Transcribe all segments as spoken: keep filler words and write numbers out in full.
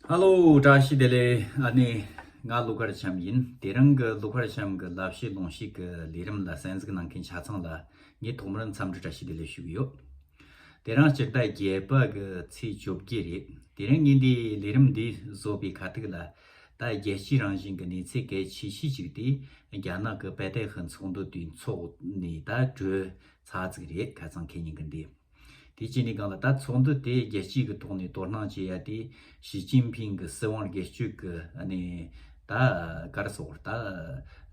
ཧ་ལོ། བཀྲ་ཤིས་བདེ་ལེགས། ཨ་ནི་ང་ཀླུ་མཁར་བྱམས་ཡིན། དེ་རིང་གི་ཀླུ་མཁར་བྱམས་ཀྱི་ལབ་བཤད་ལུང་བཤད་ཀྱི་ལས་རིམ་ལ་གསན་གཟིགས་གནང་མཁན་ཆ་ཚང་ལ་ངས་ཐོག་མར་འཚམས་འདྲི་བཀྲ་ཤིས་བདེ་ལེགས་ཞུ་གི་ཡོད། དེ་རིང་སྤྱི་ཟླ་བརྒྱད་པ་གི་ཚེས་བཅོ་བརྒྱད་རེད། དེ་རིང་ངས་འདི་ལས་རིམ་འདི་བཟོ་བའི་ཁ་ཐུག་ལ། ད་རྒྱལ་སྤྱིའི་རང་བཞིན་གྱི་གནས་ཚད་གལ་ཆེ་ཤོས་ཅིག་དེ་རྒྱ་ནག་གི་པེ་ཏེ་ཧི་ཚོགས་འདུ་དེའི་ཚོགས་ནས་ད་གྲོལ་ཚར་ཟིག་རེད། ཁ་སང་ཁེ་ཉིན་གི་འདི། དེ་བྱས་ནས་གང་ལ་ད་ཚོགས་འདུ་དེ་རྒྱལ་སྤྱི་གི་ཐོག་ནས་དོ་སྣང་བྱེད་ཡ་དེ་ཞི་ཅིན་ཕིང་གི་སྲིད་དབང་སྒེར་གཅོད་ཀྱི་ཨ་ནི་ད་ག་རེ་ཟེར་དགོས་རེད། ད་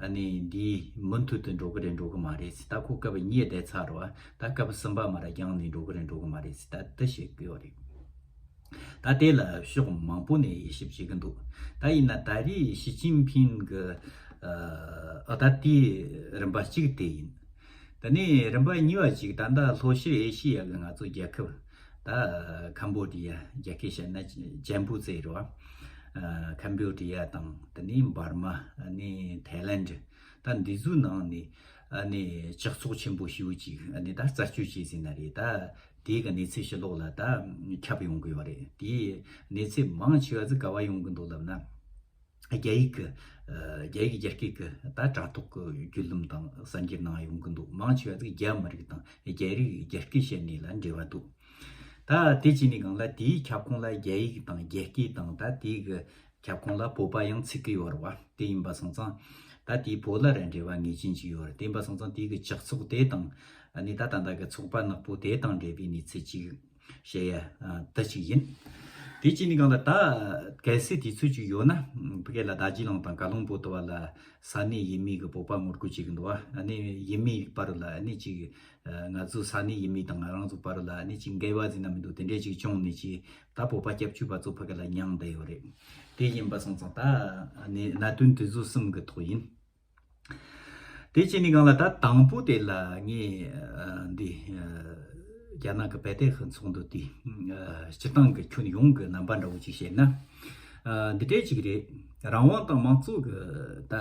ཨ་ནི་འདི་མུ་མཐུད་དུ་འགྲོ་གི་རེད་འགྲོ་གི་མ་རེད་ཟེར། ད་ཁོ་སྐབས་གཉིས་བསྡད་ཚར་རེད་བ། ད་སྐབས་གསུམ་པ་མ་ར་རྒྱང་ནས་འགྲོ་གི་རེད་འགྲོ་གི་མ་རེད་ཟེར། ད་དེ་བཤད་གི་ཡོད་རེད། ད་དེ་ལ་ཕྱོགས་མང་པོ་ནས་དབྱེ་ཞིབ་བྱེད་གི་འདུག་ད་ཡིན་ན་ད་རེས་ཞི་ཅིན་ཕིང་གི་ཨ་ད་དེའི་རིམ་པ་གཅིག་དེ་ཡིན། དེ་ནས་རིམ་པ་གཉིས་པ་ཅིག་ད་ལྟ་ལྷོ་ཤར་ཨེ་ཤི་ཡ་གི་ང་ཚོ་རྒྱལ་ཁབ། ད་ཁམ་བོ་ཌི་ཡ། རྒྱ་སྐད་བཤད་ན་ཅན་པུ་ཙེ་རེད་བ། ཁམ་བོ་ཌི་ཡ་དང་དེ་ནས་འབར་མ། ཨ་ནི་ཐའི་ལན། ད་འདི་ཚོའི་ནང་ནས་ཨ་ནི་ཇག་ཚོགས་ཆེན་པོ་ཞེ་པོ་ཅིག་ཨ་ནི་ད་རྩད་གཅོད་བྱས་ཟིན་ན་རེད། ད་དེའི་གི་གནས་ཚུལ་ཕྱི་ལོགས་ལ་ད་ཁྱབ་ཡོང་གི་ཡོད་རེད། དེའི་གནས་ཚུལ་མང་ཆེ་བ་ཚོ་ག་བ་ཡོང་གི་འདུག་ལབ་ན། རྒྱ་ཡིག་གི་རྒྱ་ཡིག་རྒྱ་སྐད་གི་ད་དྲ་ཐོག་གི་བརྒྱུད་ལམ་དང་གསར་འགྱུར་ནང་ཡོང་གི་འདུག་མང་ཆེ་བ་ཚོ་རྒྱ་མི་རིགས་དང་རྒྱ་རིགས་རྒྱ་སྐད་བཤད་ནས་ལ་འབྲེལ་བ་འདུག་ད་དེ་བྱས་ནས་གང་ལ་དེའི་ཁྱབ་ཁོངས་ལ་རྒྱ་ཡིག་དང་རྒྱ་སྐད་དང་ད་དེའི་གི་ཁྱབ་ཁོངས་ལ་བོད་པ་ཡང་ཚུད་ཀྱི་ཡོད་རེད་བ། དེ་ཡིན་པ་སོང་ཙང་ད་དེའི་བོད་ལ་ར་འབྲེལ་བ་ངེས་ཅན་ཅིག་ཡོད་རེད། དེ་ཡིན་པ་སོང་ཙང་དེའི་གི་ཇག་ཚོགས་དེ་དང་ཨ་ནི་ད་ད་ལྟ་གི་ཚོགས་པ་ནག་པོ་དེ་དང་འབྲེལ་བའི་གནས་ཚུལ་ཅིག་བཤད་ཡ་ད་ཅིག་ཡིན། དེ་གཅིག་ནི་གང་ལ་ད་གལ་སྲིད་དུས་ཚོད་ཅིག་ཡོད་ན་ཕ་གི་ལ་རྡོ་རྗེ་གླིང་དང་ཀ་ལོན་སྦུག་དུ་བ་ལ་ས་གནས་ཡུལ་མི་གི་བོད་པ་ངོ་རྒོལ་བྱེད་གི་འདུག་བ། ཨ་ནི་ཡུལ་མི་བར་ལ་ཨ་ནི་ཅིག་ང་ཚོ་ས་གནས་ཡུལ་མི་དང་ང་རང་ཚོ་བར་ལ་ཨ་ནི་ཅིག་འགལ་བ་ཟིན་ན་མི་འདུག་དེ་འདྲས་ཅིག་བྱུང་ནས་ཅིག་ད་བོད་པ་སྐྱབས་བཅོལ་བ་ཚོ་ཕ་གི་ལ་མྱངས་བསྡད་ཡོད་རེད། དེ་ཡིན་པ་སོང་ཙང་ད་ཨ་ནི་གནད་དོན་དེ་ཚོ་གསུམ་གི་ཐོག་ཡིན། དེ་བྱས་ནས་གང་ལ་ད་དང་པོ་དེ་ལ་ངས་ཨ་འདི་ཨ་རྒྱ་ནག་གི་པེ་ཏེ་ཧི་ཚོགས་འདུ་དེ་ཨ་སྤྱིར་བཏང་གི་ཁྱོན་ཡོངས་ཀྱི་རྣམ་པ་འདྲ་བོ་ཅིག་བཤད་ན། ཨ་འདི་འདྲས་ཅིག་རེད། རང་དབང་དང་མང་གཙོ་གི་ད་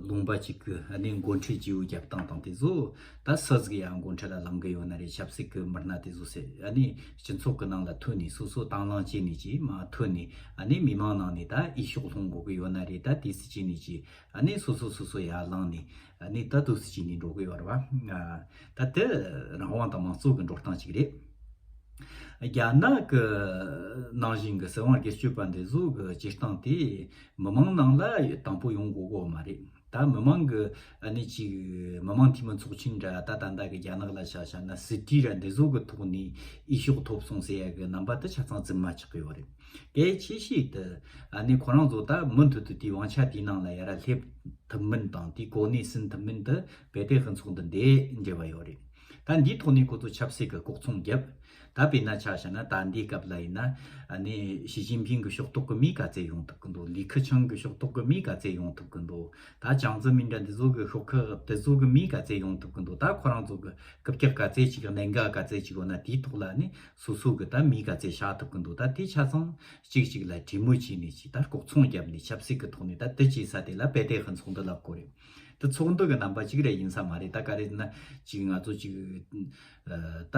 ལུང་པ་ཅིག་གི་ཨ་ནི་འགོ་ཁྲིད་ཇིའུ་རྒྱབ་སྟངས་དང་དེ་ཚོ་ད་སུ་ཟིག་ཡང་འགོ་ཁྲིད་ལ་ལངས་གི་ཡོད་ན་རེད། ཆབ་སྲིད་ཀྱི་མི་སྣ་དེ་ཚོ་ཟེར་ཨ་ནི་སྤྱི་ཚོགས་ཀྱི་ནང་ལ་ཐོན་ནས་སོ་སོ་དང་བླངས་བྱས་ནས་ཅིག་མ་ཐོན་ནས་ཨ་ནི་མི་མང་ནང་ནས་ད་འོས་ཤོག་སློང་དགོས་ཀྱི་ཡོད་ན་རེད། ད་དེ་སྲིད་བྱས་ནས་ཅིག་ཨ་ནི་སོ་སོ་སོ་སོ་ཡར་ལངས་ནས་ཨ་ནི་ད་དུ་སྲིད་བྱས་ནས་འགྲོ་གི་ཡོད་རེད་བ། ད་དེ་རང་དབང་དང་མང་གཙོ་གི་འགྲོ་སྟངས་ཅིག་རེད། རྒྱ་ནག་གི་ནང་བཞིན་གྱི་སྲིད་དབང་སྒེར་གཅོད་པ་འདི་ཚོ་གི་སྤྱིར་བཏང་དེ་མི་མང་ནང་ལ་དང་པོ་ཡོང་དགོས་གོ་མ་རེད། ད་མི་མང་གི་ཨ་ནི་ཅིག་མི་མང་འཐུས་མི་ཚོགས་ཆེན་འདྲ་ད་ད་ལྟ་གི་རྒྱ་ནག་ལ་ཆ་བཞག་ན་སྲིད་གྲོས་ར་འདི་ཚོ་གི་ཐོག་ནས་འོས་ཤོག་ཐོབ་སོང་ཟེར་ཡ་གི་རྣམ་པ་དེ་ཆ་ཚང་རྫུན་མ་ཆགས་ཀྱི་ཡོད་རེད། གལ་ཆེ་ཤོས་དེ་ཨ་ནི་ཁོ་རང་ཚོ་ད་མུ་མཐུད་དུ་དེའི་དབང་ཆ་དེའི་ནང་ལ་ཡར་སླེབས་ཐུབ་མིན་དང་དེའི་གོ་གནས་ཟིན་ཐུབ་མིན་དེ་པེ་ཏེ་ཧི་ཚོགས་འདུ་འདི་འབྲེལ་བ་ཡོད་རེད། ད་འདིའི་ཐོག་ནས་ཁོ་ཚོ་ཆབ་སྲིད་ཀྱི་ལྐོག་ཚོང་བརྒྱབ། ད་དཔེར་ན་ཆ་བཞག་ན་ད་འདིའི་སྐབས་ལ་ཡིན་ན་ཨ་ནི་ཞི་ཅིན་ཕིང་གི་ཕྱོགས་གཏོགས་ཀྱི་མི་ག་ཚད་ཡོང་ཐུབ་ཀྱི་འདུག་ལི་ཁེ་ཆང་གི་ཕྱོགས་གཏོགས་ཀྱི་མི་ག་ཚད་ཡོང་ཐུབ་ཀྱི་འདུག་ད་ཅང་ཙེ་མིན་འདྲ་འདི་ཚོ་གི་ཤོག་ཁག་དེ་ཚོ་གི་མི་ག་ཚད་ཡོང་ཐུབ་ཀྱི་འདུག་ད་ཁོ་རང་ཚོ་གི་རྐུབ་བཀྱག་ག་ཚད་ཅིག་གནད་འགག་ག་ཚད་ཅིག་ཡོད་ན་དེའི་ཐོག་ལ་ནི་སོ་སོ་གི་ད་མི་ག་ཚད་བཞག་ཐུབ་ཀྱི་འདུག་ད་དེ་ཆ་ཚང་གཅིག་གཅིག་ལ་གྲོས་མོལ་བྱས་ནས་ཅིག་ད་ལྐོག་ཚོང་བརྒྱབ་ནས་ཆབ་སྲིད་ཀྱི་ཐོག་ནས་ད་དེ་བྱས་ས་དེ་ལ་པེ་ཏེ་ཧི་ཚོགས་འདུ་ལབ་དགོས་རེད། དེ་ཚོགས་འདུ་གི་རྣམ་པ་གཅིག་རེ་ཡིན་ས་མ་རེད། ད་ག་རེ་ན་ཅིག་ང་ཚོ་ཅིག་ཨ་ད་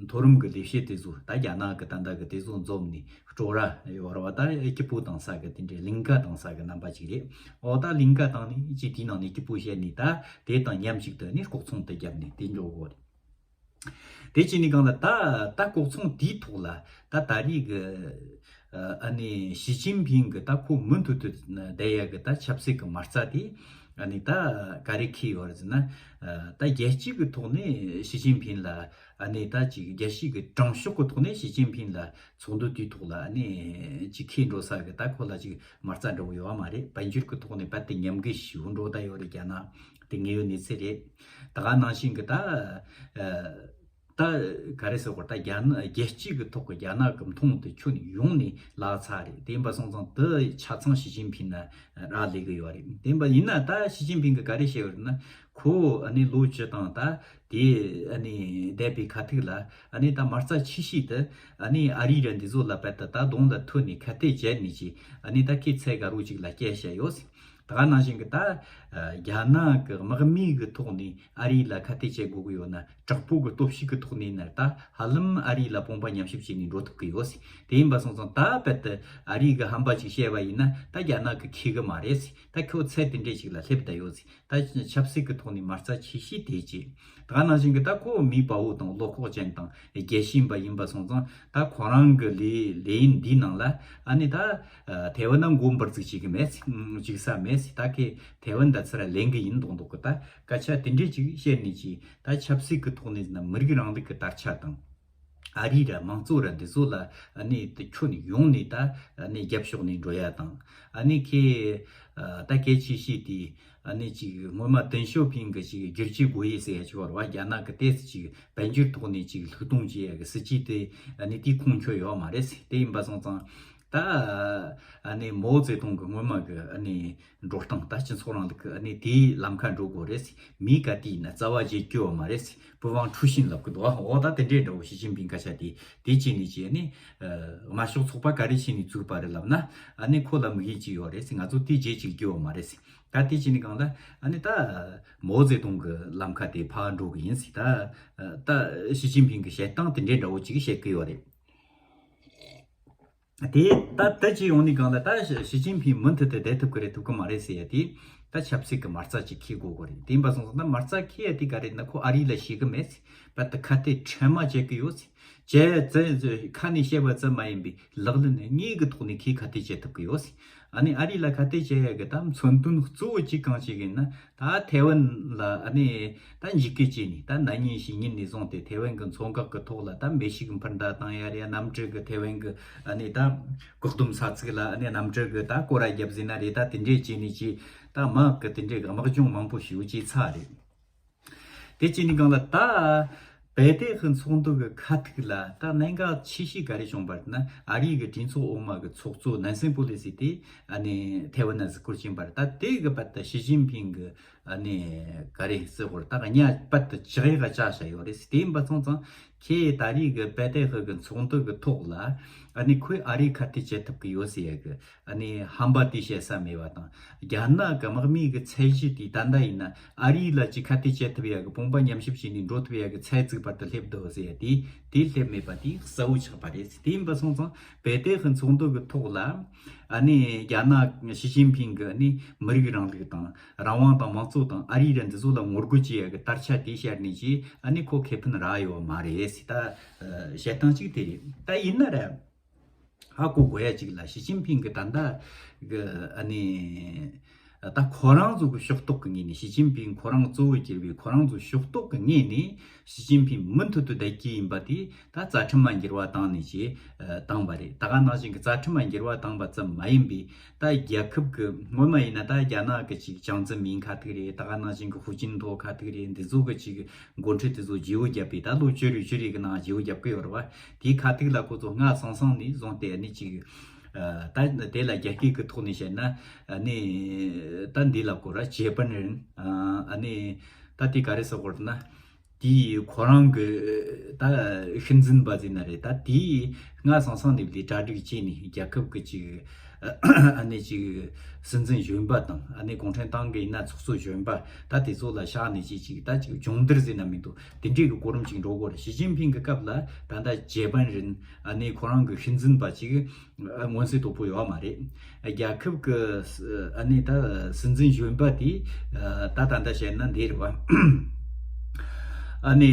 མཐོ་རིམ་གྱི་ལས་བྱེད་དེ་ཚོ་ད་རྒྱ་ནག་གི་ད་ལྟ་གི་དེ་ཚོ་འཛོམས་ནས་སྤྲོ་ར་ཡོད་ར་བ། ད་སྐྱིད་པོ་བཏང་ས་གི་དེ་འདྲའི་ལིང་ག་བཏང་ས་གི་རྣམ་པ་ཅིག་རེད། ཨོ་ད་ལིང་ག་བཏང་ནས་ཅིག་དེའི་ནང་ནས་སྐྱིད་པོ་བཤད་ནས་ད་དེ་དང་མཉམ་གཅིག་ཏུ་ནས་ལྐོག་ཚོང་དེ་བརྒྱབ་ནས་དེ་འགྲོ་དགོས་རེད། དེ་བྱས་ནས་གང་ལ་ད་ད་ལྐོག་ཚོང་དེའི་ཐོག་ལ་ད་ད་རེས་གི་ཨ་ནི་ཞི་ཅིན་ཕིང་གི་ད་ཁོ་མུ་མཐུད་དུ་བསྡད་ཡ་གི་ད་ཆབ་སྲིད་ཀྱི་མ་རྩ་དེ་ཨ་ནི་ད་ག་རེ་འཁེལ་ཡོད་རེད་ཟེར་ན། ད་རྒྱལ་སྤྱི་གི་ཐོག་ནས་ཞི་ཅིན་ཕིང་ལ་ཨ་ནི་ད་ཅིག་རྒྱལ་སྤྱི་གི་དྲང་ཕྱོགས་ཀྱི་ཐོག་ནས་ཞི་ཅིན་ཕིང་ལ་ཚོགས་འདུ་དེའི་ཐོག་ལ་ཨ་ནི་ཅིག་འཁེལ་འགྲོ་ས་གི་ད་ཁོ་ལ་ཅིག་མ་རྩ་འདྲ་བོ་ཡོད་བ་མ་རེད། དཔལ་འབྱོར་གྱི་ཐོག་ནས་རྦད་དེ་ཉམས་རྒུད་ཞེ་པོ་འགྲོ་བསྡད་ཡོད་རེད། རྒྱ་ནག་དེ་དངོས་ཡོད་གནས་ཚུལ་རེད། ད་ག་ནང་བཞིན་གི་ད་ཨ། ད་ག་རེ་ཟེར་དགོས་རེད། ད་རྒྱ་ནག་རྒྱལ་སྤྱི་གི་ཐོག་གི་རྒྱ་ནག་གི་མཐོང་དེ་ཁྱོན་ཡོངས་ནས་བརླག་ཚར་རེད། དེ་ཡིན་པ་སོང་ཙང་དེ་ཆ་ཚང་ཞི་ཅིན་ཕིང་ལ་རག་ལས་གི་ཡོད་རེད། དེ་ཡིན་པ་ཡིན་ན་ད་ཞི་ཅིན་ཕིང་གིས་ག་རེ་བཤད་ཡོད་རེད་ན། ཁོ་ཨ་ནི་ལོ་བཅུ་དང་ད་དེ་ཨ་ནི་བསྡད་པའི་ཁ་ཐུག་ལ་ཨ་ནི་ད་མ་རྩ་ཆེ་ཤོས་དེ་ཨ་ནི་ཨ་རི་ར་འདི་ཚོ་ལ་རྦད་དེ་ད་གདོང་ལ་ཐོན་ནས་ཁ་གཏད་བཅད་ནས་ཅིག་ཨ་ནི་ད་ཁོས་ཚད་ག་རུ་ཅིག་ལ་བསྐྱལ་བཞག་ཡོད། ད་ག་ནང་བཞིན་གི་ད་ རྒྱ་ནག་གི་དམག་མི་གི་ཐོག་ནས་ཨ་རི་ལ་ཁ་གཏད་བྱེད་དགོས་ཀྱི་ཡོད་ན། དྲག་པོ་གི་སྟོབས་ཤུགས་ཀྱི་ཐོག་ནས་ཡིན་ན་ད་ཧ་ལམ་ཨ་རི་ལ་དཔུང་པ་མཉམ་གཤིབ་བྱས་ནས་འགྲོ་ཐུབ་ཀྱི་ཡོད་ཟེར། དེ་ཡིན་པ་སོང་ཙང་ད་རྦད་དེ་ཨ་རི་གི་ཧམ་པ་ཅིག་བཤད་པ་ཡིན་ན་ད་རྒྱ་ནག་གི་ཁེ་གི་མ་རེད་ཟེར། ད་ཁྱོད་ཚད་དེ་འདྲས་ཅིག་ལ་སླེབས་བསྡད་ཡོད་ཟེར། ད་ཆབ་སྲིད་ཀྱི་ཐོག་ནས་མ་རྩ་ཆེ་ཤོས་དེ་ཅིག་ད་ག་ནང་བཞིན་གྱི་ད་ཁོ་མི་དཔའ་བོ་དང་བློ་ཁོག་ཅན་དང་རྒྱལ་ཞེན་པ་ཡིན་པ་སོང་ཙང་། ད་ཁོ་རང་གི་ལས་ལས་ཡུན་འདིའི་ནང་ལ་ཨ་ནི་ད་ཐའེ་ཝན་ན་མགོ་འབུར་ཙིག་བྱེད་གི་མེད་ཟེར། འཇིགས་ས་མེད་ཟེར། ད་ཁོས་ཐའེ་ཝན་ད་ཚུར་ལེན་གི་ཡིན་མདོག་མདོག་གི་ད་སྐད་ཆ་དེ་འདྲས་ཅིག་བཤད་ནས་ཅིག་ད་ཆབ་སྲིད་ཀྱི་ཐོག་ནས་ན་མི་རིགས་རིང་ལུགས་ཀྱི་དར་ཆ་དང་། ཨ་རི་ར་དམངས་གཙོ་ར་འདི་ཚོ་ལ་ཨ་ནི་དེ་ཁྱོན་ཡོངས་ནས་ད་ཨ་ནི་རྒྱབ་ཕྱོགས་ནས་འགྲོ་ཡ་དང་། ཨ་ནི་ཁོས་ཨ་ད་གལ་ཆེ་ཤོས་དེ་ཨ་ནི་ཅིག་སྔོན་མ་ཏེང་ཞའོ་ཕིང་གི་ཅིག་བསྒྱུར་བཅོས་དགོས་ཡས་ཟེར་ཡ་ཅིག་ཡོད་རེད་བ། རྒྱ་ནག་གི་ཏོག་ཙམ་ཅིག་དཔལ་འབྱོར་ཐོག་ནས་ཅིག་ལྷུག་གཏོང་བྱེད་ཡ་གི་སྲིད་ཇུས་དེ་ཨ་ནི་དེའི་ཁུངས་འཁྱོལ་ཡོད་མ་རེད་ཟེར། དེ་ཡིན་པ་སོང་ཙང་ད་ཨ་ནི་མའོ་ཙེ་ཏུང་གི་སྔོན་མ་གི་ཨ་ནི་འགྲོ་སྟངས། ད་སྤྱི་ཚོགས་རིང་ལུགས་ཀྱི་ཨ་ནི་དེའི་ལམ་ཁ་འགྲོ་དགོས་རེད་ཟེར། མི་ག་དུས་ཡིན་ན་རྩ་བ་བརྗེ་རྒྱུ་ཡོད་མ་རེད་ཟེར། 不忘初心 ལབ་གི་འདུག་འོ་ད་དེ་འདྲའི་འདྲ་བོ་ཞི་ཅིན་ཕིང་སྐད་ཆ་དེ་དེ་བྱས་ནས་ཅིག་ཨ་ནི་དམར་ཤོག་ཚོགས་པ་ག་རེ་བྱས་ནས་བཙུགས་པ་རེད་ལབ་ན། ཨ་ནི་ཁོ་ལ་དམིགས་ཡུལ་ཅིག་ཡོད་རེད་ཟེར། ང་ཚོ་དེ་བརྗེད་ཅིག་རྒྱུ་ཡོད་མ་རེད་ཟེར། ད་དེ་བྱས་ནས་གང་ལ་ཨ་ནི་ད་མའོ་ཙེ་ཏུང་གི་ལམ་ཁ་དེ་ཕར་འགྲོ་གི་ཡིན་ཟེར། ད་ད་ཞི་ཅིན་ཕིང་གི་བཤད་སྟངས་དེ་འདྲའི་འདྲ་བོ་ཅིག་བཤད་གི་ཡོད་རེད། དེ་ད་ལྟ་ཅི་ཡོང་ནས་གང་ལ་ད་ཞི་ཞི་ཅིན་ཕིང་མུ་མཐུད་དུ་བསྡད་ཐུབ་ཀྱི་རེད་ཐུབ་ཀྱི་མ་རེད་ཟེར་ཡ་དེ། ད་ཆབ་སྲིད་ཀྱི་མ་རྩ་ཅིག་འཁྱེར་དགོས་ཀྱི་རེད། དེ་ཡིན་པ་སོང་ཙང་ད་མ་རྩ་འཁྱེར་ཡ་དེ་ག་རེད་ན། ཁོ་ཨ་རི་ལ་ཞེད་གི་མེད་ཟེར། རྦད་དེ་ཁ་གཏད་ཁྲལ་མ་བྱེད་གི་ཡོད་ཟེར། བྱས་ཙང་ཁ་ནས་བཤད་པ་ཙམ་མ་ཡིན་པའི་ལག་ལེན་དངོས་ཀྱི་ཐོག་ནས་ཁོས་ཁ་གཏད་བྱེད་ཐུབ་ཀྱི་ཡོད་ཟེར། ཨ་ནི་ཨ་རི་ལ་ཁ་གཏད་བྱེད་ཡ་གི་ད་མཚོན་དོན་གཙོ་བོ་གཅིག་གང་ཞིག་ཡིན་ན། ད་ཐའེ་ཝན་ལ་ཨ་ནི་ད་འཇིགས་སྐུལ་བྱས་ནས། ད་ན་ནིང་ཕྱི་ཉིན་ནས་བཟུང་སྟེ་ཐའེ་ཝན་གྱི་མཚོ་འགག་གི་ཐོག་ལ་ད་མེ་ཤུགས་འཕུར་མདའ་བཏང་ཡ་རེད། གནམ་གྲུ་གི་ཐའེ་ཝན་གྱི་ཨ་ནི་ད་བཀག་སྡོམ་ས་ཚིགས་ལ་ཨ་ནི་གནམ་གྲུ་གི་ད་སྐོར་ར་བརྒྱབ་ཟིན་ན་རེད། ད་དེ་འདྲས་བྱས་ནས་ཅིག་ད་དམག་གི་དེ་འདྲས་གི་དམག་སྦྱོང་མང་པོ་ཞིག་བྱས་ཚར་རེད། དེ་བྱས་ནས་གང་ལ་ད་བེ་ཏའེ་ཧི་ཚོགས་འདུ་གི་ཁ་ཐུག་ལ་ད་གནད་འགག་ཆེ་ཤོས་ག་རེ་བྱུང་བ་རེད་ན། ཨ་རིའི་གི་གྲོས་ཚོགས་འོག་མ་གི་ཚོགས་གཙོ་ནན་སི་པོ་ལི་སི་དེ་ཨ་ནི་ཐའེ་ཝན་ན་གཟིགས་སྐོར་ཕྱིན་པ་རེད། ད་དེ་གི་བར་དུ་ཞི་ཅིན་ཕིང་གི་ཨ་ནི་ག་རེ་ཟེར་དགོས་རེད། ད་གཉའ་བར་དུ་ཇག་ཡག་ག་བཅག་བཞག་ཡོད་རེད་ཟེར། དེ་ཡིན་པ་སོང་ཙང་ཁོས་ད་རེས་གི་བེ་ཏའེ་ཧི་གི་ཚོགས་འདུ་གི་ཐོག་ལ་ཨ་ནི་ཁོས་ཨ་རི་ཁ་གཏད་བྱེད་ཐུབ་ཀྱི་ཡོད་ཟེར་ཡ་གི་ཨ་ནི་ཧམ་པ་དེ་བཤད་ས་མེད་པ་དང་། རྒྱ་ནག་གི་དམག་མིའི་གི་ཚད་གཞི་དེ་ད་ལྟ་ཡིན་ན་ཨ་རི་ལ་ཅིག་ཁ་གཏད་བྱེད་ཐུབ་ཡ་གི་དཔུང་པ་མཉམ་གཤིབ་བྱས་ནས་འགྲོ་ཐུབ་ཡ་གི་ཚད་བཙུགས་བར་དུ་སླེབས་འདུག་ཟེར་ཡ་དེ་དེ་སླེབས་མེད་པ་དེ་གསལ་བོ་ཆགས་པ་རེད་ཟེར། དེ་ཡིན་པ་སོང་ཙང་བེ་ཏའེ་ཧི་ཚོགས་འདུ་གི་ཐོག་ལ་ཨ་ནི་རྒྱ་ནག་ཞི་ཅིན་ཕིང་གི་ཨ་ནི་མི་རིགས་རིང་ལུགས་དང་། རང་དབང་དང་། དམངས་གཙོ་དང་། ཨ་རི་ར་འདི་ཚོ་ལ་ངོ་རྒོལ་བྱེད་ཡ་གི་དར་ཆ་དེ་ཤར་ནས་ཅིག་ཨ་ནི་ཁོ་ཁེ་ཕན་རག་ཡོད་མ་རེད་ཟེར། ད་བཤད་སྟངས་གཅིག་དེ་རེད། ད་ཡིན་ན་ར་ཧ་གོ་དགོས་ཡ་གཅིག་ལ་ཞི་ཅིན་ཕིང་གི་ད་ལྟ་གི་ཨ་ནི་ད་ཁོ་རང་ཚོ་གི་ཕྱོགས་གཏོགས་གི་ངོས་ནས། ཞི་ཅིན་ཕིང་ཁོ་རང་གཙོ་བོ་གྱུར་པའི་ཁོ་རང་ཚོ་ཕྱོགས་གཏོགས་གི་ངོས་ནས་ཞི་ཅིན་ཕིང་མུ་མཐུད་དུ་བསྡད་ཀྱི་ཡིན་པ་དེ་ད་རྩ་ཁྲིམས་ལ་འགྱུར་བ་བཏང་ནས་ཅིག་བཏང་བ་རེད། ད་ག་ནང་བཞིན་གྱི་རྩ་ཁྲིམས་ལ་འགྱུར་བ་བཏང་བ་ཙམ་མ་ཡིན་པའི་ད་རྒྱལ་ཁབ་ཀྱི་སྔོན་མ་ཡིན་ན་ད་རྒྱ་ནག་གི་ཅིག་ཅང་ཙེ་མིན་ཁ་ཐུག་རེད། ད་ག་ནང་བཞིན་གྱི་ཧུའུ་ཅིན་ཐའོ་ཁ་ཐུག་རེད། འདི་ཚོ་གི་ཅིག་འགོ་ཁྲིད་དེ་ཚོ་བརྗེ་བོ་བརྒྱབ་པའི་ད་ལོ་བཅུ་རེ་བཅུ་རེ་གི་ནང་བརྗེ་བོ་བརྒྱབ་གི་ཡོད་རེད་བ། དེའི་ཁ་ཐུག་ལ་ཁོ་ཚོ་སྔ་སང་སང་ནས་བཟུང་སྟེ་ཨ་ནི་ཅིག་ད་དེ་ལ་རྒྱ་སྐད་ཀྱི་ཐོག་ནས་བཤད་ན་ཨ་ནི་ད་འདི་ལབ་དགོས་ར། ཇེ་པན་རིན། ཨ་ནི་ད་དེ་ག་རེ་ཟེར་དགོས་རེད་ན། དེས་ཁོ་རང་གི་ད་ཤུལ་འཛིན་པ་ཟེར་ན་རེད། ད་དེས་སྔ་སང་སང་ནས་ལས་གྲ་སྒྲིག་བྱས་ནས་རྒྱལ་ཁབ་ཀྱི་ཅིག་ཨ་ནི་ཅིག་སྲིད་འཛིན་གཞོན་པ་དང་། ཨ་ནི་གུང་ཁྲན་ཏང་གི་ཡིན་ན་ཚོགས་གཙོ་གཞོན་པ། ད་དེ་ཚོ་ལ་ཕྱག་ནས་ཅིག་ཅིག་ད་ཅིག་སྦྱོང་བརྡར་ཟེར་ན་མི་འདུག་དེ་འདྲའི་གི་གོ་རིམ་ཅིག་འགྲོ་དགོས་རེད། ཞི་ཅིན་ཕིང་གི་སྐབས་ལ་ད་ལྟ་ཇེ་པན་རིན། ཨ་ནི་ཁོ་རང་གི་ཤུལ་འཛིན་པ་ཅིག་མངོན་གསལ་དོད་པོ་ཡོད་མ་རེད། རྒྱལ་ཁབ་ཀྱི་ཨ་ནི་ད་སྲིད་འཛིན་གཞོན་པ་དེ་ད་ད་ལྟ་བཤད་ན་འདི་རེད་བ། ཨ་ནི་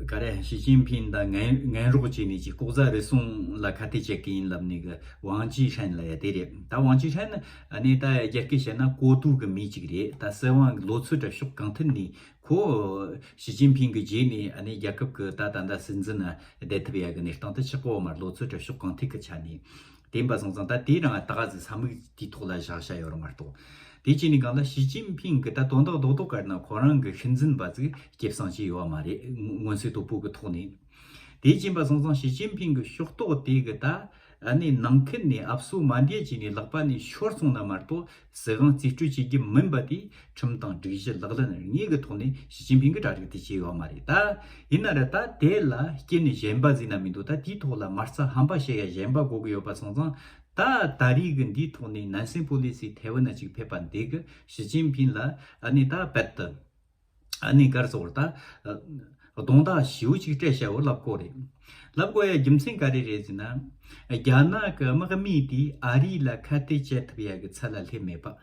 ག་རེ། ཞི་ཅིན་ཕིང་དང་ངན་ངན་རོགས་བྱས་ནས་ཅིག་ལྐོག་ཟ་རུལ་སུངས་ལ་ཁ་གཏད་བྱེད་ཀྱི་ཡིན་ལབ་ནས་གི་ཝང་ཅི་ཧྲན་ལབ་ཡ་དེ་རེད། ད་ཝང་ཅི་ཧྲན་ཨ་ནི་ད་རྒྱ་སྐད་བཤད་ན་ཀོ་ཏུའུ་གི་མི་ཅིག་རེད། ད་སྲིད་དབང་གི་ལོ་ཚོད་ར་ཕྱོགས་གང་ཐད་ནས་ཁོ་ཞི་ཅིན་ཕིང་གི་རྗེས་ནས་ཨ་ནི་རྒྱལ་ཁབ་ཀྱི་ད་ད་ལྟ་སྲིད་འཛིན་ན་བསྡད་ཐུབ་ཡ་གི་གནས་སྟངས་དེ་ཆགས་ཀྱི་ཡོད་མ་རེད། ལོ་ཚོད་ར་ཕྱོགས་གང་ཐད་ཀྱི་ཆ་ནས། དེ་ཡིན་པ་སོང་ཙང་ད་དེ་རང་ད་ག་ཟིག་ས་མིག་དེའི་ཐོག་ལ་བཞག་བཞག་ཡོད་རེད་མ་གཏོགས། དེ་བྱས་ནས་གང་ལ་ཞི་ཅིན་ཕིང་གི་ད་དོན་དག་རྡོག་རྡོག་ག་རེ་ན་ཁོ་རང་གི་ཤུལ་འཛིན་པ་ཟིག་སྐྱེད་སྲིང་བྱས་ཡོད་མ་རེད། མངོན་གསལ་དོད་པོ་གི་ཐོག་ནས། དེ་བྱས་པ་སོང་ཙང་ཞི་ཅིན་ཕིང་གི་ཕྱོགས་གཏོགས་དེ་གི་ད་ཨ་ནི་ནང་ཁུལ་ནས་ཨབ་སོ་མ་འདས་བྱས་ནས་ལག་པ་ནས་ཤོར་སོང་ན་མ་གཏོགས། སྲིད་དབང་རྩིས་སྤྲོད་བྱེད་རྒྱུ་མིན་པ་དེ་ཁྲིམས་དང་སྒྲིག་གཞི་ལག་ལེན་དངོས་ཀྱི་ཐོག་ནས་ཞི་ཅིན་ཕིང་གིས་གྲ་སྒྲིག་དེ་བྱས་ཡོད་མ་རེད། ད་ཡིན་ན་ར་ད་དེ་ལ་རྐྱེན་གཞན་པ་ཟེར་ན་མི་འདུག་ད་དེའི་ཐོག་ལ་མ་རྩ་ཧམ་པ་བཤད་ཡ་གཞན་པ་དགོས་ཀྱི་ཡོད་པ་སོང་ཙང་ ད་ད་རེས་གི་འདིའི་ཐོག་ནས་ནན་སི་པོ་ལི་སི་ཐེ་ཝན་ན་ཅིག་ཕེབས་པ་འདི་གི་ཞི་ཅིན་ཕིན་ལ་ཨ་ནི་ད་རྦད་དེ་ཨ་ནི་གར་སོགས་ད་རྡུང་རྡེག་ཞེ་པོ་ཅིག་སྤྲད་བྱ་བོ་ལབ་དགོས་རེད། ལབ་དགོས་ཡ་རྒྱུ་མཚན་ག་རེ་རེད་ཟེར་ན། རྒྱ་ནག་གི་དམག་མི་དེ་ཨ་རི་ལ་ཁ་གཏད་བཅག་ཐུབ་ཡ་གི་ཚད་ལ་སླེབས་མེད་པ།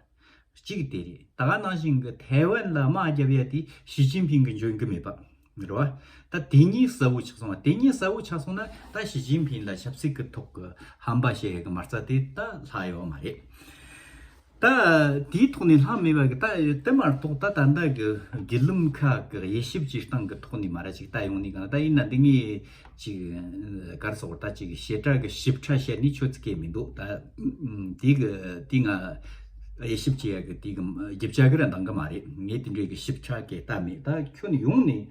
གཅིག་དེ་རེད། ད་ག་ནང་བཞིན་གྱི་ཐའེ་ཝན་ལ་དམག་རྒྱབ་ཡ་དེ་ཞི་ཅིན་ཕིང་གི་འཇོན་གྱི་མེད་པ་རེད་བ། ད་དེ་གཉིས་གསལ་བོ་ཆགས་སོང་བ། དེ་གཉིས་གསལ་བོ་ཆགས་སོང་ན་ད་ཞི་ཅིན་ཕིང་ལ་ཆབ་སྲིད་ཀྱི་ཐོག་གི་ཧམ་པ་བཤད་ཡ་གི་མ་རྩ་དེ་ད་ལྷག་ཡོད་མ་རེད། ད་དེའི་ཐོག་ནས་ལྷག་མེད་པ་གི་ད་དེ་མ་གཏོགས་ད་ད་ལྟ་གི་བརྒྱུད་ལམ་ཁག་གི་དབྱེ་ཞིབ་བྱེད་སྟངས་ཀྱི་ཐོག་ནས་མ་ར་ཅིག་ད་ཡོང་ནས་གང་ད་ཡིན་ན་འདི་ངས་ཅིག་གར་སོགས་ད་ཅིག་བཤད་གྲྭ་གི་ཞིབ་ཕྲ་བཤད་ནས་ཆོད་ཚིག་གི་མི་འདུག་ད་དེ་གི་དེ་ང་དབྱེ་ཞིབ་བྱེད་ཡ་གི་དེ་གི་རྒྱུ་ཆ་གི་ར་འདང་གི་མ་རེད། ངས་དེ་འདྲའི་གི་ཞིབ་ཕྲ་གི་ལྟ་མེད། ད་ཁྱོན་ཡོངས་ནས་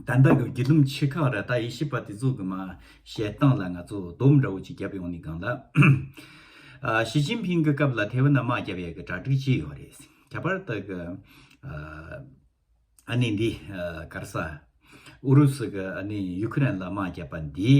ད་ལྟ་གི་བརྒྱུད་ལམ་ཆེ་ཁག་ར་ད་དབྱེ་ཞིབ་པ་དེ་ཚོ་གི་མ་བཤད་སྟངས་ལ་ང་ཚོ་སྡོམ་འདྲ་བོ་ཅིག་བརྒྱབ་ཡོང་ནས་གང་ལ། ཨ། ཞི་ཅིན་ཕིང་གི་སྐབས་ལ་ཐའེ་ཝན་ན་དམག་རྒྱབ་ཡ་གི་གྲ་སྒྲིག་བྱས་ཡོད་རེད། ཁྱད་པར་དུ་གི་ཨ་ཨ་ནི་འདི་ཨ་ག་རེ་ཟ། ཨུ་རུ་སུ་གི་ཨ་ནི་ཡུ་ཁུ་རེན་ལ་དམག་རྒྱབ་པ་འདི་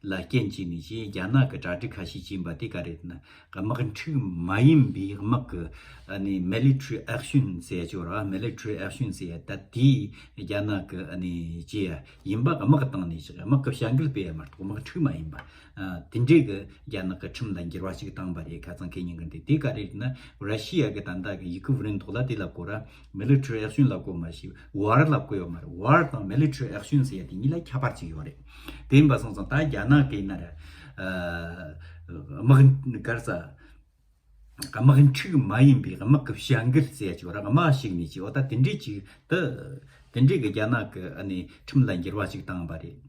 ལ་རྐྱེན་བྱས་ནས་ཅིག་རྒྱ་ནག་གི་གྲ་སྒྲིག་ཁ་ཤས་བྱས་པ་དེ་ག་རེ་ན། དམག་འཁྲུག་མ་ཡིན་པའི་དམག་གི་ཨ་ནི་མི་ལི་ཊ་རི་ཨེག་ཤན་ཟེར་ཡ་ཅིག་ཡོད་རེད་བ། མི་ལི་ཊ་རི་ཨེག་ཤན་ཟེར་ཡ་ད་དེ་རྒྱ་ནག་གི་ཨ་ནི་བྱས་ཡ་ཡིན་པ། དམག་གི་སྟེང་ནས་ཅིག་དམག་གི་བྱ་འགུལ་སྤེལ་ཡ་མ་གཏོགས་དམག་འཁྲུག་མ་ཡིན་པ། ཨ། དེ་འདྲའི་གི་རྒྱ་ནག་གི་ཁྲིམས་ལ་འགྱུར་བ་ཞིག་བཏང་པ་རེད། ཁ་སང་ཁེ་ཉིན་གི་འདི་དེ་ག་རེ་ཡིན་ན། ར་ཤི་ཡ་གི་ད་ལྟ་གི་ཡི་གེ་བུ་རིན་ཐོག་ལ་དེ་ལབ་དགོས་ར། མི་ལི་ཊ་རི་ཨེག་ཤན་ལབ་དགོས་མ་ཤེས། ཝར་ལབ་དགོས་ཡོད་མ་རེད། ཝར་དང་མི་ལི་ཊ་རི་ཨེག་ཤན་ཟེར་ཡ་དེ་གཉིས་ལ་ཁྱད་པར་ཅིག་ཡོད་རེད། དེ་ཡིན་པ་སོང་ཙང་ད་རྒྱ་ནག་གི་ཡིན་ན་ར། ཨ། དམག་གར་ས། དམག་འཁྲུག་མ་ཡིན་པའི་དམག་གི་བྱ་འགུལ་ཟེར་ཡ་ཅིག་ཡོད་ར། དམག་ཞིག་ནས་ཅིག་འོ་ད་དེ་འདྲའི་ཅིག་ད་དེ་འདྲའི་གི་རྒྱ་ནག་གི་ཨ་ནི་ཁྲིམས་ལ་འགྱུར་བ་ཅིག་བཏང་པ་རེད།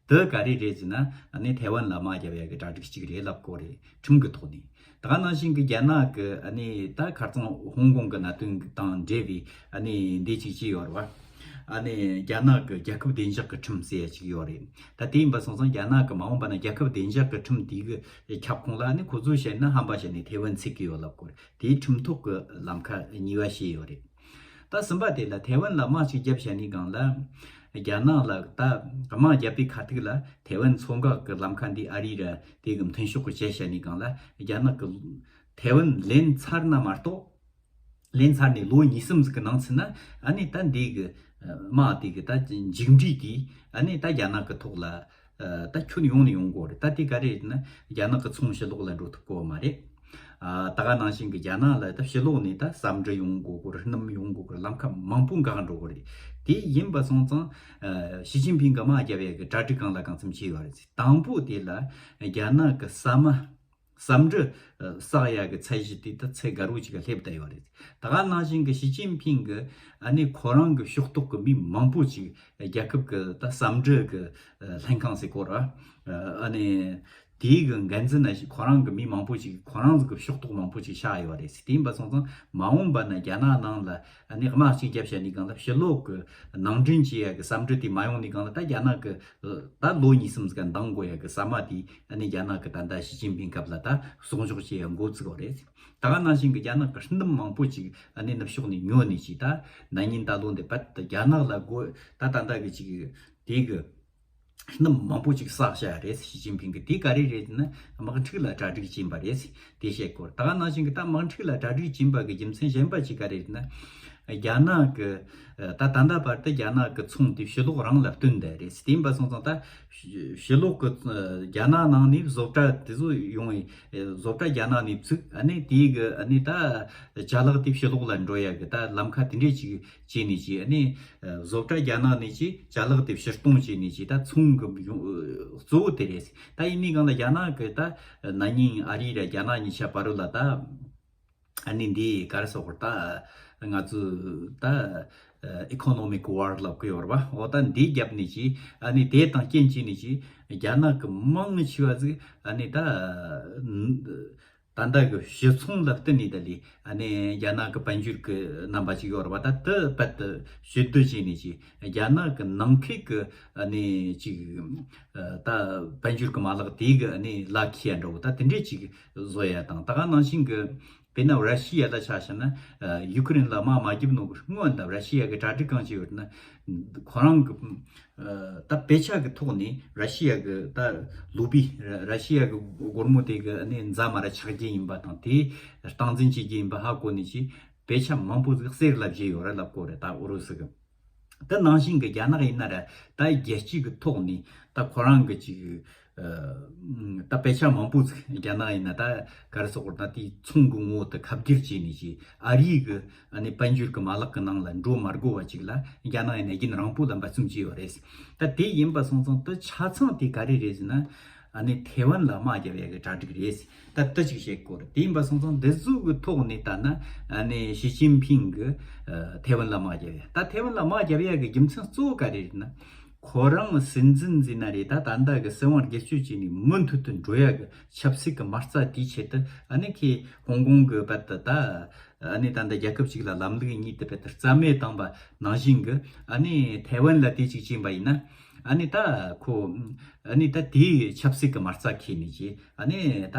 དེ་ག་རེ་རེད་ཟེར་ན། ཨ་ནི་ཐའེ་ཝན་ལ་དམག་རྒྱབ་ཡ་གི་གྲ་སྒྲིག་ཅིག་རེད་ལབ་དགོས་རེད། ཁྲིམས་ཀྱི་ཐོག་ནས། ད་ག་ནང་བཞིན་གྱི་རྒྱ་ནག་གི་ཨ་ནི་ད་ཁ་རྩང་ཧོང་ཀོང་གི་གནད་དོན་དང་འབྲེལ་བའི་ཨ་ནི་འདི་ཅིག་ཅིག་ཡོད་རེད་བ། ཨ་ནི་རྒྱ་ནག་གི་རྒྱལ་ཁབ་བདེ་འཇགས་ཀྱི་ཁྲིམས་ཟེར་ཡ་ཅིག་ཡོད་རེད། ད་དེ་ཡིན་པ་སོང་ཙང་རྒྱ་ནག་གི་མ་འོངས་པ་ན་རྒྱལ་ཁབ་བདེ་འཇགས་ཀྱི་ཁྲིམས་དེ་གི་ཁྱབ་ཁོངས་ལ་ཨ་ནི་ཁོ་ཚོས་བཤད་ན་ཧམ་པ་བཤད་ནས་ཐའེ་ཝན་ཚུད་ཀྱི་ཡོད་ལབ་དགོས་རེད། དེའི་ཁྲིམས་ཐོག་གི་ལམ་ཁ་གཉིས་པ་བཤད་ཡོད་རེད། ད་གསུམ་པ་དེ་ལ་ཐའེ་ཝན་ལ་དམག་ཅིག་བརྒྱབ་བྱས་ནས་གང་ལ། རྒྱ་ནག་ལ་ད་དམག་བརྒྱབ་པའི་ཁ་ཐུག་ལ་ཐའེ་ཝན་མཚོ་འགག་གི་ལམ་ཁ་འདི་ཨ་རི་ར་དེ་གི་མཐུན་ཕྱོགས་གི་བྱས་བྱས་ནས་གང་ལ། རྒྱ་ནག་གི་ཐའེ་ཝན་ལེན་ཚར་ན་མ་གཏོགས། ལེན་ཚར་ནས་ལོ་གཉིས་གསུམ་ཟིག་གི་ནང་ཚུད་ན་ཨ་ནི་ད་འདི་གི་དམག་དེ་གི་ད་མཇུག་འབྲས་དེ་ཨ་ནི་ད་རྒྱ་ནག་གི་ཐོག་ལ། ཨ། ད་ཁྱོན་ཡོངས་ནས་ཡོང་དགོས་རེད། ད་དེ་ག་རེ་རེད་ན་རྒྱ་ནག་གི་ཚོང་ཕྱི་ལོགས་ལ་འགྲོ་ཐུབ་གོ་མ་རེད། ཨ། ད་ག་ནང་བཞིན་གྱི་རྒྱ་ནག་ལ་ད་ཕྱི་ལོགས་ནས་ད་ཟ་འབྲུ་ཡོང་དགོས་གོ་རེད། སྣུམ་ཡོང་དགོས་གོ་རེད། ལམ་ཁ་མང་པོ་འགག་འགྲོ་གོ་རེད། དེ་ཡིན་པ་སོང་ཙང་། ཨ། ཞི་ཅིན་ཕིང་གི་དམག་རྒྱབ་ཡ་གི་གྲ་སྒྲིག་གང་ལ་གང་འཚམ་བྱས་ཡོད་རེད། དང་པོ་དེ་ལ་རྒྱ་ནག་གི་ཟ་མ། ཟ་འབྲུ་བསགས་ཡ་གི་ཚད་གཞི་དེ་ད་ཚད་ག་རུ་ཅིག་ག་སླེབས་བསྡད་ཡོད་རེད། ད་ག་ནང་བཞིན་གི་ཞི་ཅིན་ཕིང་གི་ཨ་ནི་ཁོ་རང་གི་ཕྱོགས་གཏོགས་གི་མི་མང་པོ་ཅིག་རྒྱལ་ཁབ་གི་ད་ཟ་འབྲུ་གི་ལྷན་ཁང་ཟེར་གོ་ར། ཨ་ནི་དེའི་གི་འགན་འཛིན་ན་ཞིག་ཁོ་རང་གི་མི་མང་པོ་ཅིག་ཁོ་རང་གི་ཕྱོགས་གཏོགས་མང་པོ་ཅིག་ཆགས་ཡོད་རེད། དེ་ཡིན་པ་སོང་ཙང་མ་འོངས་པ་ན་རྒྱ་ནག་ནང་ལ་ཨ་ནི་དམག་ཅིག་བརྒྱབ་བྱས་ནས་གང་ལ་ཕྱི་ལོགས་གི་ནང་འདྲེན་བྱེད་ཡ་གི་ཟ་འབྲུ་དེ་མ་ཡོང་ནས་གང་ལ་ད་རྒྱ་ནག་གི་ད་ལོ་གཉིས་གསུམ་ཟིག་འདང་དགོས་ཡ་གི་ཟ་མ་དེ་ཨ་ནི་རྒྱ་ནག་གི་ད་ལྟ་ཞི་ཅིན་ཕིང་སྐབས་ལ་ད་གསོག་འཇོག་བྱེད་ཡ་འགོ་བཙུགས་པ་རེད། ད་ག་ནང་བཞིན་གི་རྒྱ་ནག་གི་སྣུམ་མང་པོ་ཅིག་ཨ་ནི་ནུབ་ཕྱོགས་ནས་ཉོ་ནས་ཅིག་ད་ན་ནིང་ད་ལོ་འདི་བར་དུ་རྒྱ་ནག་ལ་དགོས་ད་ད་ལྟ་གི་ཅིག་དེ་གི་སྣུམ་མང་པོ་ཅིག་བསགས་བཞག་རེད། ཞི་ཅིན་ཕིང་གི་དེ་ག་རེ་རེད་ན་དམག་འཁྲུག་ལ་གྲ་སྒྲིག་བྱིན་པ་རེད། དེ་བཤད་སྐོར་ད་ག་ནང་བཞིན་གི་ད་དམག་འཁྲུག་ལ་གྲ་སྒྲིག་བྱིན་པ་གི་རྒྱུ་མཚན་གཞན་པ་ཅིག་ག་རེ་རེད་ན། རྒྱ་ནག་གི་ད་ད་ལྟ་བར་དུ་རྒྱ་ནག་གི་ཚོང་དེ་ཕྱི་ལོགས་རང་ལ་བསྟུན་བསྡད་རེད། དེ་ཡིན་པ་སོང་ཙང་ད་ཕྱི་ལོགས་གི་རྒྱ་ནག་ནང་ནས་བཟོ་གྲྭ་དེ་ཚོ་ཡོང་བའི་བཟོ་གྲྭ་རྒྱ་ནག་ནས་བཙུགས། ཨ་ནི་དེའི་གི་ཨ་ནི་ད་ཅ་ལག་དེ་ཕྱི་ལོགས་ལ་འགྲོ་ཡ་གི་ད་ལམ་ཁ་དེ་འདྲས་ཅིག་བྱས་ནས་ཅིག་ཨ་ནི་བཟོ་གྲྭ་རྒྱ་ནག་ནས་ཅིག་ཅ་ལག་དེ་ཕྱིར་གཏོང་བྱས་ནས་ཅིག་ད་ཚོང་གི་ཡོང་གཙོ་བོ་དེ་རེད། ད་ཡིན་ནའི་གང་ལ་རྒྱ་ནག་གི་ད་ན་ནིང་ཨ་རི་ར་རྒྱ་ནག་གཉིས་ཆ་བར་ལ་ད། ཨ་ནི་འདི་ག་རེ་ཟེར་དགོས་ད། ང་ཚོས་ད་economic war ལབ་ཀྱི་ཡོད་རེད་པ། འོ་ད་འདི་བརྒྱབ་ནས་ཀྱི་ཨ་ནི་དེ་དང་རྐྱེན་བྱས་ནས་ཀྱི་རྒྱ་ནག་གི་མང་ཆེ་བ་ཟིག་ཨ་ནི་ད་ད་ལྟ་གི་ཕྱི་ཚོང་ལ་བརྟེན་ནས་ད་ལི་ཨ་ནི་རྒྱ་ནག་གི་དཔལ་འབྱོར་གི་རྣམ་པ་ཅིག་ཡོད་རེད་པ། ད་དེ་རྦད་དེ་ཞུ་སྡུད་བྱས་ནས་ཀྱི་རྒྱ་ནག་གི་ནང་ཁུལ་གི་ཨ་ནི་ཅིག་ད་དཔལ་འབྱོར་གི་མ་ལག་དེ་གི་ཨ་ནི་ལ་ཁེ་འགྲོ་ད་དེ་འདྲས་ཅིག་བཟོ་ཡ་དང་། ད་ག་ནང་བཞིན་གི་དཔེར་ན་ར་ཤི་ཡ་ལ་ཆ་བཞག་ན་ཡུ་ཁུ་རེན་ལ་དམག་མ་བརྒྱབ་ནོ་གི་སྔོན་ལ་ར་ཤི་ཡ་གི་གྲ་སྒྲིག་གང་བྱས་ཡོད་ན་ཁོ་རང་གི་ད་དཔེ་ཆ་གི་ཐོག་ནས་ར་ཤི་ཡ་གི་ད་ལུག་པའི་ར་ཤི་ཡ་གི་སྒོར་མོ་དེ་གི་ནས་རྫ་མ་ར་ཆག་རྒྱུ་ཡིན་པ་དང་དེ་སྟངས་འཛིན་བྱེད་རྒྱུ་ཡིན་པ་ཧ་གོ་ནས་ཀྱི་དཔེ་ཆ་མང་པོ་ཟིག་གསེར་ལ་བཞེས་ཡོད་ར་ལབ་གོ་རེད། ད་ཨུ་རུ་སུ་གི་ད་ནང་བཞིན་གི་རྒྱ་ནག་ཡིན་ན་ར་ད་རྒྱལ་སྤྱི་གི་ཐོག་ནས་ད་ཁོ་རང་གི་ཅིག་ད་དཔེ་ཆ་མང་པོ་ཟིག་རྒྱ་ནག་ཡིན་ན་ད་ག་རེ་ཟེར་དགོས་རེད་ན་དེའི་ཚོང་གི་ངོ་བོ་དེ་ཁ་བསྒྱུར་བྱས་ནས་ཀྱི་ཨ་རིའི་གི་ཨ་ནི་དཔལ་འབྱོར་གི་མ་ལག་གི་ནང་ལ་འགྲོ་མ་དགོས་པ་ཅིག་ལ་རྒྱ་ནག་ཡིན་ན་རྒྱུན་རིང་པོ་ལ་འབད་བརྩོན་བྱས་ཡོད་རེད། ད་དེ་ཡིན་པ་སོང་ཙང་དེ་ཆ་ཚང་དེ་ག་རེ་རེད་ཟེར་ན་ཨ་ནི་ཐེ་ཝན་ལ་དམག་རྒྱབ་ཡ་གི་གྲ་སྒྲིག་རེད། ད་དེ་ཅིག་བཤད་དགོས་རེད། དེ་ཡིན་པ་སོང་ཙང་འདི་ཚོ་གི་ཐོག་ནས་ལྟ་ན་ཨ་ནི་ཞི་ཅིན་ཕིང་གི་ཐེ་ཝན་ལ་དམག་རྒྱབ་ཡ། ད་ཐེ་ཝན་ལ་དམག་རྒྱབ་ཡ་གི་རྒྱུ་མཚན་གཙོ་བོ་ག་རེ་རེད་ན། ཁོ་རང་སྲིད་འཛིན་ཟེར་ན་རེད། ད་ད་ལྟ་གི་སྲིད་དབང་སྒེར་གཅོད་བྱས་ནས་མུ་མཐུད་དུ་འགྲོ་ཡ་གི་ཆབ་སྲིད་ཀྱི་མ་རྩ་དེའི་ཆེད་དུ་ཨ་ནི་ཁོས་ཧོང་ཀོང་གི་བར་དུ་ད་ཨ་ནི་ད་ལྟ་རྒྱལ་ཁབ་ཅིག་ལ་ལམ་ལུགས་གཉིས་དེ་བར་དུ་རྩ་མེད་བཏང་པ་ནང་བཞིན་གི་ཨ་ནི་ཐའེ་ཝན་ལ་དེ་ཅིག་བྱས་པ་ཡིན་ན་ཨ་ནི་ད་ཁོ་ཨ་ནི་ད་དེའི་ཆབ་སྲིད་ཀྱི་མ་རྩ་ཁས་ནས་ཀྱི་ཨ་ནི་ད་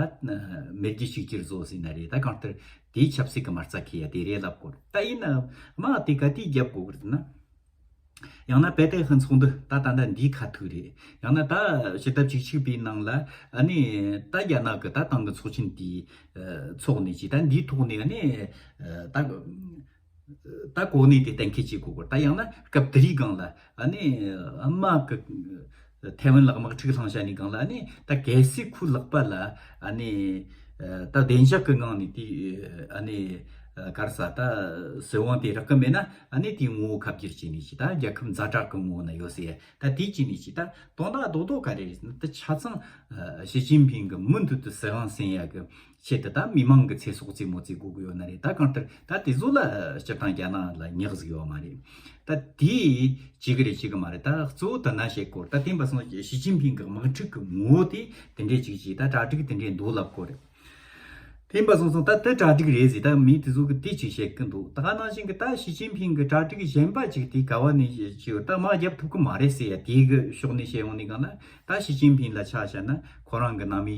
མེས་རྒྱལ་གཅིག་གྱུར་བཟོ་ཟེར་ན་རེད། ད་གང་ལྟར་དེའི་ཆབ་སྲིད་ཀྱི་མ་རྩ་ཁས་ཡ་དེ་རེད་ལབ་དགོས་རེད། ད་ཡིན་ན་དམག་དེ་ག་དུས་རྒྱབ་དགོས་གི་རེད་ན། ཡང་ན་པེ་ཏེ་ཧན་ཚོགས་འདུ་ད་ད་ལྟ་འདིའི་ཁ་ཐུག་རེད། ཡང་ན་ད་ཕྱི་ཟླ་བཅུ་གཅིག་པའི་ནང་ལ་ཨ་ནི་ད་རྒྱ་ནག་གི་ད་ཏང་གི་ཚོགས་ཆེན་དེའི་ཚོགས་ནས་ཀྱི་ད་འདིའི་ཐོག་ནས་ཨ་ནི་ད་ད་གོ་གནས་དེ་གཏན་འཁེལ་བྱེད་དགོས་གོ། ད་ཡང་ན་སྐབས་དེ་རིང་སྒང་ལ་ཨ་ནི་དམག་གི་ཐའེ་ཝན་ལ་དམག་འཁྲུག་བསླངས་བྱ་ནས་སྒང་ལ་ཨ་ནི་ད་གལ་སྲིད་ཁོའི་ལག་པ་ལ་ཨ་ནི་ད་བདེ་འཇགས་ཀྱི་ངང་ནས་དེ་ཨ་ནི་ག་རེ་ཟེར་ད་སྲིད་དབང་དེ་རག་གི་མེད་ན། ཨ་ནི་དེའི་ངོ་བོ་ཁ་བསྒྱུར་བྱས་ནས་ཅི་ད་རྒྱལ་ཁབ་ཛ་དྲག་གི་ངོ་བོ་ན་ཡོད་ཟེར་ཡ། ད་དེ་བྱས་ནས་ཅི་ད་དོན་དག་རྡོག་རྡོག་ག་རེ་རེད་ཟེར་ན། ད་ཆ་ཚང་ཞི་ཅིན་ཕིང་གི་མུ་མཐུད་དུ་སྲིད་དབང་ཟིན་ཡ་གི་ཆེད་དུ་ད་མི་མང་གི་ཚེ་སྲོག་རྩེད་མོ་རྩེ་དགོས་ཀྱི་ཡོད་ན་རེད། ད་གང་ལྟར་ད་དེ་ཚོ་ལ་སྤྱིར་བཏང་རྒྱ་ནག་ལ་ཉག་ཟིག་ཡོད་མ་རེད། ད་དེ་བྱེད་གི་རེད་བྱེད་གི་མ་རེད། ད་གཙོ་བོ་ད་ན་བཤད་སྐོར་ད་དེ་ཡིན་པ་སོང་ཞི་ཅིན་ཕིང་གི་དམག་འཁྲུག་གི་ངོ་བོ་དེ་དེ་འདྲས་ཅིག་ཅིག་ད་གྲ་སྒྲིག་དེ་འདྲས་འདུག་ལབ་དགོས་རེད། དེ་ཡིན་པ་སོང་ཙང་ད་དེ་གྲ་སྒྲིག་རེད་ཟེར། ད་མི་དེ་ཚོ་གི་དེ་ཅིག་བཤད་ཀྱི་འདུག་ད་ག་ནང་བཞིན་གི་ད་ཞི་ཅིན་ཕིང་གི་གྲ་སྒྲིག་གཞན་པ་ཅིག་དེ་ག་བ་ནས་ཅིག་ད་དམག་རྒྱབ་ཐུབ་ཀྱི་མ་རེད་ཟེར་ཡ་དེ་གི་ཕྱོགས་ནས་བཤད་ཡོང་ནས་གང་ན། ད་ཞི་ཅིན་ཕིང་ལ་ཆ་བཞག་ན་ཁོ་རང་གི་ནང་མི་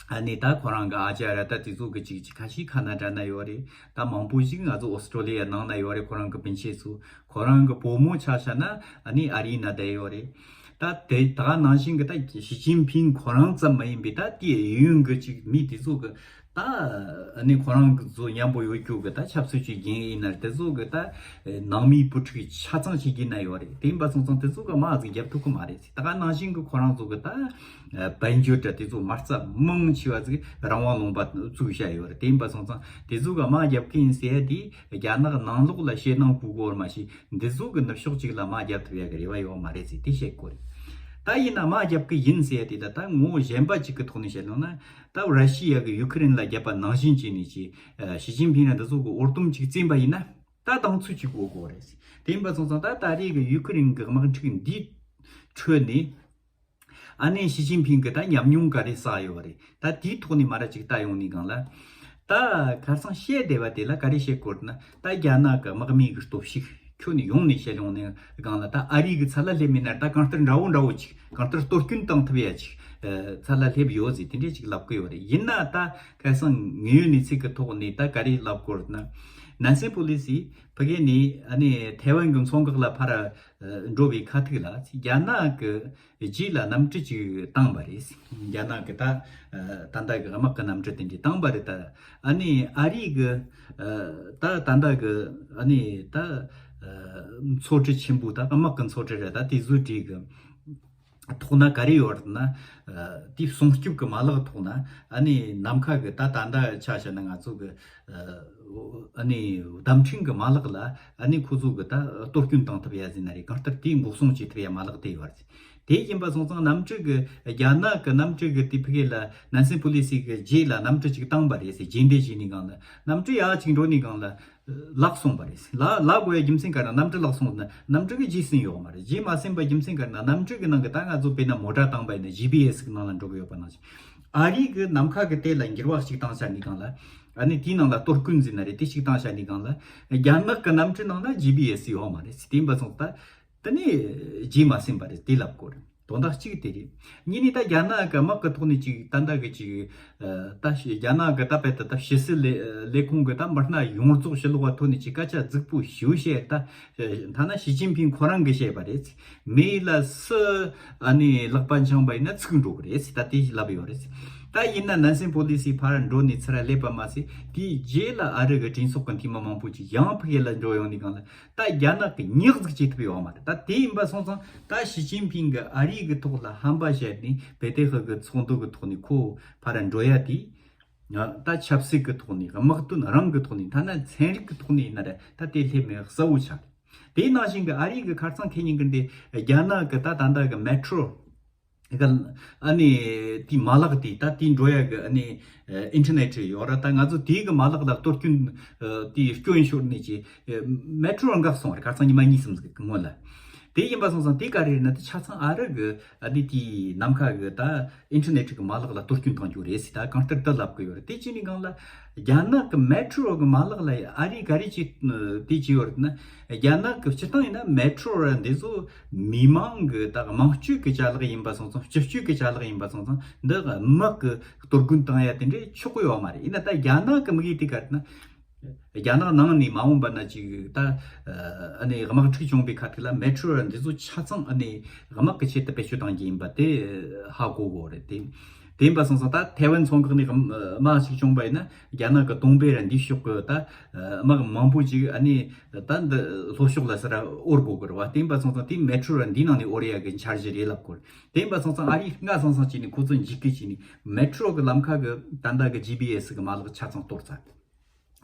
ཨ་ནི་ད་ཁོ་རང་གི་ཨ་ཅག་ར་ད་དེ་ཚོ་གི་ཅིག་ཅིག་ཁ་ཤས་ཁ་ན་ཌ་ན་ཡོད་རེད། ད་མང་པོ་ཞིག་ང་ཚོ་ཨོ་སི་ཀྲོ་ལི་ཡ་ནང་ན་ཡོད་རེད། ཁོ་རང་གི་སྤུན་མཆེད་ཚོ། ཁོ་རང་གི་བུ་མོ་ཆ་བཞག་ན་ཨ་ནི་ཨ་རིའི་ནང་བསྡད་ཡོད་རེད། ད་དེ་ད་ག་ནང་བཞིན་གི་ད་ཞི་ཅིན་ཕིང་ཁོ་རང་ཙམ་མ་ཡིན་པའི་ད་དེའི་གཡས་གཡོན་གི་ཅིག་མི་དེ་ཚོ་གི་ད་ཨ་ནི་ཁོ་རང་གི་ཚོ་མཉམ་པོ་ཡོད་རྒྱུ་གི་ད་ཆབ་སྲིད་ཀྱི་འགན་ཡིན་ན་དེ་ཚོ་གི་ད་ནང་མིའི་བུ་ཕྲུག་ཆ་ཚང་ཞིག་ཡིན་ན་ཡོད་རེད། དེ་ཡིན་པ་སོང་ཙང་དེ་ཚོ་གི་དམག་ཟིག་རྒྱབ་ཐུབ་ཀྱི་མ་རེད། ད་ག་ནང་བཞིན་གི་ཁོ་རང་ཚོ་གི་ད་དཔལ་འབྱོར་དྲ་དེ་ཚོ་མ་རྩ་མང་ཆེ་བ་ཟིག་རང་དབང་ལུང་པ་བཙུགས་བཞག་ཡོད་རེད། དེ་ཡིན་པ་སོང་ཙང་དེ་ཚོ་གི་དམག་རྒྱབ་ཀྱི་ཡིན་ཟེར་ཡ་དེ་རྒྱ་ནག་ནང་ལོགས་ལ་ཞེད་སྣང་དགོས་གོ་བར་མ་ཤེས། འདི་ཚོ་གི་ནུབ་ཕྱོགས་གཅིག་ལ་དམག་རྒྱབ་ཐུབ་ཡ་གི་རེ་བ་ཡོད་མ་རེད་ཟེར་དེ་བཤད་དགོས་རེད། ད་ཡིན་ན་དམག་རྒྱབ་གི་ཡིན་ཟེར་ཡ་དེ་ད་ད་ངོ་བོ་གཞན་པ་གཅིག་གི་ཐོག་ནས་བཤད་ལོང་ན། ད་ར་ཤི་ཡ་གི་ཡུ་ཁུ་རེན་ལ་རྒྱབ་པ་ནང་བཞིན་བྱས་ནས་ཀྱི་ཞི་ཅིན་ཕིང་ལ་འདི་ཚོ་གི་འོར་སྡུམ་གཅིག་བཙེམས་པ་ཡིན་ན་ད་དང་ཚུད་གཅིག་དགོས་དགོས་རེད་ཟེར། དེ་ཡིན་པ་སོང་ཙང་ད་ད་རེས་གི་ཡུ་ཁུ་རེན་གི་དམག་འཁྲུག་འདིའི་ཁྲོད་ནས། ཨ་ནེ་ཞི་ཅིན་ཕིང་གི་ད་ཉམས་མྱོང་ག་རེ་བསགས་ཡོད་རེད། ད་དེའི་ཐོག་ནས་མ་ར་ཅིག་ལྟ་ཡོང་ནས་གང་ལ། ད་ཁ་སང་བཤད་བསྡད་པ་དེ་ལ་ག་རེ་བཤད་དགོས་ན། ད་རྒྱ་ནག་གི་དམག་མིའི་གི་སྟོབས་ཤུགས་ཁྱོན་ནས་ཡོང་ནས་བཤད་ཡོང་ནས་གང་ལ། ད་ཨ་རི་གི་ཚད་ལ་སླེབས་མེད་ན་ད་གང་ལྟར་འདྲ་བོ་འདྲ་བོ་ཅིག་གང་ལྟར་གཏོར་སྐྱོན་བཏང་ཐུབ་ཡ་ཅིག་ཚད་ལ་སླེབས་ཡོད་ཟེར་དེ་འདྲས་ཅིག་ལབ་གི་ཡོད་རེད། ཡིན་ན་ད་ཁ་སང་དངོས་ཡོད་གནས་ཚུལ་གི་ཐོག་ནས་ད་ག་རེ་ལབ་དགོས་ན། ནན་སན་པོ་ལི་སི་ཕ་གི་ནས་ཨ་ནེ་ཐའེ་ཝན་གི་མཚོ་འགག་ལ་ཕར་འགྲོ་བའི་ཁ་ཐུག་ལ་རྒྱ་ནག་གི་རྗེས་ལ་གནམ་གྲུ་ཅིག་བཏང་བ་རེད། རྒྱ་ནག་གི་ད་ད་ལྟ་གི་དམག་གི་གནམ་གྲུ་དེ་འདྲ་བཏང་བ་རེད། ད་ཨ་ནི་ཨ་རི་གི་ད་ད་ལྟ་གི་ཨ་ནི་ད་མཚོ་གྲུ་ཆེན་པོ་ད་དམག་གི་མཚོ་གྲུ་རེད། ད་དེ་ཚོའི་གྲས་གི་ཐོག་ན་ག་རེ་ཡོད་ན། དེའི་སྲུང་སྐྱོབ་ཀྱི་མ་ལག་ཐོག་ན་ཨ་ནི་ནམ་མཁའ་གི་ད་ད་ལྟ་ཆ་བཞག་ན་ང་ཚོ་གི་ཨ་ནི་བརྡབ་འཕྲིན་གྱི་མ་ལག་ལ་ཨ་ནི་ཁོ་ཚོ་གི་ད་གཏོར་སྐྱོན་བཏང་ཐུབ་ཡ་ཟེར་ན་རེད། གང་ལྟར་དེའི་འགོག་སྲུང་བྱེད་ཐུབ་ཡ་མ་ལག་དེ་ཡོད་རེད། དེ་ཡིན་པ་སོང་ཙང་གནམ་གྲུ་གི་རྒྱ་ནག་གི་གནམ་གྲུ་གི་དེ་ཕ་གི་ལ་ནན་སན་པོ་ལི་སི་གི་རྗེས་ལ་གནམ་གྲུ་ཅིག་བཏང་བ་རེད་ཟེར་རྗེས་འདེད་བྱས་ནས་གང་ལ་གནམ་གྲུ་ཡག་ཅིག་འགྲོ་ནས་གང་ལ་ལག་སོང་བ་རེད། ལག་ལག་དགོས་ཡ་རྒྱུ་མཚན་ག་རེ་གནམ་གྲུ་ལག་སོང་ན་གནམ་གྲུ་གི་རྗེས་ཟིན་ཡོད་མ་རེད། རྗེས་མ་ཟིན་པ་རྒྱུ་མཚན་ག་རེ་ན་གནམ་གྲུ་གི་ནང་གི་ད་ང་ཚོ་དཔེར་ན་མོ་ཊ་བཏང་པ་ཡིན་ན་ཇི་པི་ཨེ་སི་གི་ནང་ལ་འགྲོ་གི་ཡོད་པ་ནང་བཞིན། ཨ་རི་གི་ནམ་མཁའ་གི་དེ་ལ་འགྱུར་བ་ཞིག་བཏང་བྱ་ནི་གང་ལ། ཨ་ནི་དེའི་ནང་ལ་གཏོར་སྐྱོན་ཟིན་ན་རེད། དེ་ཞིག་བཏང་བྱ་ནི་གང་ལ། རྒྱ་ནག་གི་གནམ་གྲུ་ནང་ན་ཇི་པི་ཨེ་སི་ཡོད་མ་རེད། དེ་ཡིན་པ་སོང་ད་དེ་ནས་རྗེས་མ་ཟིན་པ་རེད། དེ་ལབ་དགོས་རེད། དོན་དག་གཅིག་དེ་རེད། གཉིས་ནས་ད་རྒྱ་ནག་གི་དམག་གི་ཐོག་ནས་ཅིག་ད་ལྟ་གི་ཅིག་ད་རྒྱ་ནག་གི་ད་བལ་དུ་ད་ཕྱི་སྲིད་ལས་ལས་ཁུངས་གི་ད་མི་སྣ་ཡོངས་རྫོགས་ཕྱི་ལོགས་པ་ཐོག་ནས་ཅིག་སྐད་ཆ་རྫིག་པོ་ཞེ་པོ་བཤད། ད་ཐ་ན་ཞི་ཅིན་ཕིང་ཁོ་རང་གིས་བཤད་པ་རེད། མི་ལ་སུ་ཨ་ནི་ལག་པ་འཆང་པ་ཡིན་ན་ཚིག་འགྲོ་གི་རེད། ད་དེ་ལབ་ཡོད་རེད། ད་ཡིན་ན་ནན་སན་པོ་ལི་སི་ཕར་འགྲོ་ནས་ཚུར་སླེབས་པ་མ་ཟད། དེའི་རྗེས་ལ་ཨ་རི་གི་གྲོས་ཚོགས་ཀྱི་འཐུས་མི་མང་པོ་ཅིག་ཡང་ཕ་གི་ལ་འགྲོ་ཡོང་ནས་སྒང་ལ། ད་རྒྱ་ནག་གི་ཉག་ཟིག་བྱེད་ཐུབ་ཡོད་མ་རེད། ད་དེ་ཡིན་པ་སོང་ཙང་ད་ཞི་ཅིན་ཕིང་གི་ཨ་རི་གི་ཐོག་ལ་ཧམ་པ་བཤད་ནས་བེ་ཏེ་ཧི་གི་ཚོགས་འདུ་གི་ཐོག་ནས་ཁོ་ཕར་འགྲོ་ཡ་དེ། ད་ཆབ་སྲིད་གི་ཐོག་ནས། དམག་དོན་རང་གི་ཐོག་ནས། ཐ་ན་ཚན་རིག་གི་ཐོག་ནས་ཡིན་ན་ར་ད་དེ་ལྷད་མེད་གསལ་བོ་ཆགས་རེད། དེ་ནང་བཞིན་གི་ཨ་རི་གི་ཁ་སང་ཁེ་ཉིན་གི་འདི་རྒྱ་ནག་གི་ད་ད་ལྟ་གི་མེ་ཊྲོ་གི་ཨ་ནི་དེའི་མ་ལག་དེ། ད་དེའི་འགྲོ་ཡ་གི་ཨ་ནི་ཨིན་ཊར་ནེཊ་ཡོད་ར། ད་ང་ཚོ་དེའི་གི་མ་ལག་ལ་གཏོར་སྐྱོན་དེའི་སྐྱོན་ཤོར་ནས་ཀྱི་མེ་ཊྲོ་འགག་སོང་རེད། ཁ་སང་ཉི་མ་གཉིས་གསུམ་ཟིག་གི་སྔོན་ལ། དེ་ཡིན་པ་སོང་ཙང་དེ་ག་རེ་རེད་ན། དེ་ཆ་ཚང་ཨ་རི་གི་ཨ་ནི་དེའི་ནམ་མཁའ་གི་ད་ཨིན་ཊར་ནེཊ་གི་མ་ལག་ལ་གཏོར་སྐྱོན་བཏང་རྒྱུ་རེད་ཟེར། ད་གང་ལྟར་ད་ལབ་གི་ཡོད་རེད། དེ་བྱས་ནས་སྒང་ལ་རྒྱ་ནག་གི་མེ་ཊྲོ་གི་མ་ལག་ལ་ཨ་རི་ག་རེ་བྱེད་དེ་བྱས་ཡོད་རེད་ན། རྒྱ་ནག་གི་སྤྱིར་བཏང་ཡིན་ན་མེ་ཊྲོ་ར་འདི་ཚོ་མི་མང་གི་ད་དམངས་སྤྱོད་ཀྱི་ཅ་ལག་ཡིན་པ་སོང་ཙང་། སྤྱི་སྤྱོད་ཀྱི་ཅ་ལག་ཡིན་པ་སོང་ཙང་འདི་དམག་གི་གཏོར་རྒོལ་བཏང་ཡ་དེ་འདྲའི་ཆོག་གི་ཡོད་མ་རེད། ཡིན་ན་ད་རྒྱ་ནག་གི་དམིགས་ཡུལ་དེ་ག་རེ་ན། རྒྱ་ནག་ནང་ནས་མ་འོངས་པ་ན་ཅིག་ད་ཨ་ནི་དམག་འཁྲུག་བྱུང་བའི་ཁ་ཐུག་ལ་མེ་ཊྲོ་ར་འདི་ཚོ་ཆ་ཚང་ཨ་ནི་དམག་གི་ཆེད་དུ་བེད་སྤྱོད་གཏང་རྒྱུ་ཡིན་པ་དེ་ཧ་གོ་དགོས་རེད། དེ་དེ་ཡིན་པ་སོང་ཙང་ད་ཐའེ་ཝན་མཚོ་འགག་ནས་དམག་ཞིག་བྱུང་བ་ཡིན་ན། རྒྱ་ནག་གི་ཏུང་པེ་ར་འདི་ཕྱོགས་གི་ད་དམག་མང་པོ་ཅིག་ཨ་ནི་ད་འདི་ལྷོ་ཕྱོགས་ལ་ས་ར་འོར་དགོས་གི་རེད་བ། དེ་ཡིན་པ་སོང་ཙང་དེ་མེ་ཊྲོ་ར་འདི་ནང་ནས་འོར་ཡ་གི་འཆར་གཞི་རེད་ལབ་དགོས་རེད། དེ་ཡིན་པ་སོང་ཙང་ཨ་རི་སྔ་སང་སང་བྱས་ནས་ཁོ་ཚོ་འཇིགས་སྐུལ་བྱས་ནས་མེ་ཊྲོ་གི་ལམ་ཁ་གི་ད་ལྟ་གི་ཇི་པི་ཨེ་སི་གི་མ་ལག་ཆ་ཚང་གཏོར་ཚར།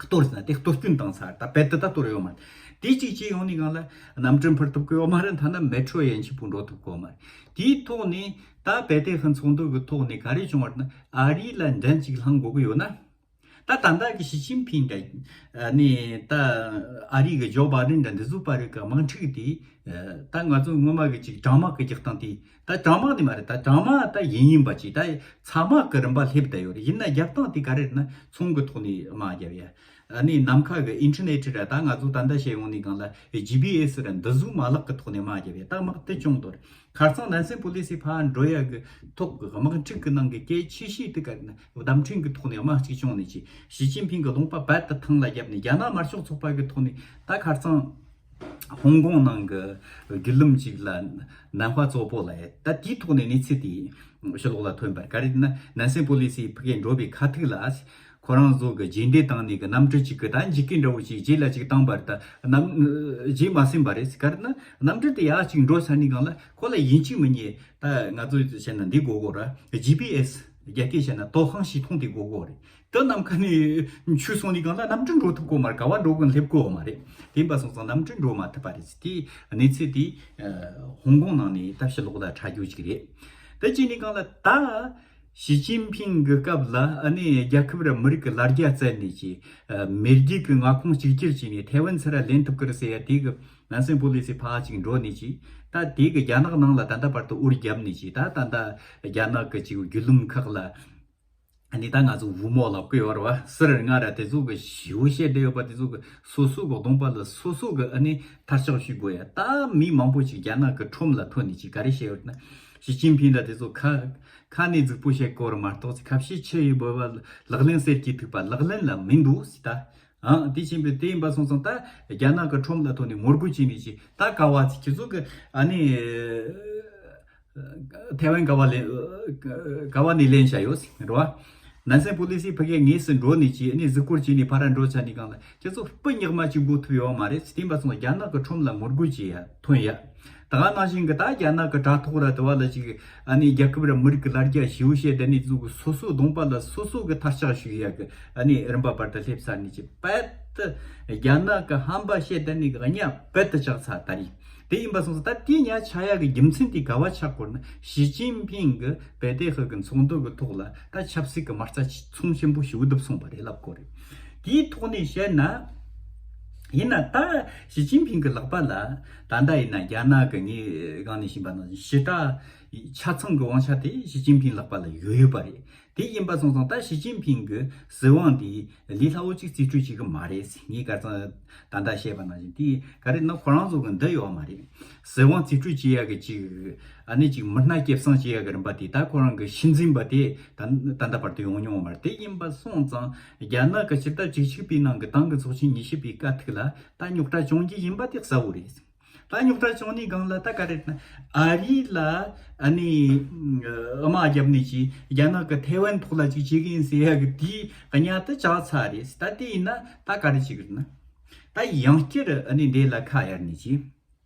གཏོར་ཟེར་ན་དེ་གཏོར་སྐྱོན་བཏང་ཚར། ད་རྦད་དེ་ད་གཏོར་ཡོད་མ་རེད། དེ་གཅིག་བྱས་ཡོང་ནས་སྒང་ལ་གནམ་གྲུ་འཕུར་ཐུབ་ཀྱི་ཡོད་མ་རེད། ཐ་ན་མེ་ཊྲོ་ཡན་ཆད་པོ་འགྲོ་ཐུབ་ཀྱི་ཡོད་མ་རེད། དེའི་ཐོག་ནས་ད་བེ་ཏེ་ཧི་ཚོགས་འདུ་གི་ཐོག་ནས་ག་རེ་བྱུང་བ་རེད་ན། ཨ་རི་ལ་འགྲན་ཅིག་ལྷང་དགོས་ཀྱི་ཡོད་ན། ད་ད་ལྟ་གི་ཞི་ཅིན་ཕིང་དང་ནི་ད་ཨ་རི་གི་ཇོ་བྷ་ཌེན་དང་འདི་ཚོ་བར་གི་དམག་འཁྲུག་དེ། ད་ང་ཚོ་སྔོན་མ་གི་ཅིག་གྲང་དམག་གི་རྒྱག་སྟངས་དེ། ད་གྲང་དམག་ནི་མ་རེད། ད་གྲང་དམག་ད་ཡིན་ཡིན་པ་ཅིག་ད་ཚ་དམག་གི་རིམ་པ་སླེབས་བསྡད་ཡོད་རེད། ཡིན་ན་རྒྱབ་སྟངས་དེ་ག་རེ་རེད་ན། ཚོང་གི་ཐོག་ནས་དམག་རྒྱབ་ཡ། ཨ་ནི་ནམ་མཁའ་གི་ཨིན་ཊར་ནེཊ་ར། ད་ང་ཚོ་ད་ལྟ་བཤད་ཡོང་ནས་སྒང་ལ་ཇི་པི་ཨེ་སི་ར་འདི་ཚོའི་མ་ལག་གི་ཐོག་ནས་དམག་རྒྱབ་ཡ། ད་དམག་དེ་བྱུང་དོ་རེད། ཁ་སང་ནན་སན་པོ་ལི་སི་ཕར་འགྲོ་ཡ་གི་ཐོག་གི་དམག་འཁྲུག་གི་ནང་གི་གལ་ཆེ་ཤོས་དེ་ག་རེ་ན། བརྡ་འཕྲིན་གི་ཐོག་ནས་དམག་ཅིག་བྱུང་ནས་ཅིག་ཞི་ཅིན་ཕིང་གི་ལུང་པ་རྦད་དེ་ཐང་ལ་བརྒྱབ་ནས། རྒྱ་ནག་དམར་ཤོག་ཚོགས་པ་གི་ཐོག་ནས་ད་ཁ་སང་ཧོང་ཀོང་ནང་གི་བརྒྱུད་ལམ་ཅིག་ལ་ནན་ཧྭ་ཙོ་པོ་ལ་ཡ། ད་དེའི་ཐོག་ནས་གནས་ཚུལ་དེ་ཕྱི་ལོགས་ལ་ཐོན་པ་རེད། ག་རེ་ན་ནན་སན་པོ་ལི་སི་ཕ་གིར་འགྲོ་བའི་ཁ་ཐུག་ལ། ཁོ་རང་ཚོ་གི་རྗེས་འདེད་བཏང་ནས་གི་གནམ་གྲུ་གཅིག་གི་ད་འཇིགས་སྐུལ་འདྲ་བོ་ཅིག་རྗེས་ལ་ཅིག་བཏང་པ་རེད། ད་གནམ་རྗེས་མ་ཟིན་པ་རེད། ག་རེ་ན་གནམ་གྲུ་དེ་ཡར་ཅིག་འགྲོ་ཚར་ནས་སྒང་ལ་ཁོ་ལ་ཡིན་གཅིག་མིན་གཉིས་ད་ང་ཚོས་བཤད་ན་འདི་དགོས་གོ་ར། ཇི་པི་ཨེ་སི། རྒྱ་སྐད་བཤད་ན་དོ་ཁང་系统་དེ་དགོས་གོ་རེད། དེ་ནམ་མཁའ་ནས་ཆུ་སོང་ནས་སྒང་ལ་གནམ་གྲུ་འགྲོ་ཐུབ་གོ་མ་རེད། ག་བ་འགྲོ་གི་སླེབས་གོ་མ་རེད། དེ་ཡིན་པ་སོང་ཙང་གནམ་གྲུ་འགྲོ་མ་ཐུབ་པ་རེད། དེ་གནས་ཚུལ་དེ་ཧོང་ཀོང་ནང་ནས་ད་ཕྱི་ལོགས་ལ་ཁྲ་རྒྱུ་ཅིག་རེད། དེ་བྱས་ནས་སྒང་ལ་ད་ཞི་ཅིན་ཕིང་གི་སྐབས་ལ་ཨ་ནི་རྒྱལ་ཁབ་ར་མི་རིགས་ཀྱི་ལ་རྒྱ་བཙལ་ནས་ཀྱི་མེས་རྒྱལ་གྱི་མངའ་ཁོངས་གཅིག་གྱུར་བྱས་ནས་ཐའེ་ཝན་ཚུར་ར་ལེན་ཐུབ་ཀྱི་རེད་ཟེར་ཡ་དེ་གི་ནན་སན་པོ་ལི་སི་ཕར་ཅིག་འགྲོ་ནས་ཀྱི། ད་དེ་གི་རྒྱ་ནག་ནང་ལ་ད་ལྟ་བར་དུ་འུར་བརྒྱབ་ནས་ཀྱི། ད་ད་ལྟ་རྒྱ་ནག་གི་ཅིག་བརྒྱུད་ལམ་ཁག་ལ། ཨ་ནི་ད་ང་ཚོ་བུ་མོ་ལབ་ཀྱི་ཡོད་རེད་བ། སིར་ང་ར་དེ་ཚོ་གི་ཞེ་པོ་བཤད་བསྡད་ཡོད་པ། དེ་ཚོ་གི་སོ་སོ་གི་གདོང་པ་ལ་སོ་སོ་གི་ཨ་ནི་མཐར་ཆགས་ཞུ་དགོས་ཡ། ད་མི་མང་པོ་ཅིག་རྒྱ་ནག་གི་ཁྲོམ་ལ་ཐོན་ནས་ཅིག་ག་རེ་བཤད་ཡོད་ན། ཞི་ཅིན་ཕིང་ལ་དེ་ཚོ་ཁ་ཁ་ནས་རྫིག་པོ་བཤད་དགོས་རེད་མ་གཏོགས། ཁ་བཤད་ཆི་ཡོད་བོད་པ་ལག་ལེན་ཟེར་གྱི་ཐུག་པ་ལག་ལེན་ལ་མི་འདུག་ཟེར་ད། ཨང་། དེ་ཕྱིན་པས་དེ་ཡིན་པ་སོང་ཙང་ད་རྒྱ་ནག་གི་ཁྲོམ་ལ་ཐོན་ནས་ངོ་རྒོལ་བྱས་ནས་ཅིག། ད་ག་བ་ཚིག་ཁྱེད་ཚོ་གི་ཨ་ནི་ཐའེ་ཝན་ག་བ་ལེན་ག་བ་ནས་ལེན་བྱ་ཡོད་ཟེར་རོ། ནན་སན་པོ་ལི་སི་ཕ་གིར་དངོས་སུ་འགྲོ་ནས་ཅིག་ཨ་ནི་གཟིགས་སྐོར་བྱས་ནས་ཕར་ར་འགྲོ་ཚར་ནས་སྒང་ལ་ཁྱེད་ཚོ་སྤུ་ཉག་མ་ཅིག་འགོ་ཐུབ་ཡོད་མ་རེད། དེ་ཡིན་པ་སོང་ཙང་རྒྱ་ནག་གི་ཁྲོམ་ལ་ངོ་རྒོལ་བྱེད་ཡ་ཐོན་ཡ། ད་ག་ནང་བཞིན་གི་ད་རྒྱ་ནག་གི་དྲ་ཐོག་ར་དུ་བ་ལ་ཅིག་ཨ་ནི་རྒྱལ་ཁབ་ར་མི་རིགས་ཀྱི་ལ་རྒྱ་ཞེ་པོ་བཤད་བསྡད་ནས་ཚོ་གི་སོ་སོའི་གདོང་པ་ལ་སོ་སོ་གི་མཐར་ཆགས་ཞུ་ཡ་གི་ཨ་ནི་རིམ་པ་བར་དུ་སླེབས་ཚར་ནས་ཅིག་རྦད་དེ་རྒྱ་ནག་གི་ཧམ་པ་བཤད་བསྡད་ནས་གི་གཉའ་རྦད་དེ་བཅག་ཚར་ད་རེད། དེ་ཡིན་པ་སོང་ཙང་ད་དེ་གཉའ་ཆག་ཡ་གི་རྒྱུ་མཚན་དེ་ག་བ་ཆགས་གོ་ན། ཞི་ཅིན་ཕིང་གི་བེ་ཏེ་ཧི་གི་ཚོགས་འདུ་གི་ཐོག་ལ་ད་ཆབ་སྲིད་ཀྱི་མ་རྩ་ཚོང་ཆེན་པོ་ཞིག་བརྡིབས་སོང་བ་རེད་ལབ་དགོས་རེད། དེའི་ཐོག་ནས་བཤད་ན། ཡིན་ན་ད་ཞི་ཅིན་ཕིང་གི་ལག་པ་ལ་ད་ལྟ་ཡིན་ན་རྒྱ་ནག་གི་ངས་སྒང་ནས་ཕྱིན་པ་ནང་བཞིན་ཞི་དྲག་ཆ་ཚང་གི་དབང་ཆ་དེ་ཞི་ཅིན་ཕིང་ལག་པ་ལ་ཡོད་ཡོད་པ་རེད། དེ་ཡིན་པ་སོང་ཙང་ད་ཞི་ཅིན་ཕིང་གི་སྲིད་དབང་དེ་ལས་སླ་བོ་ཅིག་རྩིས་སྤྲོད་བྱེད་གི་མ་རེད། ངས་ག་ཚང་ད་ལྟ་བཤད་པ་ནང་བཞིན་དེ་ག་རེ་ན་ཁོ་རང་ཚོ་གི་འདི་ཡོད་མ་རེད། སྲིད་དབང་རྩིས་སྤྲོད་བྱེད་ཡ་གི་ཅིག་ཨ་ནི་ཅིག་མི་སྣ་སྐྱེད་སྲིང་བྱེད་ཡ་གི་རིམ་པ་དེ་ད་ཁོ་རང་གི་ཤུལ་འཛིན་པ་དེ་ད་ད་ལྟ་བར་དུ་ཡོང་མྱོང་བ་མ་རེད། དེ་ཡིན་པ་སོང་ཙང་རྒྱ་ནག་གི་སྤྱི་ཟླ་བཅུ་གཅིག་པའི་ནང་གི་ཏང་གི་ཚོགས་ཆེན་ཉི་ཤུ་པའི་དཀའ་ཐུག་ལ་ད་རྙོག་དྲ་བྱུང་རྒྱུ་ཡིན་པ་དེ་གསལ་བོ་རེད། ད་རྙོག་དྲ་བྱུང་ནས་སྒང་ལ་ད་ག་རེ་ན་ཨ་རི་ལ་ཨ་ནི་དམག་བརྒྱབ་ནས་ཀྱི་རྒྱ་ནག་གི་ཐའེ་ཝན་ཐོག་ལ་ཅིག་བྱེད་གི་ཡིན་ཟེར་ཡ་གི་དེའི་གཉའ་དེ་བཅག་ཚར་རེད། ད་དེ་ཡིན་ན་ད་ག་རེ་བྱེད་གི་རེད་ན། ད་ཡང་བསྐྱར་ཨ་ནི་འདི་ལ་ཁ་གཡར་ནས་ཀྱི་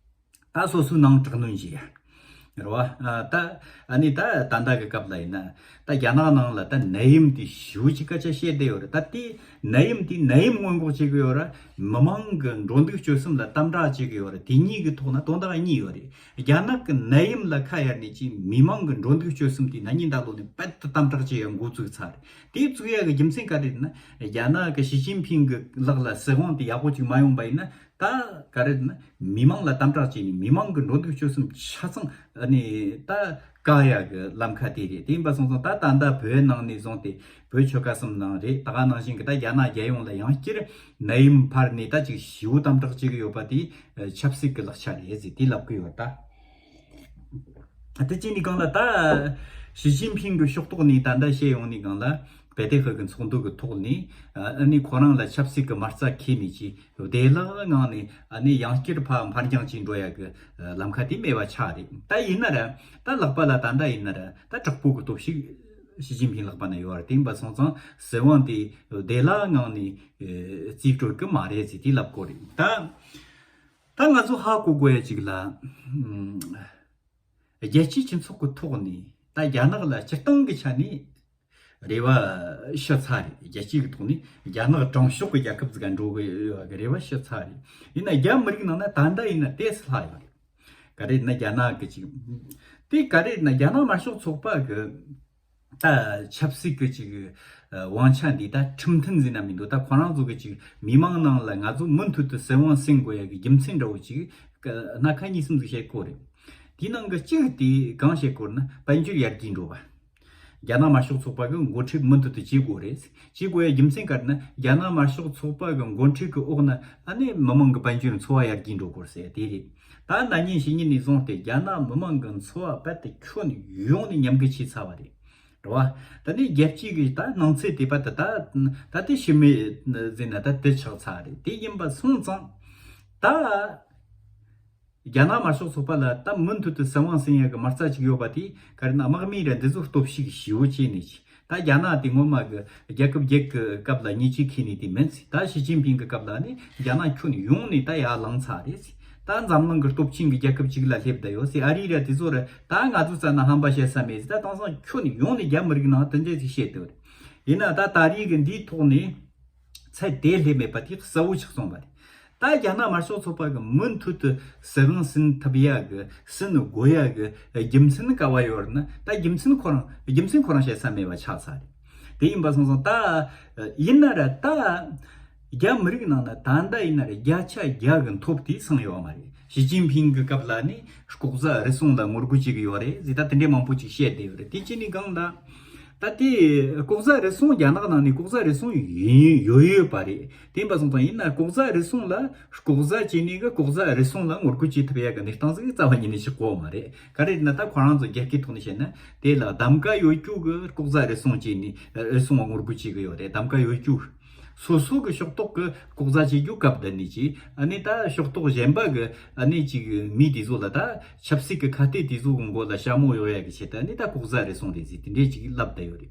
ད་སོ་སོའི་ནང་དྲག་གནོན་བྱེད་ཡ་རེད་བ། ད་ཨ་ནི་ད་ད་ལྟ་གི་སྐབས་ལ་ཡིན་ན་ད་རྒྱ་ནག་ནང་ལ་ད་ནད་ཡམས་དེ་ཞེ་པོ་ཅིག་སྐད་ཆ་བཤད་བསྡད་ཡོད་རེད། ད་དེ་ནད་ཡམས་དེ་ནད་ཡམས་སྔོན་འགོག་བྱེད་གི་ཡོད་ར། མི་མང་གི་འགྲོ་འདུག་སྤྱོད་གསུམ་ལ་དམ་དྲག་བྱེད་གི་ཡོད་ར། དེ་གཉིས་ཀྱི་ཐོག་ན་དོན་དག་གཉིས་ཡོད་རེད། རྒྱ་ནག་གི་ནད་ཡམས་ལ་ཁ་གཡར་ནས་ཀྱི་མི་མང་གི་འགྲོ་འདུག་སྤྱོད་གསུམ་དེ་ན་ནིང་ད་ལོ་ནས་རྦད་དེ་དམ་དྲག་བྱེད་ཡ་འགོ་བཙུགས་ཚར་རེད། དེ་བཙུགས་ཡ་གི་རྒྱུ་མཚན་ག་རེ་རེད་ན། རྒྱ་ནག་གི་ཞི་ཅིན་ཕིང་གི་ལག་ལ་སྲིད་དབང་དེ་ཡག་པོ་ཅིག་མ་ཡོང་པ་ཡིན་ན། ད་ག་རེ་རེད་ན་མི་མང་ལ་དམ་དྲག་བྱས་ནས་མི་མང་གི་འགྲོ་འདུག་སྤྱོད་གསུམ་ཆ་ཚང་ཨ་ནི་ད་བཀག་ཡ་གི་ལམ་ཁ་དེ་རེད། དེ་ཡིན་པ་སོང་ཙང་ད་ད་ལྟ་བོད་ནང་ནས་བཟུང་སྟེ་བོད་ཆོལ་ཁ་གསུམ་ནང་རེད། ད་ག་ནང་བཞིན་གི་ད་རྒྱ་ནག་རྒྱལ་ཡོངས་ལ་ཡང་བསྐྱར་ནད་ཡམས་འཕར་ནས་ད་ཅིག་ཞེ་པོ་དམ་དྲག་བྱེད་གི་ཡོད་པ་དེ་ཆབ་སྲིད་གི་ལག་ཆ་རེད་ཟེར་དེ་ལབ་གི་ཡོད་ད། དེ་ཅི་ནི་གང་ལ་ད་ཞི་ཅིན་ཕིང་གི་ཕྱོགས་གཏོགས་ནས་ད་ལྟ་བཤད་ཡོང་ནི་གང་ལ་བེ་ཏེ་ཧི་གི་ཚོགས་འདུ་གི་ཐོག་ནས་ཨ་ནི་ཁོ་རང་ལ་ཆབ་སྲིད་ཀྱི་མ་རྩ་འཁེལ་ནས་ཀྱི་བདེ་བླག་ངང་ནས་ཨ་ནི་ཡང་བསྐྱར་ཕར་འཕར་འགྱངས་ཀྱིས་འགྲོ་ཡ་གི་ལམ་ཁ་དེ་མེད་པ་ཆགས་རེད། ད་ཡིན་ན་ར་ད་ལག་པ་ལ་ད་ལྟ་ཡིན་ན་ར་ད་དྲག་པོ་གི་སྟོབས་ཤིག་ཞི་ཅིན་ཕིང་ལག་པ་ན་ཡོད་རེད། དེ་ཡིན་པ་སོང་ཙང་སྲིད་དབང་དེ་བདེ་བླག་ངང་ནས་རྩིས་སྤྲོད་གི་མ་རེད་ཟེར་དེ་ལབ་གོ་རེད་ད། ད་ང་ཚོ་ཧ་གོ་དགོས་ཡ་ཅིག་ལ། ཨ། རྒྱལ་སྤྱིའི་སྤྱི་ཚོགས་ཀྱི་ཐོག་ནས་ད་རྒྱ་ནག་ལ་སྤྱིར་བཏང་གི་ཆ་ནས་རེ་བ་ཞུ་ཚར་རེད། རྒྱལ་སྤྱིའི་གི་ཐོག་ནས་རྒྱ་ནག་དྲང་ཕྱོགས་ཀྱི་རྒྱལ་ཁབ་ཟིག་ག་འགྲོ་གི་ཡོད་པ་གི་རེ་བ་ཞུ་ཚར་རེད། ཡིན་ན་རྒྱ་མི་རིགས་ནང་ན་ད་ལྟ་ཡིན་ན་ཏོག་ཙམ་ལྷག་ཡོད་རེད། ག་རེ་ན་རྒྱ་ནག་གི་ཅིག་དེ་ག་རེ་ན་རྒྱ་ནག་དམར་ཤོག་ཚོགས་པ་གི་ད་ཆབ་སྲིད་ཀྱི་ཅིག་ཨ་དབང་ཆ་འདི་ད་ཁྲིམས་མཐུན་ཟེར་ན་མི་འདུག་ད་ཁོ་རང་ཚོ་གི་ཅིག་མི་མང་ནང་ལ་ང་ཚོ་མུ་མཐུད་དུ་སྲིད་དབང་ཟིན་དགོས་ཡ་གི་རྒྱུ་མཚན་འདྲ་བོ་ཅིག་སྣ་ཁ་གཉིས་གསུམ་ཟིག་བཤད་གོ་རེད། དེའི་ནང་གི་གཅིག་དེ་གང་བཤད་གོ་རེད་ན་དཔལ་འབྱོར་ཡར་རྒྱས་འགྲོ་བ། རྒྱ་ནག་དམར་ཤོག་ཚོགས་པ་གི་འགོ་ཁྲིད་མུ་མཐུད་དུ་བྱེད་དགོས་རེད། བྱེད་དགོས་ཡ་རྒྱུ་མཚན་ག་རེ་ན་རྒྱ་ནག་དམར་ཤོག་ཚོགས་པ་གི་འགོ་ཁྲིད་ཀྱི་འོག་ན་ཨ་ནི་མི་མང་གི་དཔལ་འབྱོར་འཚོ་བ་ཡར་རྒྱས་འགྲོ་དགོས་ཟེར་དེ་རེད། ད་ན་ནིང་ཕྱི་ཉིན་ནས་བཟུང་སྟེ་རྒྱ་ནག་མི་མང་གི་འཚོ་བ་རྦད་དེ་ཁྱོན་ཡོངས་ནས་ཉམས་རྒུད་ཆེ་ཚར་བ་རེད། རེད་བ། ད་ནི་རྒྱལ་སྤྱིའི་གི་ད་སྣང་ཚུལ་དེ་རྦད་དེ་ད་ད་དེ་ཤི་མེད་ཟེར་ན་ད་དེ་ཆགས་ཚར་རེད། དེ་ཡིན་པ་སོང་ཙང་ད་རྒྱ་ནག་དམར་ཤོག་ཚོགས་པ་ལ་ད་མུ་མཐུད་དུ་སྲིད་དབང་ཟིན་ཡ་གི་མ་རྩ་ཅིག་ཡོད་པ་དེ་ག་རེ་ན་དམག་མི་ར་འདི་ཚོ་སྟོབས་ཤུགས་ཞེ་པོ་བྱས་ནས་ཅིག་ད་རྒྱ་ནག་དེ་སྔོན་མ་གི་རྒྱལ་ཁབ་བརྒྱད་ཀྱི་སྐབས་ལ་ཉེས་ཆད་འཁྱེར་ནས་དེ་མིན་ཟེར། ད་ཞི་ཅིན་ཕིང་གི་སྐབས་ལ་ནི་རྒྱ་ནག་ཁྱོན་ཡོངས་ནས་ད་ཡར་ལངས་ཚར་རེད་ཟེར། ད་འཛམ་གླིང་གི་སྟོབས་ཆེན་གྱི་རྒྱལ་ཁབ་གཅིག་ལ་སླེབས་བསྡད་ཡོད་ཟེར། ཨ་རི་ར་དེ་ཚོ་ར་ད་ང་ཚོ་རྩ་ན་ཧམ་པ་བཤད་ས་མེད་ཟེར། ད་དེང་སང་ཁྱོན་ཡོངས་ནས་རྒྱ་མི་རིགས་ནང་དེ་འདྲ་ཞིག་བཤད་བསྡད་ཡོད་རེད། ཡིན་ན་ད་ད་རེས་གི་འདིའི་ཐོག་ནས་ཚད་དེ་སླེབས་མེད་པ་དེ་གསལ་བོ་ཆགས་སོང་བ་རེད། ད་རྒྱ་ནག་དམར་ཤོག་ཚོགས་པ་གི་མུ་མཐུད་དུ་སྲིད་དབང་ཟིན་ཐུབ་ཡ་གི་ཟིན་དགོས་ཡ་གི་རྒྱུ་མཚན་ག་བ་ཡོད་རེད་ན། ད་རྒྱུ་མཚན་ཁོ་རང་རྒྱུ་མཚན་ཁོ་རང་བཤད་ས་མེད་པ་ཆགས་ཚར་རེད། དེ་ཡིན་པ་སོང་ཙང་ད་ཡིན་ན་ར་ད་རྒྱ་མི་རིགས་ནང་ན་ད་ལྟ་ཡིན་ན་ར་བརྒྱ་ཆ་བརྒྱ་གི་མཐོ་དེ་སོང་ཡོད་མ་རེད། ཞི་ཅིན་ཕིང་གི་སྐབས་ལ་ནི་ལྐོག་ཟ་རུལ་སུངས་ལ་ངོ་རྒོལ་བྱེད་གི་ཡོད་རེད་ཟེར། ད་དེ་འདྲའི་མང་པོ་ཅིག་བཤད་བསྡད་ཡོད་རེད། དེ་ཅི་ནས་གང་ལ། ད་དེ་ལྐོག་ཟ་རུལ་སུངས་རྒྱ་ནག་ནང་ནས་ལྐོག་ཟ་རུལ་སུངས་ཡིན་ཡོད་ཡོད་པ་རེད། དེ་ཡིན་པ་སོང་ཙང་ཡིན་ན་ལྐོག་ཟ་རུལ་སུངས་ལ་ལྐོག་ཟ་བྱས་ནས་གི་ལྐོག་ཟ་རུལ་སུངས་ལ་ངོ་རྒོལ་བྱེད་ཐུབ་ཡ་གི་གནས་སྟངས་ཟིག་རྩ་བ་ཉིད་ནས་ཞིག་གོ་མ་རེད། ག་རེ་ཡིན་ན་ད་ཁོ་རང་ཚོ་རྒྱལ་ཁའི་ཐོག་ནས་བཤད་ན་དེ་ལ་གདམ་ག་ཡོད་རྒྱུ་གི་ལྐོག་ཟ་རུལ་སུངས་བྱས་ནས་རུལ་སུངས་ལ་ངོ་རྒོལ་བྱེད་གི་ཡོད་རེད། གདམ་ག་ཡོད་རྒྱུ། སོ་སོ་གི་ཕྱོགས་གཏོགས་ཀྱི་ལྐོག་ཟ་བྱེད་རྒྱུ་སྐབས་འདི་ནས་ཀྱི་ཨ་ནི་ད་ཕྱོགས་གཏོགས་གཞན་པ་གི་ཨ་ནི་ཅིག་མི་དེ་ཚོ་ལ་ད་ཆབ་སྲིད་ཀྱི་ཁ་གཏད་དེ་ཚོ་གི་མགོ་ལ་ཞྭ་མོ་གཡོག་ཡ་གི་ཆེད་དུ་ཨ་ནི་ད་ལྐོག་ཟ་རུལ་སུངས་རེད་ཟེར་དེ་འདྲས་ཅིག་ལབ་བསྡད་ཡོད་རེད།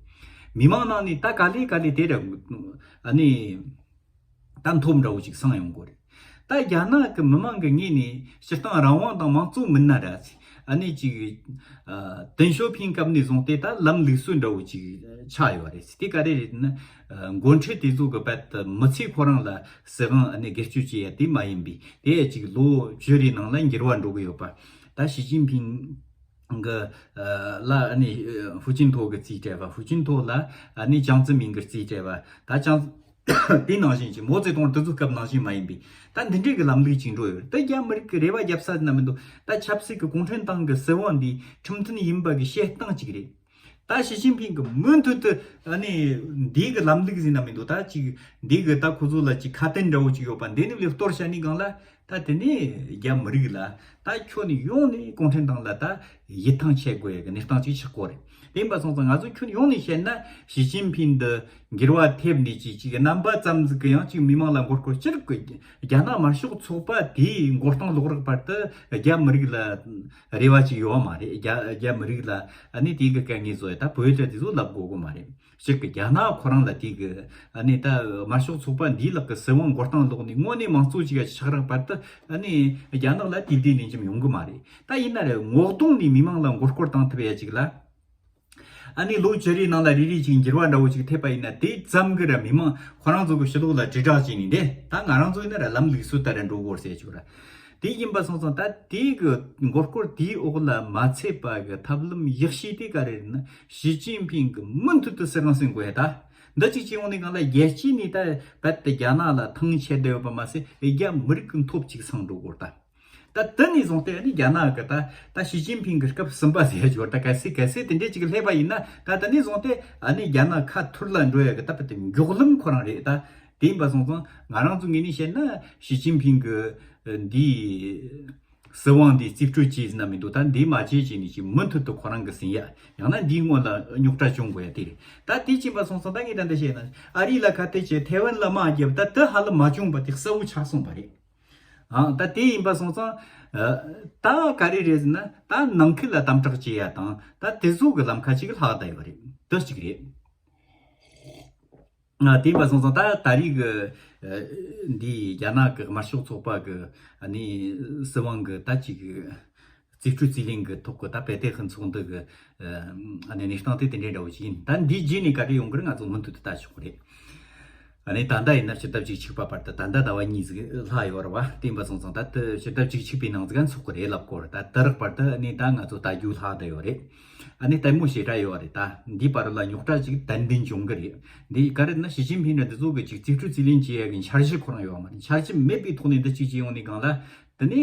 མི་མང་ནང་ནས་ད་ག་ལེ་ག་ལེ་དེ་ར་ཨ་ནི་ད་མཐོ་འདྲ་བོ་ཅིག་སང་ཡོང་གི་རེད། ད་རྒྱ་ནག་གི་མི་མང་གི་ངོས་ནས་སྤྱིར་བཏང་རང་དབང་དང་དམངས་གཙོ་མིན་ན་ར་ཟེར། ཨ་ནི་ཅིག་ཨ་ཏེང་ཞའོ་ཕིང་སྐབས་ནས་བཟུང་སྟེ་ད་ལམ་ལུགས་སྲོལ་འདྲ་བོ་ཅིག་ཆགས་ཡོད་རེད། དེ་ག་རེ་རེད་ན། ཨ་འགོ་ཁྲིད་དེ་ཚོ་གི་རྦད་དེ་མི་ཚེ་ཁོ་རང་ལ་སྲིད་དབང་ཨ་ནི་སྒེར་གཅོད་བྱེད་ཡ་དེ་མ་ཡིན་པའི་དེ་ཡ་ཅིག་ལོ་བཅུ་རེའི་ནང་ལ་འགྱུར་བ་འགྲོ་གི་ཡོད་པ། ད་ཞི་ཅིན་ཕིང་གི་ཨ་ལ་ཨ་ནི་ཧུའུ་ཅིན་ཐའོ་གི་རྩིས་སྤྲད་པ། ཧུའུ་ཅིན་ཐའོ་ལ་ཨ་ནི་ཅང་ཙེ་མིན་གི་རྩིས་སྤྲད་པ། ད་ཅང་དེ་ནང་བཞིན་གྱི་མའོ་ཙེ་ཏུང་དེ་ཚོའི་སྐབས་ནང་བཞིན་མ་ཡིན་པའི་ད་འདི་འདྲའི་གི་ལམ་ལུགས་ཅིག་འགྲོ་ཡོད་རེད། ད་རྒྱ་མི་རིགས་ཀྱི་རེ་བ་རྒྱབ་ས་ན་མི་འདུག་ད་ཆབ་སྲིད་ཀྱི་གུང་ཁྲན་ཏང་གི་སྲིད་དབང་འདི་ཁྲིམས་མཐུན་ཡིན་པ་གི་བཤད་སྟངས་ཅིག་རེད། ད་ཞི་ཅིན་ཕིང་གི་མུ་མཐུད་དུ་ཨ་ནི་འདི་གི་ལམ་ལུགས་ཟིན་ན་མི་འདུག་ད་ཅིག་འདི་གི་ད་ཁོ་ཚོ་ལ་ཅིག་ཁ་དན་འདྲ་བོ་ཅིག་ཡོད་པ་འདི་ནི་ལས་གཏོར་བྱ་ནི་གང་ལ། ད་དེ་ནས་རྒྱ་མི་རིགས་ལ་ད་ཁྱོད་ནི་ཡོང་ནས་གུང་ཁྲན་ཏང་ལ་ད་ཡིད་ཐང་ཆད་དགོས་ཡ་གི་གནས་སྟངས་ཅིག་ཆགས་ཀྱི་ཡོད་རེད། དེ་ཡིན་པ་སོང་ཙང་ང་ཚོ་ཁྱོད་ཡོང་ནས་བཤད་ན་ཞི་ཅིན་ཕིང་འདི་འགྱུར་བ་ཐེབས་ནས་ཅིག་ཅིག་རྣམ་པ་ཙམ་ཟིག་གི་ཡང་ཅིག་མི་མང་ལ་མགོ་སྐོར་ཅི་རིགས་གི་རྒྱ་ནག་དམར་ཤོག་ཚོགས་པ་དེའི་མགོ་རྟིང་སློག་རག་བར་དུ་རྒྱ་མི་རིགས་ལ་རེ་བ་ཅིག་ཡོད་མ་རེད། རྒྱ་རྒྱ་མི་རིགས་ལ་ཨ་ནི་དེའི་གི་དཀའ་ངལ་བཟོ་ཡ་ད་བོད་ལ་དེ་ཚོ་ལབ་དགོས་གི་མ་རེད། གཅིག་གི་རྒྱ་ནག་ཁོ་རང་ལ་དེ་གི་ཨ་ནི་ད་དམར་ཤོག་ཚོགས་པ་འདིའི་ལག་གི་སྲིད་དབང་མགོ་རྟིང་སློག་ནས་དངོས་གནས་དམངས་གཙོ་ཅིག་ཆགས་རག་བར་དུ་ཨ་ནི་རྒྱ་ནག་ལ་དེ་བདེ་ལན་འཇམ་ཡོང་གི་མ་རེད། ད་ཡིན་ན་རེད་ངོ་གདོང་ནས་མི་མང་ལ་མགོ་སྐོར་བཏང་ཐུབ་ཡ་ཅིག་ལ། ཨ་ནི་ལོ་བཅུ་རེའི་ནང་ལ་རེ་རེ་ཅིག་འགྱུར་བ་འདྲ་བོ་ཅིག་ཐེབས་པ་ཡིན་ན་དེ་ཙམ་གི་ར་མི་མང་ཁོ་རང་ཚོ་གི་ཕྱི་ལོགས་ལ་དྲིལ་བསྒྲགས་བྱས་ནས་འདི་ད་ང་རང་ཚོ་ཡིན་ན་ར་ལམ་ལུགས་སྲོལ་ལྟར་ར་འགྲོ་དགོས་ཟེར་ཆོག་ར། དེ་ཡིན་པ་སོང་ཙང་ད་དེ་གི་མགོ་སྐོར་དེའི་འོག་ལ་མ་ཚུད་པ་གི་ཐབས་ལམ་ཡག་ཤོས་དེ་ག་རེ་རེད་ན་ཞི་ཅིན་ཕིང་གི་མུ་མཐུད་དུ་སྲིད་དབང་ཟིན་དགོས་ཡ་ད། འདི་གཅིག་བྱས་ཡོང་ནས་གང་ལ་རྒྱལ་སྤྱི་ནས་ད་རྦད་དེ་རྒྱ་ནག་ལ་ཐང་ཆད་བསྡད་ཡོད་པ་མ་ཟད་རྒྱ་མི་རིགས་ཀྱི་མཐོ་གཅིག་སང་འགྲོ་དགོས་ད། ད་དེ་ནས་བཟུང་སྟེ་ཨ་ནི་རྒྱ་ནག་གི་ད་ད་ཞི་ཅིན་ཕིང་གི་སྐབས་གསུམ་པ་ཟེར་ཡ་ཅིག་ཡོད་ད་གལ་སྲིད་གལ་སྲིད་དེ་འདྲས་ཅིག་སླེབས་པ་ཡིན་ན་ད་དེ་ནས་བཟུང་སྟེ་ཨ་ནི་རྒྱ་ནག་ཁ་ཐུར་ལ་འགྲོ་ཡ་གི་ད་རྦད་དེ་མགྱོགས་ལམ་ཁོ་རང་རེད་ད། དེ་ཡིན་པ་སོང་ཙང་ང་རང་ཚོ་ངོས་ནས་བཤད་ན་ཞི་ཅིན་ཕིང་གི་འདི་སྲིད་དབང་འདི་རྩིས་སྤྲོད་བྱས་ཟིན་ན་མི་འདུག་ད་འདི་མ་བྱས་བྱས་ནས་ཅིག་མུ་མཐུད་དུ་ཁོ་རང་གི་ཟིན་ཡ་ཡང་ན་འདིའི་སྔོན་ལ་རྙོག་དྲ་བྱུང་དགོས་ཡ་དེ་རེད། ད་དེ་ཕྱིན་པ་སོང་ཙང་ད་ངས་ད་འདི་བཤད་ན་ཨ་རི་ལ་ཁ་གཏད་བྱས་ཐའེ་ཝན་ལ་དམག་བརྒྱབ་ད་དེ་ཧ་ལམ་མ་བྱུང་བ་དེ་གསལ་བོ་ཆགས་སོང་བ་རེད། ཨང་ད་དེ་ཡིན་པ་སོང་ཙང་ད་ག་རེ་རེད་ཟེར་ན་ད་ནང་ཁུལ་ལ་དམ་དྲག་བྱེད་ཡ་དང་ད་དེ་ཚོ་གི་ལམ་ཁ་ཅིག་ལྷག་བསྡད་ཡོད་རེད། དེ་གཅིག་རེད། ང་དེ་ཡིན་པ་སོང་ཙང་ད་ད་རེས་གི་འདི་རྒྱ་ནག་གི་དམར་ཤོག་ཚོགས་པ་གི་ཨ་ནི་སྲིད་དབང་གི་ད་ཅིག་རྩིས་སྤྲོད་རྩིས་ལེན་གི་ཐོག་གི་ད་བེ་ཏའེ་ཧུན་ཚོགས་འདུ་གི་ཨ་ནི་གནས་སྟངས་དེ་དེ་འདྲའི་འདྲ་བོ་ཞིག་ཡིན། ད་འདིའི་རྗེས་ནས་ག་རེ་ཡོང་གི་རེད་ང་ཚོ་མུ་མཐུད་དུ་ལྟ་ཆོག་གི་རེད། ཨ་ནི་ད་ལྟ་ཡིན་ན་ཕྱི་ཟླ་བཅུ་གཅིག་པ་བར་དུ་ད་ལྟ་ཟླ་བ་གཉིས་ཟིག་ལྷག་ཡོད་རེད་བ། དེ་ཡིན་པ་སོང་ཙང་ད་ལྟ་ཕྱི་ཟླ་བཅུ་གཅིག་པའི་ནང་ཟིག་ག་འཚོགས་གི་རེད་ལབ་སྐོར་ད་དེ་རག་བར་དུ་ཨ་ནི་ད་ང་ཚོ་ལྟ་རྒྱུ་ལྷག་བསྡད་ཡོད་རེད། ཨ་ནི་ལྟད་མོ་ཞེ་དྲག་ཡོད་རེད། ད་འདིའི་བར་ལ་རྙོག་དྲ་ཅིག་ཏན་ཏན་བྱུང་གི་རེད། འདི་ག་རེད་ན་ཞི་ཅིན་ཕིང་འདྲ་འདི་ཚོ་གི་ཅིག་རྩིས་སྤྲོད་རྩིས་ལེན་བྱེད་ཡ་གི་འཆར་གཞི་ཁོ་རང་ཡོད་མ་རེད། འཆར་གཞི་མེད་པའི་ཐོག་ནས་འདི་གཅིག་བྱེད་ཡོང་ནས་གང་ལ་དེ་ནས་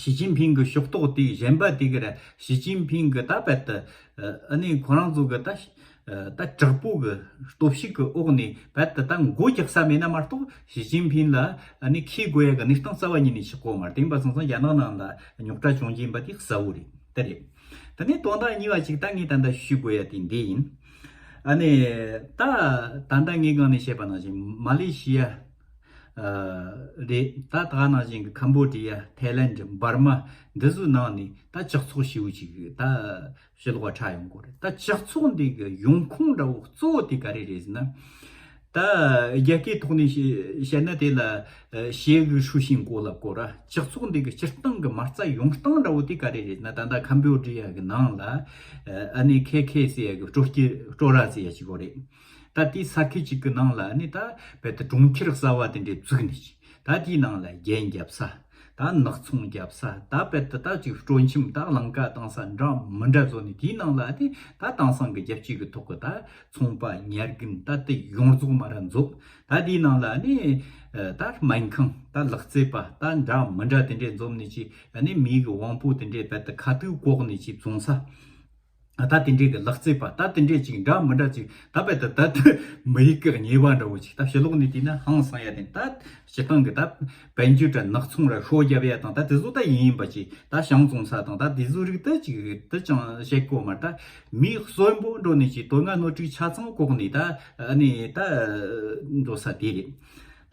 ཞི་ཅིན་ཕིང་གི་ཕྱོགས་གཏོགས་དེ་གཞན་པ་དེ་གི་ར་ཞི་ཅིན་ཕིང་གི་ད་རྦད་དུ་ཨ་ནི་ཁོ་རང་ཚོ་གི་ད་ད་དྲག་པོ་གི་སྟོབས་ཤུགས་གི་འོག་ནས་རྦད་དུ་ད་མགོ་རྒྱག་ས་མེད་ན་མ་གཏོགས་ཞི་ཅིན་ཕིང་ལ་ཨ་ནི་ཁེ་དགོས་ཡ་གི་གནས་སྟངས་རྩ་བ་ཉིད་ནས་ཆགས་གོ་མ་རེད། དེ་ཡིན་པ་སོང་ཙང་རྒྱ་ནག་ནང་ལ་རྙོག་དྲ་བྱུང་རྒྱུ་ཡིན་པ་དེ་གསལ་བོ་རེད། དེ་རེད། དེ་ནས་དོན་དག་གཉིས་པ་ཅིག་ད་ངས་ད་ལྟ་ཞུ་དགོས་ཡ་དེ་འདི་ཡིན། ཨ་ནི་ད་ད་ལྟ་ངས་སྒང་ནས་བཤད་པ་ནང་བཞིན་མ་ལེ་ཤི་ཡ་རེད། ད་ད་ག་ནང་བཞིན་གི་ཁམ་བོ་ཌི་ཡ་ཐའི་ལན་འབར་མ་འདི་ཚོའི་ནང་ནས་ད་ཇག་ཚོགས་ཞེ་པོ་ཅིག་ད་ཕྱི་ལོགས་ཁྲ་ཡོང་གོ་རེད། ད་ཇག་ཚོགས་འདི་གི་ཡོང་ཁུངས་འདྲ་བོ་གཙོ་བོ་དེ་ག་རེ་རེད་ཟེར་ན། ད་རྒྱ་སྐད་ཐོག་ནས་བཤད་ན་དེ་ལ་ཞེ་གི་ཧྲུའུ་ཤིང་ཀོ་ལབ་གོ་ར། ཇག་ཚོགས་འདི་གི་སྤྱིར་བཏང་གི་མ་རྩ་ཡོང་སྟངས་འདྲ་བོ་དེ་ག་རེ་རེད་ན། ད་ལྟ་ཁམ་བོ་ཌི་ཡ་གི་ནང་ལ་ཨ་ནི་ཁེ་ཁེ་ཟེར་ཡ་གི་སྤྲོ་སྐྱིད་སྤྲོ་ར་ཟེར་ཡ་ཅིག་གོ་རེད། ད་དེའི་ས་ཁུལ་ཅིག་གི་ནང་ལ་ཨ་ནི་ད་རྦད་དེ་གྲོང་ཁྱེར་གསར་བ་དེ་འདྲས་བཙུགས་ནས་ཅིག་ད་དེའི་ནང་ལ་རྒྱན་རྒྱབ་ས། ད་ནག་ཚོང་རྒྱབ་ས། ད་རྦད་དེ་ད་ཅིག་སྤྲོ་འཆམ་ད་ལང་ཀ་བཏང་ས་འདྲ་མི་འདྲ་བཟོ་ནས་དེའི་ནང་ལ་དེ་ད་དེང་སང་གི་རྒྱལ་སྤྱི་གི་ཐོག་གི་ད་ཚོང་པ་ཉར་རྒན་ད་དེ་ཡོངས་རྫོགས་མ་ར་འཛོམས། ད་དེའི་ནང་ལ་ནི་ད་སྨན་ཁང་ད་ལག་རྩེད་པ་ད་འདྲ་མི་འདྲ་དེ་འདྲས་འཛོམས་ནས་ཅིག་ནི་མི་གི་དབང་པོ་དེ་འདྲས་རྦད་དེ་ཁ་ཐུག་ལྐོག་ནས་ཅིག་བཙོང་ས། ད་དེ་འདྲའི་གི་ལག་རྩེད་པ་ད་དེ་འདྲའི་ཅིག་འདྲ་མི་འདྲ་ཅིག་ད་རྦད་དེ་ད་དེ་མི་ཡུལ་གི་ཉེས་པ་འདྲ་བོ་ཅིག་ད་ཕྱི་ལོགས་ནས་བལྟས་ན་ཧང་སང་ཡ་དེ་ད་སྤྱི་བཏང་གི་ད་དཔལ་འབྱོར་དྲ་ནག་ཚོང་ར་ཤོ་རྒྱབ་ཡ་དང་ད་དེ་ཚོ་ད་ཡིན་ཡིན་པ་ཅིག་ད་ཞང་བཙོང་ས་དང་ད་དེ་ཚོ་རིགས་ད་ཅིག་ད་ཅང་བཤད་གོ་མ་ད་མི་གསོན་པོ་འགྲོ་ནས་ཅིག་དོན་ལྔ་སྣོད་དྲུག་ཆ་ཚང་ལྐོག་ནས་ད་ཨ་ནི་ད་འགྲོ་ས་དེ་རེད།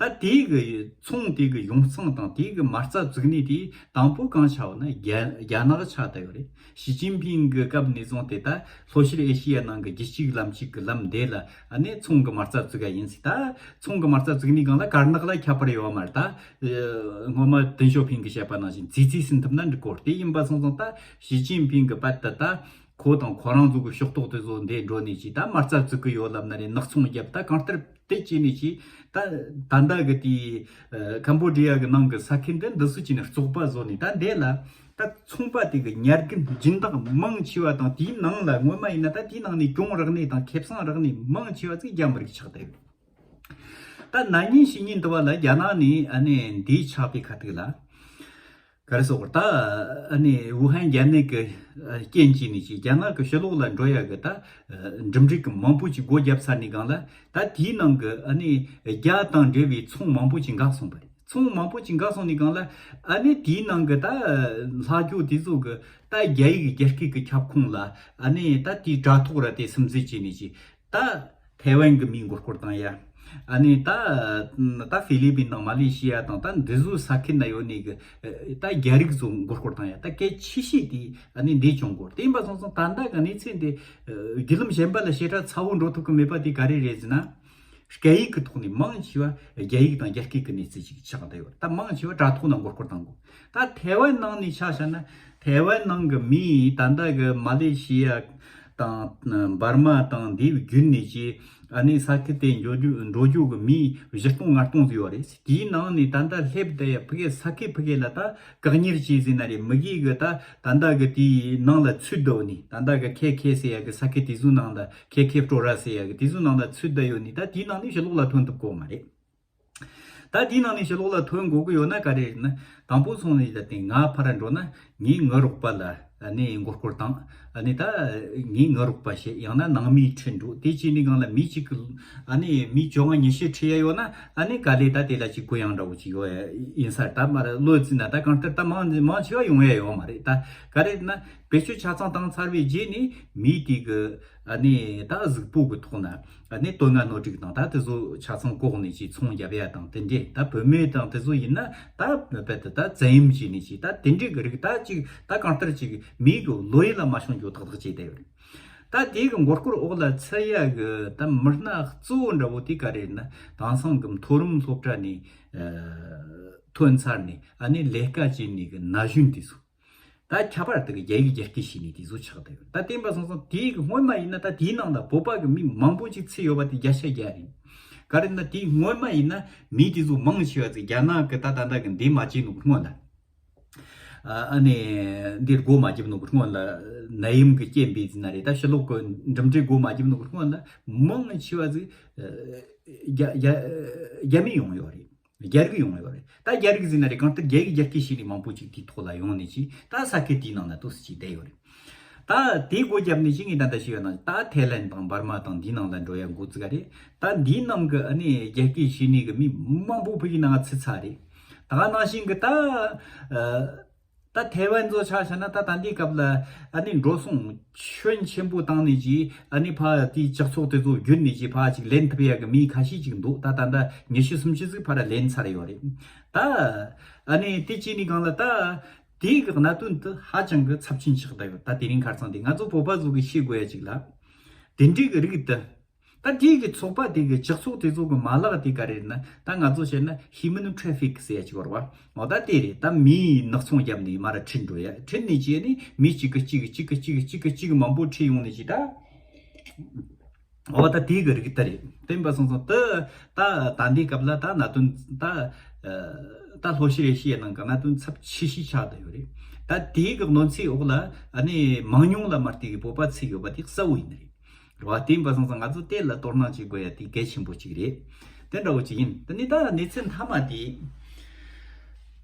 ད་དེའི་གི་ཚོང་དེ་གི་ཡོང་སྟངས་དང་དེའི་གི་མ་རྩ་བཙུགས་ནས་དེ་དང་པོ་གང་ཆགས་ན་རྒྱ་རྒྱ་ནག་ཆགས་བསྡད་ཡོད་རེད། ཞི་ཅིན་ཕིང་གི་སྐབས་ནས་བཟུང་སྟེ་ད་ལྷོ་ཤར་ཨེ་ཤི་ཡ་ནང་གི་རྒྱུད་གཅིག་ལམ་གཅིག་གི་ལམ་དེ་ལ་ཨ་ནི་ཚོང་གི་མ་རྩ་བཙུགས་ཡ་ཡིན་ཟིག་ད་ཚོང་གི་མ་རྩ་བཙུགས་ནས་གང་ལ་དཀར་ནག་ལ་ཁྱད་པར་ཡོད་མ་རེད། ད་སྔོན་མ་ཏེང་ཞའོ་ཕིང་གི་བཤད་པ་ནང་བཞིན་ཙི་ཙི་ཟིན་ཐུབ་ན་འགྲིག་གོ་དེ་ཡིན་པ་སོང་ཙང་ད་ཞི་ཅིན་ཕིང་གི་པད་ད་ད་ཁོ་དང་ཁོ་རང་ཚོ་གི་ཕྱོགས་གཏོགས་དེ་ཚོ་འདས་འགྲོ་ནས་ཅིག་ད་མ་རྩ་བཙུགས་གི་ཡོད་ལབ་ན་རེད། ནག་ཚོང་རྒྱབ་ད་གང་ལྟར་དེ་བྱས་ནས་ཅིག་ད་ད་ལྟ་གི་དེའི་ཁམ་བོ་ཌི་ཡ་གི་ནང་གི་ས་ཁུལ་འདི་འདི་ཚོ་བྱས་ནས་བཙོག་པ་བཟོ་ནས་ད་འདས་ལ་ད་ཚོང་པ་དེ་གི་ཉར་རྒན་སྦྱིན་བདག་མང་ཆེ་བ་དང་དེའི་ནང་ལ་སྔོན་མ་ཡིན་ན་ད་དེའི་ནང་ནས་གྱོང་རག་ནས་དང་ཁེ་བཟང་རག་ནས་མང་ཆེ་བ་ཚོ་རྒྱ་མི་རིགས་ཆགས་བསྡད་ཡོད། ད་ན་ཉིན་ཕྱི་ཉིན་དུ་བ་ལ་རྒྱ་ནག་ནས་ཨ་ནི་འདི་ཆགས་པའི་ཁ་ཐུག་ལ། ག་རེ་ཟེར་དགོས་རེད། ད་ཨ་ནི་ཝུ་ཧན་རྒྱ་ནད་ཀྱི་ཨ་རྐྱེན་གྱིས་ནི་ཅིག་རྒྱ་ནག་གི་ཕྱི་ལོགས་ལ་འགྲོ་ཡ་གི་ད་ཨ་འགྲིམ་འགྲུལ་གྱི་མང་པོ་ཅིག་སྒོ་བརྒྱབ་ཚར་ནས་སྒང་ལ། ད་དེའི་ནང་གི་ཨ་ནི་རྒྱ་དང་འབྲེལ་བའི་ཚོང་མང་པོ་ཅིག་འགག་སོང་བ་རེད། ཚོང་མང་པོ་ཅིག་འགག་སོང་ནས་སྒང་ལ། ཨ་ནི་དེའི་ནང་གི་ད་ལྷག་རྒྱུ་དེ་ཚོ་གི་ད་རྒྱ་ཡིག་རྒྱ་སྐད་ཀྱི་ཁྱབ་ཁོངས་ལ། ཨ་ནི་ད་དེའི་དྲ་ཐོག་ར་དེ་སིམ་འཛུལ་བྱས་ནས་ཅིག་ད་ཐའེ་ཝན་གྱི་མིའི་མགོ་སྐོར་བཏང་ཡ། ཨ་ནི་ད་ད་ཧྥི་ལི་པིན་དང་མ་ལེ་ཤི་ཡ་དང་ད་འདི་ཚོའི་ས་ཁུལ་ན་ཡོད་ནི་གི་ད་རྒྱ་རིགས་ཚོ་མགོ་སྐོར་བཏང་ཡ། ད་གལ་ཆེ་ཤོས་དེ་ཨ་ནི་འདི་བྱུང་གོ། དེ་ཡིན་པ་སོང་ཙང་ད་ལྟ་གི་གནས་ཚུལ་འདི་བརྒྱུད་ལམ་གཞན་པ་ལ་ཞེ་དྲག་ཚ་བོ་འགྲོ་ཐུབ་ཀྱི་མེད་པ་དེ་ག་རེ་རེད་ཟེར་ན། སྐད་ཡིག་གི་ཐོག་ནས་མང་ཆེ་བ་རྒྱ་ཡིག་དང་རྒྱ་སྐད་ཀྱི་གནས་ཚུལ་ཅིག་ཆགས་བསྡད་ཡོད། ད་མང་ཆེ་བ་དྲ་ཐོག་ནང་མགོ་སྐོར་བཏང་དགོས། ད་ཐའེ་ཝན་ནང་ནས་ཆ་བཞག་ན། ཐའེ་ཝན་ནང་གི་མིས་ད་ལྟ་གི་མ་ལེ་ཤི་ཡ་དང་འབར་མ་དང་འདི་བརྒྱུད་ནས་ཀྱི་ཨ་ནི་ས་ཁུལ་དེ་འགྲོ་རྒྱུ་འགྲོ་རྒྱུ་གི་མི་བཞི་སྟོང་ལྔ་སྟོང་ཟིག་ཡོད་རེད། དེའི་ནང་ནས་ད་ལྟ་སླེབས་བསྡད་ཡ་ཕ་གི་ས་ཁུལ་ཕ་གི་ལ་ད་བཀག་ཉར་བྱས་ཟིན་ན་རེད། མི་གིས་གི་ད་ད་ལྟ་གི་དེའི་ནང་ལ་ཚུད་བསྡད་ནི། ད་ལྟ་གི་ཁེ་ཁེ་ཟེར་ཡ་གི་ས་ཁུལ་དེ་ཚོའི་ནང་ལ། ཁེ་ཁེ་སྤྲོ་ར་ཟེར་ཡ་གི་དེ་ཚོའི་ནང་ལ་ཚུད་བསྡད་ཡོད་ནི། ད་དེའི་ནང་ནས་ཕྱི་ལོགས་ལ་ཐོན་ཐུབ་ཀྱི་ཡོད་མ་རེད། ད་དེའི་ནང་ནས་ཕྱི་ལོགས་ལ་ཐོན་དགོས་ཀྱི་ཡོད་ན་ག་རེ་རེད་ན། དང་པོ་སོང་ནས་ད་དེ་ང་ཕར་འགྲོ་ན་ངའི་ངའི་རོགས་པ་ལ་ཨ་ནི་མགོ་སྐོར་བཏང་། ཨ་ནི་ད་ངའི་ངའི་རོགས་པ་བྱེད། ཡང་ན་ནང་མིའི་ཁྲིད་འགྲོ། དེ་བྱས་ནས་སྒང་ལ་མི་གཅིག་གི་ཨ་ནི་མི་བཅོ་ལྔ་ཉི་ཤུ་ཁྲིད་ཡ་ཡོད་ན། ཨ་ནི་ག་ལེ་ད་དེ་ལ་ཅིག་གུ་ཡངས་འདྲ་བོ་ཅིག་ཡོད་ཡ་ཡིན་ས་རེད། ད་མར་ལོ་རྩིས་ན་ད་གང་ལྟར་ད་མང་མང་ཆེ་བ་ཡོང་ཡ་ཡོད་མ་རེད། ད་ག་རེ་རེད་ན། བེད་སྤྱོད་ཆ་ཚང་བཏང་ཚར་བའི་རྗེས་ནས་མི་དེ་གི་ཨ་ནི་ད་གཟུགས་པོ་གི་ཐོག་ན་ཨ་ནི་དོན་ལྔ་སྣོད་དྲུག་དང་ད་དེ་ཚོ་ཆ་ཚང་བཀོག་ནས་ཅིག་ཚོང་རྒྱབ་ཡ་དང་དེ་འདྲས། ད་བུད་མེད་དང་དེ་ཚོ་ཡིན་ན་ད་རྦད་དེ་ད་བཙན་གཡེམ་བྱས་ནས་ཅིག་ད་དེ་འདྲས་གི་རིགས། ད་ཅིག་ད་གང་ལྟར་ཅིག་མིའི་གི་བློ་ཡུལ་ལ་མ་ཤོང་རྒྱུ་ཏག་ཏག་བྱས་བསྡད་ཡོད་རེད། ད་དེ་གི་མགོ་སྐོར་འོག་ལ་ཚུད་ཡ་གི་ད་མི་སྣ་གཙོ་བོ་འདྲ་བོ་དེ་ག་རེ་རེད་ན། དེང་སང་གི་མཐོ་རིམ་སློབ་གྲྭ་ནས་ཨ་ཐོན་ཚར་ནས་ཨ་ནི་ལས་ཀ་བྱེད་ནས་གི་ན་གཞོན་དེ་ཚོ། ད་ཁྱད་པར་དུ་རྒྱ་ཡིག་རྒྱ་སྐད་ཤེས་ནི་དེ་ཚོ་ཆགས་བསྡད་ཡོད། ད་བསྟན་པ་སོང་ཙང་དེའི་སྔོན་མ་ཡིན་ན། ད་དེའི་ནང་ལ་བོད་པ་གི་མི་མང་པོ་ཅིག་ཚུད་ཡོད་པ་དེ་བརྒྱ་ཆ་བརྒྱ་རེད། ག་རེ་ན་དེའི་སྔོན་མ་ཡིན་ན་མི་དེ་ཚོ་མང་ཆེ་བ་ཚོ་རྒྱ་ནག་གི་ད་ད་ལྟ་གི་འདི་མ་བྱས་ནོ་གི་སྔོན་ལ། ཨ་ནི་འདིར་སྒོ་མ་བརྒྱབ་ནོ་གི་སྔོན་ལ་ནད་ཡམས་ཀྱི་རྐྱེན་པས་ཟེར་ན་རེད། ད་ཕྱི་ལོགས་གི་འགྲིམ་འགྲུལ་སྒོ་མ་བརྒྱབ་ནོ་གི་སྔོན་ལ་མང་ཆེ་བ་ཚོ་རྒྱ་རྒྱ་རྒྱ་མི་ཡོང་ཡོད་རེད། རྒྱ་རིགས་ཡོང་ཡོད་རེད། ད་རྒྱ་རིགས་ཟེར་ན་རེད། གང་ལྟར་རྒྱ་ཡིག་རྒྱ་སྐད་ཤེས་ནི་མང་པོ་ཅིག་དེའི་ཐོག་ལ་ཡོང་ནས་ཅིག་ད་ས་ཁུལ་དེའི་ནང་ལ་ཏོག་ཙམ་ཅིག་བསྡད་ཡོད་རེད། ད་དེའི་སྒོ་བརྒྱབ་ནས་ཅིག་ངས་ད་ལྟ་ཞུས་པ་ནང་ད་ཐའི་ལན་དང་འབར་མ་དང་འདིའི་ནང་ལ་འགྲོ་ཡ་འགོ་བཙུགས་པ་རེད། ད་འདིའི་ནང་གི་ཨ་ནི་རྒྱ་སྐད་ཤེས་ནི་གི་མི་མང་པོ་ཕ་གིའི་ནང་ཚུད་ཚར་རེད། ད་ག་ནང་བཞིན་གི་ད་ཨ། ད་ཐའེ་ཝན་ཚོ་ཆ་བཞག་ན་ད་ད་འདི་སྐབས་ལ་ཨ་ནི་འགྲོ་སོང་ཁྱོན་ཆེན་པོ་བཏང་ནས་ཀྱི་ཨ་ནི་ཕ་དེའི་ལྕགས་ཚོགས་དེ་ཚོ་བརྒྱུད་ནས་ཀྱི་ཕ་ཅིག་ལེན་ཐུབ་ཡ་གི་མི་ཁ་ཤས་ཅིག་འདུག་ད་ད་ལྟ་ཉི་ཤུ་སུམ་ཅུ་ཟིག་ཕར་ལེན་ཚར་ཡོད་རེད། ད་ཨ་ནི་དེ་ཅི་ནི་གང་ལ་ད་དེའི་གི་གནད་དོན་དེ་ཧ་ཅང་གི་ཚབས་ཆེན་ཆགས་བསྡད་ཡོད། ད་དེ་རིང་ཁ་སང་དེ་ང་ཚོ་བོད་པ་ཚོ་གི་ཤེས་དགོས་ཡ་ཅིག་ལ། དེ་འདྲའི་གི་རིགས་དེ། ད་དེའི་གི་ཚོགས་པ་དེ་གི་ལྕགས་ཚོགས་དེ་ཚོ་གི་མ་ལག་དེ་ག་རེ་རེད་ན། ད་ང་ཚོ་བཤད་ན་ཧིའུ་མན་ཊྲེ་ཕིག་ཟེར་ཡ་ཅིག་ཡོད་རེད་བ། འོ་ད་དེ་རེད། ད་མིའི་ནག་ཚོང་བརྒྱབ་ནས་མར་ཁྲིད་འགྲོ་ཡ། ཁྲིད་ནས་བྱས་ནས་མི་གཅིག་གི་གཅིག་གི་གཅིག་གི་གཅིག་གི་གཅིག་གི་མང་པོ་ཁྲིད་ཡོང་ནས་ཅིག་ད། འོ་ད་དེའི་གི་རིགས་དེ་རེད། བསྟན་པ་སོང་ཙང་དེ་ད་ད་འདི་སྐབས་ལ་ད་གནད་དོན་ད་ད་ལྷོ་ཤི་རེ་ཤི་ཡའི་ནང་གི་གནད་དོན་ཚབས་ཆེ་ཤོས་ཆགས་བསྡད་ཡོད་རེད། ད་དེའི་གི་གནོད་འཚེའི་འོག་ལ་ཨ་ནི་མང་ཉུང་ལ་མ་ལྟོས་གི་བོད་པ་ཚུད་ཡོད་པ་དེ་གསལ་བོ་ཡིན་ནི་རེད། རེད་བ། དེ་ཡིན་པ་སོང་ཙང་ང་ཚོ་དེ་ལ་དོ་སྣང་བྱེད་དགོས་ཡ་དེ་གལ་ཆེན་པོ་གཅིག་རེད། དེ་འདྲ་བོ་གཅིག་ཡིན། དེ་ནི་ད་གནས་ཚུལ་མཐའ་མ་དེ།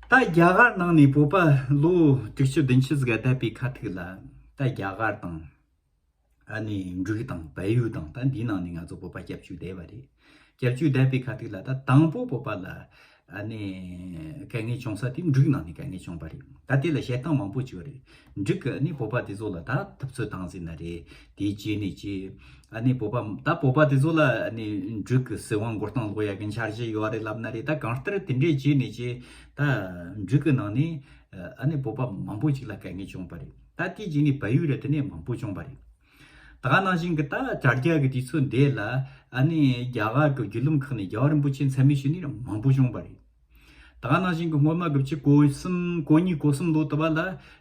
ད་རྒྱ་གར་ནང་ནས་བོད་པ་ལོ་དྲུག་ཅུ་བདུན་ཅུ་ཟིག་བསྡད་པའི་ཁ་ཐུག་ལ། ད་རྒྱ་གར་དང་ཨ་ནི་འབྲུག་དང་བལ་ཡུལ་དང་ད་འདིའི་ནང་ནས་ང་ཚོ་བོད་པ་སྐྱབས་བཅོལ་བསྡད་པ་རེད། སྐྱབས་བཅོལ་བསྡད་པའི་ཁ་ཐུག་ལ་ད་དང་པོ་བོད་པ་ལ་ཨ་ནི་གལ་གནད་བྱུང་ས་དེ་འབྲུག་ནང་ནས་གལ་གནད་བྱུང་བ་རེད། ད་དེ་ལ་བཤད་སྟངས་མང་པོ་ཅིག་ཡོད་རེད། འབྲུག་གི་ཨ་ནི་བོད་པ་དེ་ཚོ་ལ་ད་ཐུབ་ཚོད་བཏང་ཟིན་ན་རེད། དེའི་རྗེས་ནས་ཀྱི་ཨ་ནི་བོད་པ་ད་བོད་པ་དེ་ཚོ་ལ་ཨ་ནི་འབྲུག་གི་སྲིད་དབང་མགོ་རྟིང་སློག་ཡ་གི་འཆར་གཞི་ཡོད་རེད་ལབ་ན་རེད། ད་གང་ལྟར་དེ་འདྲའི་རྗེས་ནས་ཀྱི་ད་འབྲུག་གི་ནང་ནས་ཨ་ནི་བོད་པ་མང་པོ་ཅིག་ལ་གལ་གནད་བྱུང་བ་རེད། ད་དེའི་རྗེས་ནས་བལ་ཡུལ་ར་དེ་ནས་མང་པོ་བྱུང་བ་རེད། ད་ག་ནང་བཞིན་གྱི་ད་དྲ་རྒྱ་གི་དུས་ཚོད་འདི་ལ་ཨ་ནི་རྒྱ་གར་གྱི་བརྒྱུད་ལམ་ཁག་ནས་རྒྱལ་བ་རིན་པོ་ཆེ་མཚན་སྨད་ཞུ་ནི་ར་མང་པོ་བྱུང་བ་རེད། ད་ག་ནང་བཞིན་གྱི་སྔོན་མ་དགུ་བཅུ་གོ་གསུམ་གོ་གཉིས་གོ་གསུམ་ལོ་དུ་བ་ལ་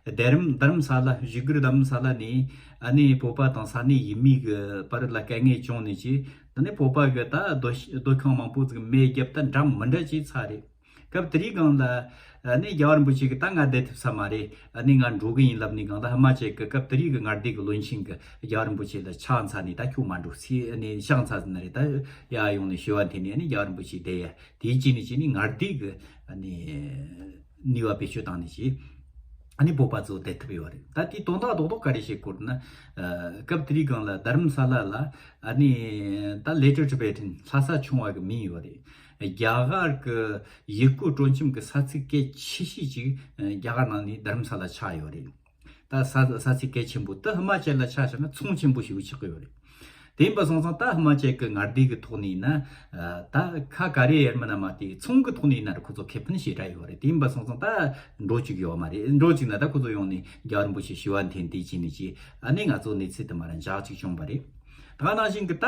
རྡ་རམ་རྡ་རམ་ས་ལ་བཞུགས་སྒར་རྡ་རམ་ས་ལ་ནས་ཨ་ནི་བོད་པ་དང་ས་གནས་ཡུལ་མི་གི་བར་ལ་དཀའ་ངལ་བྱུང་ནས་ཀྱི་ད་ནི་བོད་པ་གི་ད་སྡོད་སྡོད་ཁང་མང་པོ་ཟིག་མེ་བརྒྱབ་ད་འདྲ་མི་འདྲ་ཅིག་ཚར་རེད། སྐབས་དེ་རིང་སྒང་ལ་ཨ་ནི་རྒྱལ་བ་རིན་པོ་ཆེ་གི་ད་ང་བསྡད་ཐུབ་ས་མ་རེད། ཨ་ནི་ང་འགྲོ་གི་ཡིན་ལབ་ནས་སྒང་ལ་ཧ་མ་ཆེ་གི་སྐབས་དེ་རིང་གི་མངའ་སྡེ་གི་བློན་ཆེན་གི་རྒྱལ་བ་རིན་པོ་ཆེ་ལ་ཕྱག་འཚལ་ནས་ད་ཁྱོད་མ་འགྲོ་སི་ཨ་ནི་ཕྱག་འཚལ་ཟིན་ན་རེད། ད་ཡ་ཡོང་ནས་ཞུ་བ་འཐེན་ནས་ཨ་ནི་རྒྱལ་བ་རིན་པོ་ཆེ་བསྡད་ཡ་དེའི་རྗེས་ནས་ཀྱི་ནི་མངའ་སྡེ་གི་ཨ་ནི་ནུས་པ་བེད་སྤྱོད་བཏང་ནས་ཀྱི་ ཨ་ནི་བོད་པ་ཚོ་བསྡད་ཐུབ་ཡོད་རེད། ད་དེའི་དོན་དག་རྡོག་རྡོག་ག་རེ་བཤད་དགོས་ན། ཨ་སྐབས་དེའི་སྒང་ལ་རྡ་རམ་ས་ལ་ལ་ཨ་ནི་ད་Little Tibetan་ལྷ་ས་ཆུང་བ་གི་མིང་ཡོད་རེད། རྒྱ་གར་གི་ཡུལ་སྐོར་སྤྲོ་འཆམ་གི་ས་ཚིགས་གལ་ཆེ་ཤོས་ཅིག་ཨ་རྒྱ་གར་ནང་ནས་རྡ་རམ་ས་ལ་ཆགས་ཡོད་རེད། ད་ས་ས་ཚིགས་གལ་ཆེན་པོ་དེ་ཧི་མ་ཅལ་ལ་ཆ་བཞག་ན་ཚོང་ཆེན་པོ་ཞིག་ཆགས་ཀྱི་ཡོད་རེད། དེ་ཡིན་པ་སོང་ཙང་ད་ཧི་མ་ཅལ་གྱི་མངའ་སྡེ་གི་ཐོག་ནས་ཡིན་ན། ཨ་ད་ཁ་ག་རེ་ཡར་མིན་ན་མ་དེ་ཚོང་གི་ཐོག་ནས་ཡིན་ན་ར་ཁོ་ཚོ་ཁེ་ཕན་ཞེ་དྲག་ཡོད་རེད། དེ་ཡིན་པ་སོང་ཙང་ད་འགྲོ་བཅུག་ཡོད་མ་རེད། འགྲོ་བཅུག་ན་ད་ཁོ་ཚོ་ཡོང་ནས་རྒྱལ་བ་རིན་པོ་ཆེ་ཞུ་བ་འཐེན་དེ་བྱས་ནས་ཅི་ཨ་ནི་ང་ཚོ་གནས་ཚུལ་དུ་མ་ར་འཇགས་ཅིག་བྱུང་བ་རེད། ད་ནང་བཞིན་གྱི་ད་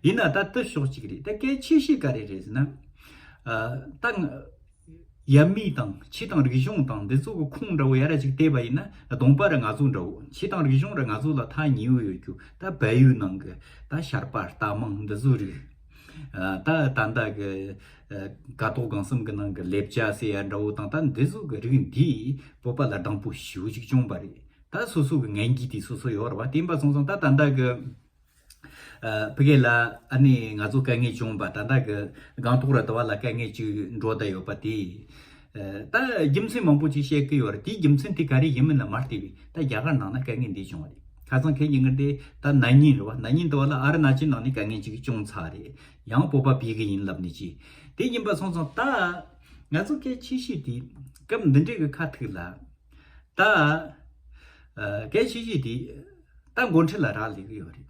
ཡིན་ན་ད་དེ་ཕྱོགས་གཅིག་རེད། ད་གལ་ཆེ་ཤོས་ག་རེ་རེད་ཟེར་ན། ཨ་ད་ཡབ་མེས་དང་ཆོས་དང་རིག་གཞུང་དང་འདི་ཚོ་གི་ཁུངས་འདྲ་བོ་ཡ་ར་ཅིག་བལྟས་པ་ཡིན་ན། གདོང་པ་ར་ང་ཚོ་འདྲ་བོ། ཆོས་དང་རིག་གཞུང་ར་ང་ཚོ་ལ་ཐག་ཉེ་བོ་ཡོད་རྒྱུ། ད་བལ་ཡུལ་ནང་གི་ད་ཤར་པ་རྟ་མང་འདི་ཚོ་རིགས། ཨ་ད་ད་ལྟ་གི་ཨ་ཀ་ཐོག་སྒང་གསུམ་གི་ནང་གི་ལེབ་ཅ་ཟེར་ཡ་འདྲ་བོ་དང་། ད་འདི་ཚོ་གི་རིགས་འདིས་བོད་པ་ལ་སྡང་པོ་ཞེ་པོ་ཅིག་བྱུང་བ་རེད། ད་སོ་སོ་གི་ངན་གྱིས་དེ་སོ་སོ་ཡོད་རེད་བ། དེ་ཡིན་པ་སོང་ཙང་ད་ད་ལྟ་གི་ཨ་ཕ་གི་ལ་ཨ་ནི་ང་ཚོ་དཀའ་ངལ་བྱུང་བ། ད་ལྟ་གི་སྒང་ཏོག་ར་དུ་བ་ལ་དཀའ་ངལ་ཅིག་འགྲོ་བསྡད་ཡོད་པ་དེ། ཨ་ད་རྒྱུ་མཚན་མང་པོ་ཅིག་བཤད་ཀྱི་ཡོད་རེད། དེའི་རྒྱུ་མཚན་དེ་ག་རེ་ཡིན་མིན་ལ་མ་ལྟོས་པའི་ད་རྒྱ་གར་ནང་ན་དཀའ་ངལ་འདི་བྱུང་བ་རེད། ཁ་སང་ཁེ་ཉིན་ངར་དེ་ད་ན་ནིང་རེད་བ། ན་ནིང་དུ་བ་ལ་ཨ་རུ་ན་ཅལ་ནང་ནས་དཀའ་ངལ་ཅིག་བྱུང་ཚར་རེད། ཡང་བོད་པ་བོད་གི་ཡིན་ལབ་ནས་ཅི། དེ་ཡིན་པ་སོང་ཙང་ད་ང་ཚོ་གལ་ཆེ་ཤོས་དེ་སྐབས་འདི་འདྲའི་གི་ཁ་ཐུག་ལ། ད་ཨ་གལ་ཆེ་ཤོས་དེ་ད་འགོ་ཁྲིད་ལ་རག་ལས་ཀྱི་ཡོད་རེད།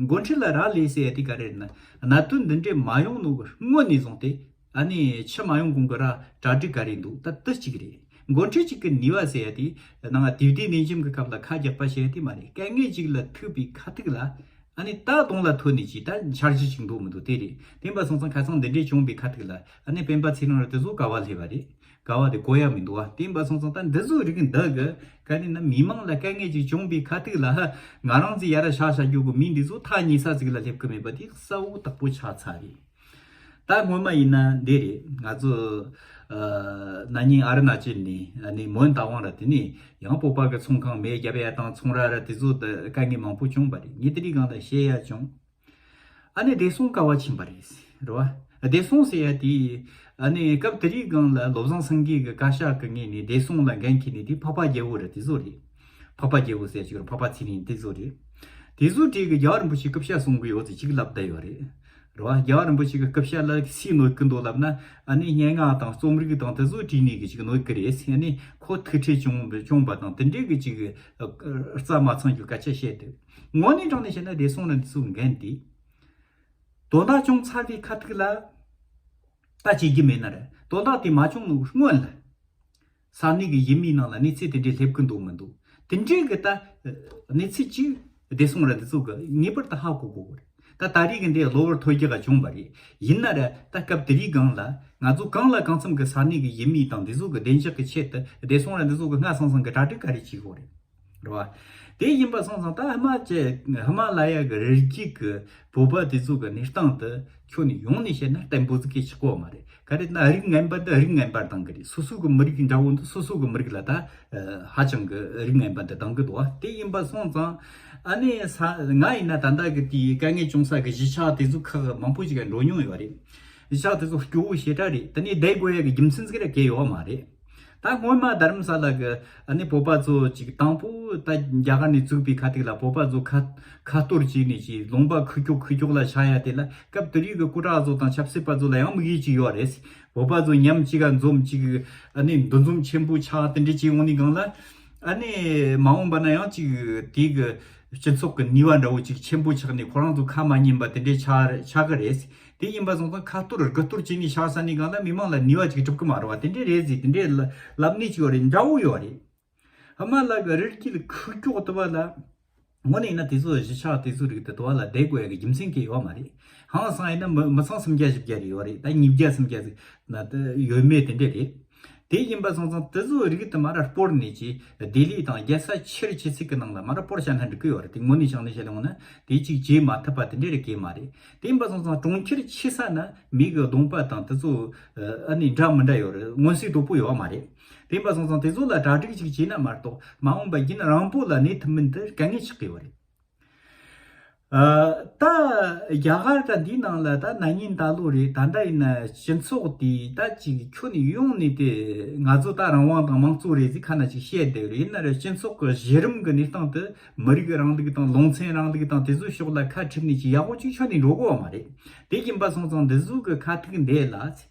འགོ་ཁྲིད་ལ་རག་ལས་ཟེར་ཡ་དེ་ག་རེ་རེད་ན། གནད་དོན་འདི་འདྲའི་མ་ཡོང་ནོ་གི་སྔོན་ནས་བཟུང་སྟེ་ཨ་ནི་ཕྱི་མ་ཡོང་གོང་གི་ར་གྲ་སྒྲིག་ག་རེ་འདུག་ད་དེ་གཅིག་རེད། འགོ་ཁྲིད་གཅིག་གི་ནུས་པ་ཟེར་ཡ་དེ་ནང་དུས་བདེ་ནད་མཇུག་གི་སྐབས་ལ་ཁ་རྒྱག་པ་བྱེད་ཡ་དེ་མ་རེད། དཀའ་ངལ་ཅིག་ལ་ཐུག་པའི་ཁ་ཐུག་ལ་ཨ་ནི་ད་གདོང་ལ་ཐོན་ནས་ཅི་ད་འཆར་གཞི་ཅིག་འདུག་མི་འདུག་དེ་རེད། དེ་ཡིན་པ་སོང་ཙང་ཁ་སང་འདི་འདྲའི་བྱུང་བའི་ཁ་ཐུག་ལ་ཨ་ནི་སྤེན་པ་ཚེ་རིང་ར་དེ་ཚོ་ག་བ་སླེབས་པ་རེད། ག་བ་དེ་གོ་ཡ་མི་འདུག་བ། དེ་ཡིན་པ་སོང་ཙང་ད་འདི་ཚོ་རིགས་འདི་གི་ག་རེ་ན་མི་མང་ལ་དཀའ་ངལ་ཅིག་བྱུང་བའི་ཁ་ཐུག་ལ་ཧ་ང་རང་ཚོ་ཡ་ར་ཤ་ཤ་རྒྱུ་གི་མི་འདི་ཚོ་ཐག་ཉེ་ས་ཟིག་ལ་སླེབས་གི་མེད་པ་དེ་གསལ་བོ་དག་པོ་ཆགས་ཚར་རེད། ད་སྔོན་མ་ཡིན་ན་འདི་རེད། ང་ཚོ་ཨ་ན་ནིང་ཨ་རུ་ན་ཅལ་ནས་ཨ་ནི་མོན་རྟ་དབང་ར་དེ་ནས་ཡང་བོད་པ་གི་ཚོང་ཁང་མེ་བརྒྱབ་ཡ་དང་ཚོང་ར་ར་དེ་ཚོ་དཀའ་ངལ་མང་པོ་བྱུང་བ་རེད། ངས་དེ་རིང་སྒང་ལ་བཤད་ཡ་བྱུང་། ཨ་ནི་བདེ་སྲུང་ག་བ་ཕྱིན་པ་རེད། རེད་བ། བདེ་སྲུང་ཟེར་ཡ་དེ་ཨ་ནི་སྐབས་དེ་རིང་སྒང་ལ་བློ་བཟང་སེང་གེ་གི་བཀའ་ཤག་གི་ངོས་ནས་བདེ་སྲུང་ལ་འགན་འཁྱེར་ནས་དེ་འཕགས་པ་རྒྱལ་པོ་རེད། དེ་ཚོ་རེད། འཕགས་པ་རྒྱལ་པོ་ཟེར་ཅིག་རེད། འཕགས་པ་ཚེ་རིང་དེ་ཚོ་རེད། དེ་ཚོ་གྲས་ཀྱི་རྒྱལ་བ་རིན་པོ་ཆེ་སྐུ་ཕྱྭ་གསུང་གི་ཡོད་ཟེར་ཅིག་ལབ་བསྡད་ཡོད་རེད། རེད་བ། རྒྱལ་བ་རིན་པོ་ཆེ་གི་སྐུ་ཕྱྭ་ལ་སུས་གནོད་ཀྱི་འདུག་ལབ་ན། ཨ་ནི་སྙན་ངག་དང་རྩོམ་རིག་དང་དེ་ཚོ་བྲིས་ནས་གི་ཅིག་གནོད་ཀྱི་རེད་ཟེར། ཨ་ནི་ཁོ་ཐུགས་ཁྲལ་བྱུང་བྱུང་བ་དང་དེ་འདྲའི་གི་ཅིག་རྩ་མ་ཚང་རྒྱུ་སྐད་ཆ་བཤད་འདུག་ངོ་ནས་དྲང་ནས་བཤད་ན་བདེ་སྲུང་ལ་འདི་ཚོ་འགན་དེ། དོན་དག་བྱུང་ཚར་བའི་ཁ་ཐུག་ལ་ད་བྱེད་རྒྱུ་མེད་ན་རེད། དོན་དག་དེ་མ་བྱུང་ནོ་སྔོན་ལ་ས་གནས་ཀྱི་ཡུལ་མིའི་ནང་ལ་གནས་ཚུལ་དེ་འདྲའི་སླེབས་ཀྱི་འདུག་མི་འདུག་དེ་འདྲའི་གི་ད་གནས་ཚུལ་གཅིག་བདེ་སྲུང་ར་འདི་ཚོ་གི་ངེས་པར་དུ་ཧ་གོ་དགོས་གི་རེད། ད་ད་རེས་ཀྱི་འདི་གློ་བུར་ཐོལ་རྒྱག་ག་བྱུང་བ་རེད། ཡིན་ན་ར་ད་སྐབས་དེ་རིང་སྒང་ལ་ང་ཚོ་གང་ལ་གང་འཚམ་གི་ས་གནས་ཀྱི་ཡུལ་མི་དང་འདི་ཚོ་གི་བདེ་འཇགས་ཀྱི་ཆེད་དུ་བདེ་སྲུང་ར་འདི་ཚོ་གི་སྔ་སང་སང་གི་གྲ་སྒྲིག་ག་རེ་བྱེད་དགོས་རེད། རེད་བ། དེ་ཡིན་པ་སོང་ཙང་ད་ཧི་མ་ཅལ་ཧི་མ་ལ་ཡ་གི་རི་རྒྱུད་གི་བོད་པ་དེ་ཚོ་གི་གནས་སྟངས་དེ་ཁྱོན་ནས་ཡོངས་ནས་བཤད་ན་བརྟན་པོ་ཟིག་གི་ཆགས་གོ་མ་རེད། ག་རེ་ན་རིགས་ངན་པ་འདི་རིགས་ངན་པར་སྡང་གི་རེད། སོ་སོ་གི་མི་རིགས་འདྲ་བོ་འདི་སོ་སོ་གི་མི་རིགས་ལ་ད་ཧ་ཅང་གི་རིགས་ངན་པ་འདི་སྡང་གི་འདུག་བ། དེ་ཡིན་པ་སོང་ཙང་ཨ་ནི་ས་ང་ཡིན་ན་ད་ལྟ་གི་དེའི་དཀའ་ངལ་བྱུང་ས་གི་གཞིས་ཆགས་དེ་ཚོ་ཁག་མང་པོ་ཞིག་ག་འགྲོ་མྱོང་ཡོད་རེད། གཞིས་ཆགས་དེ་ཚོ་སྐྱོ་བོ་ཞེ་དྲག་རེད། དེ་ནས་བསྡད་དགོས་ཡ་གི་རྒྱུ་མཚན་ཟིག་ར་གལ་ཡོད་མ་རེད། ད་སྔོན་མ་རྡ་རམ་ས་ལ་གི་ཨ་ནི་བོད་པ་ཚོ་ཅིག་དང་པོ་ད་རྒྱ་གར་ནས་བཙུགས་པའི་ཁ་ཐུག་ལ་བོད་པ་ཚོ་ཁ་ཁ་གཏོར་བྱས་ནས་ཅིག་ལུང་པ་ཁུག་ཀྱོག་ཁུག་ཀྱོག་ལ་ཆགས་ཡ་དེ་ལ་སྐབས་དེ་རིང་གི་སྐུ་དྲག་ཚོ་དང་ཆབ་སྲིད་པ་ཚོ་ལ་ཡང་དམིགས་ཡུལ་ཅིག་ཡོད་རེད། བོད་པ་ཚོ་མཉམ་གཅིག་ག་འཛོམས་ཅིག་ཨ་ནི་འདུ་འཛོམས་ཆེན་པོ་ཆགས་དེ་འདྲ་བྱས་འོང་ནས་སྒང་ལ་ཨ་ནི་མ་འོངས་པ་ན་ཡང་ཅིག་དེ་གི་སྤྱི་ཚོགས་ཀྱི་ནུས་པ་འདྲ་བོ་ཅིག་ཆེན་པོ་ཆགས་ནས་ཁོ་རང་ཚོ་ཁ་མ་ཉན་པ་དེ་འདྲའི་ཆགས་ཆགས་ཀྱི་རེད། དེ་ཡིན་པ་སོང་ཙང་ཁ་གཏོར་དགུ་གཏོར་བྱས་ནས་ཆགས་ས་ནས་སྒང་ལ་མི་མང་ལ་ནུས་པ་ཅིག་སྒྲུབ་ཀྱི་མ་རེད་བ། དེ་འདྲའི་རེད་ཟེར་དེ་འདྲའི་ལབ་ནས་ཅིག་ཡོད་རེད། འདྲ་བོ་ཡོད་རེད། ཧི་མ་ལ་གི་རི་རྒྱུད་ཁུག་ཀྱོག་དུ་བ་ལ་དངོས་གནས་ཡིན་ན་དེ་ཚོ་གཞིས་ཆགས་དེ་ཚོ་རིགས་དེ་དུ་བ་ལ་བསྡད་དགོས་ཡ་གི་རྒྱུ་མཚན་གི་ཡོད་མ་རེད། ཧང་སང་ཡིན་ན་མི་མི་ཚང་སུམ་བརྒྱ་བཞི་བརྒྱ་རེ་ཡོད་རེད། ད་ཉིས་བརྒྱ་སུམ་བརྒྱ་ཟིག་ན་དེ་ཡོད་མེད་དེ་འདྲ་རེད། དེ་ཡིན་པ་སོང་ཙང་དེ་ཚོ་རིགས་དུ་མ་ར་སྤོར་ནས་ཀྱི་ལྡི་ལི་དང་རྒྱལ་ས་ཆེར་ཆེ་ཚིག་གི་ནང་ལ་མ་ར་སྤོར་བྱ་ན་འགྲིག་གི་ཡོད་རེད། དེ་དངོས་གནས་བྱུང་ནས་བཤད་ལ་འོང་ན་དེ་གཅིག་བྱེད་མ་ཐུབ་པ་དེ་འདྲ་རེ་གས་མ་རེད། དེ་ཡིན་པ་སོང་ཙང་གྲོང་ཁྱེར་ཆེ་ས་ན་མི་གི་གདོང་པ་དང་དེ་ཚོ་ཨ་ནི་འདྲ་མི་འདྲ་ཡོད་རེད། མངོན་གསལ་དོད་པོ་ཡོད་མ་རེད། དེ་ཡིན་པ་སོང་ཙང་དེ་ཚོ་ལ་གྲ་སྒྲིག་ཅིག་བྱས་ན་མ་གཏོགས་མ་འོངས་པ་རྒྱུན་རིང་པོ་ལ་གནས་ཐུབ་མིན་དེ་དཀའ་ངལ་ཆགས་ཀྱི་ཡོད་རེད། ཨ། ད་རྒྱ་གར་ད་འདིའི་ནང་ལ་ད་ན་ནིང་ད་ལོ་རེད། ད་ལྟ་ཡིན་ན་སྤྱི་ཚོགས་དེ་ད་ཅིག་ཁྱོན་ནས་ཡོང་ནས་དེ་ང་ཚོ་ད་རང་དབང་དང་དམངས་གཙོ་རེད་ཟེར་ཁ་ན་ཅིག་བཤད་བསྡད་ཡོད་རེད། ཡིན་ན་རེད། སྤྱི་ཚོགས་ཀྱི་གཞི་རིམ་གྱི་གནས་སྟངས་དེ་མི་རིགས་རིང་ལུགས་དང་ལུང་ཚན་རིང་ལུགས་དང་དེ་ཚོའི་ཕྱོགས་ལ་ཁ་ཁྲིད་ནས་ཅིག་ཡག་པོ་ཅིག་ཁྱོན་ནས་འགྲོ་གི་ཡོད་མ་རེད། དེ་ཡིན་པ་སོང་ཙང་འདི་ཚོ་གི་ཁ་ཐུག་འདི་ལ་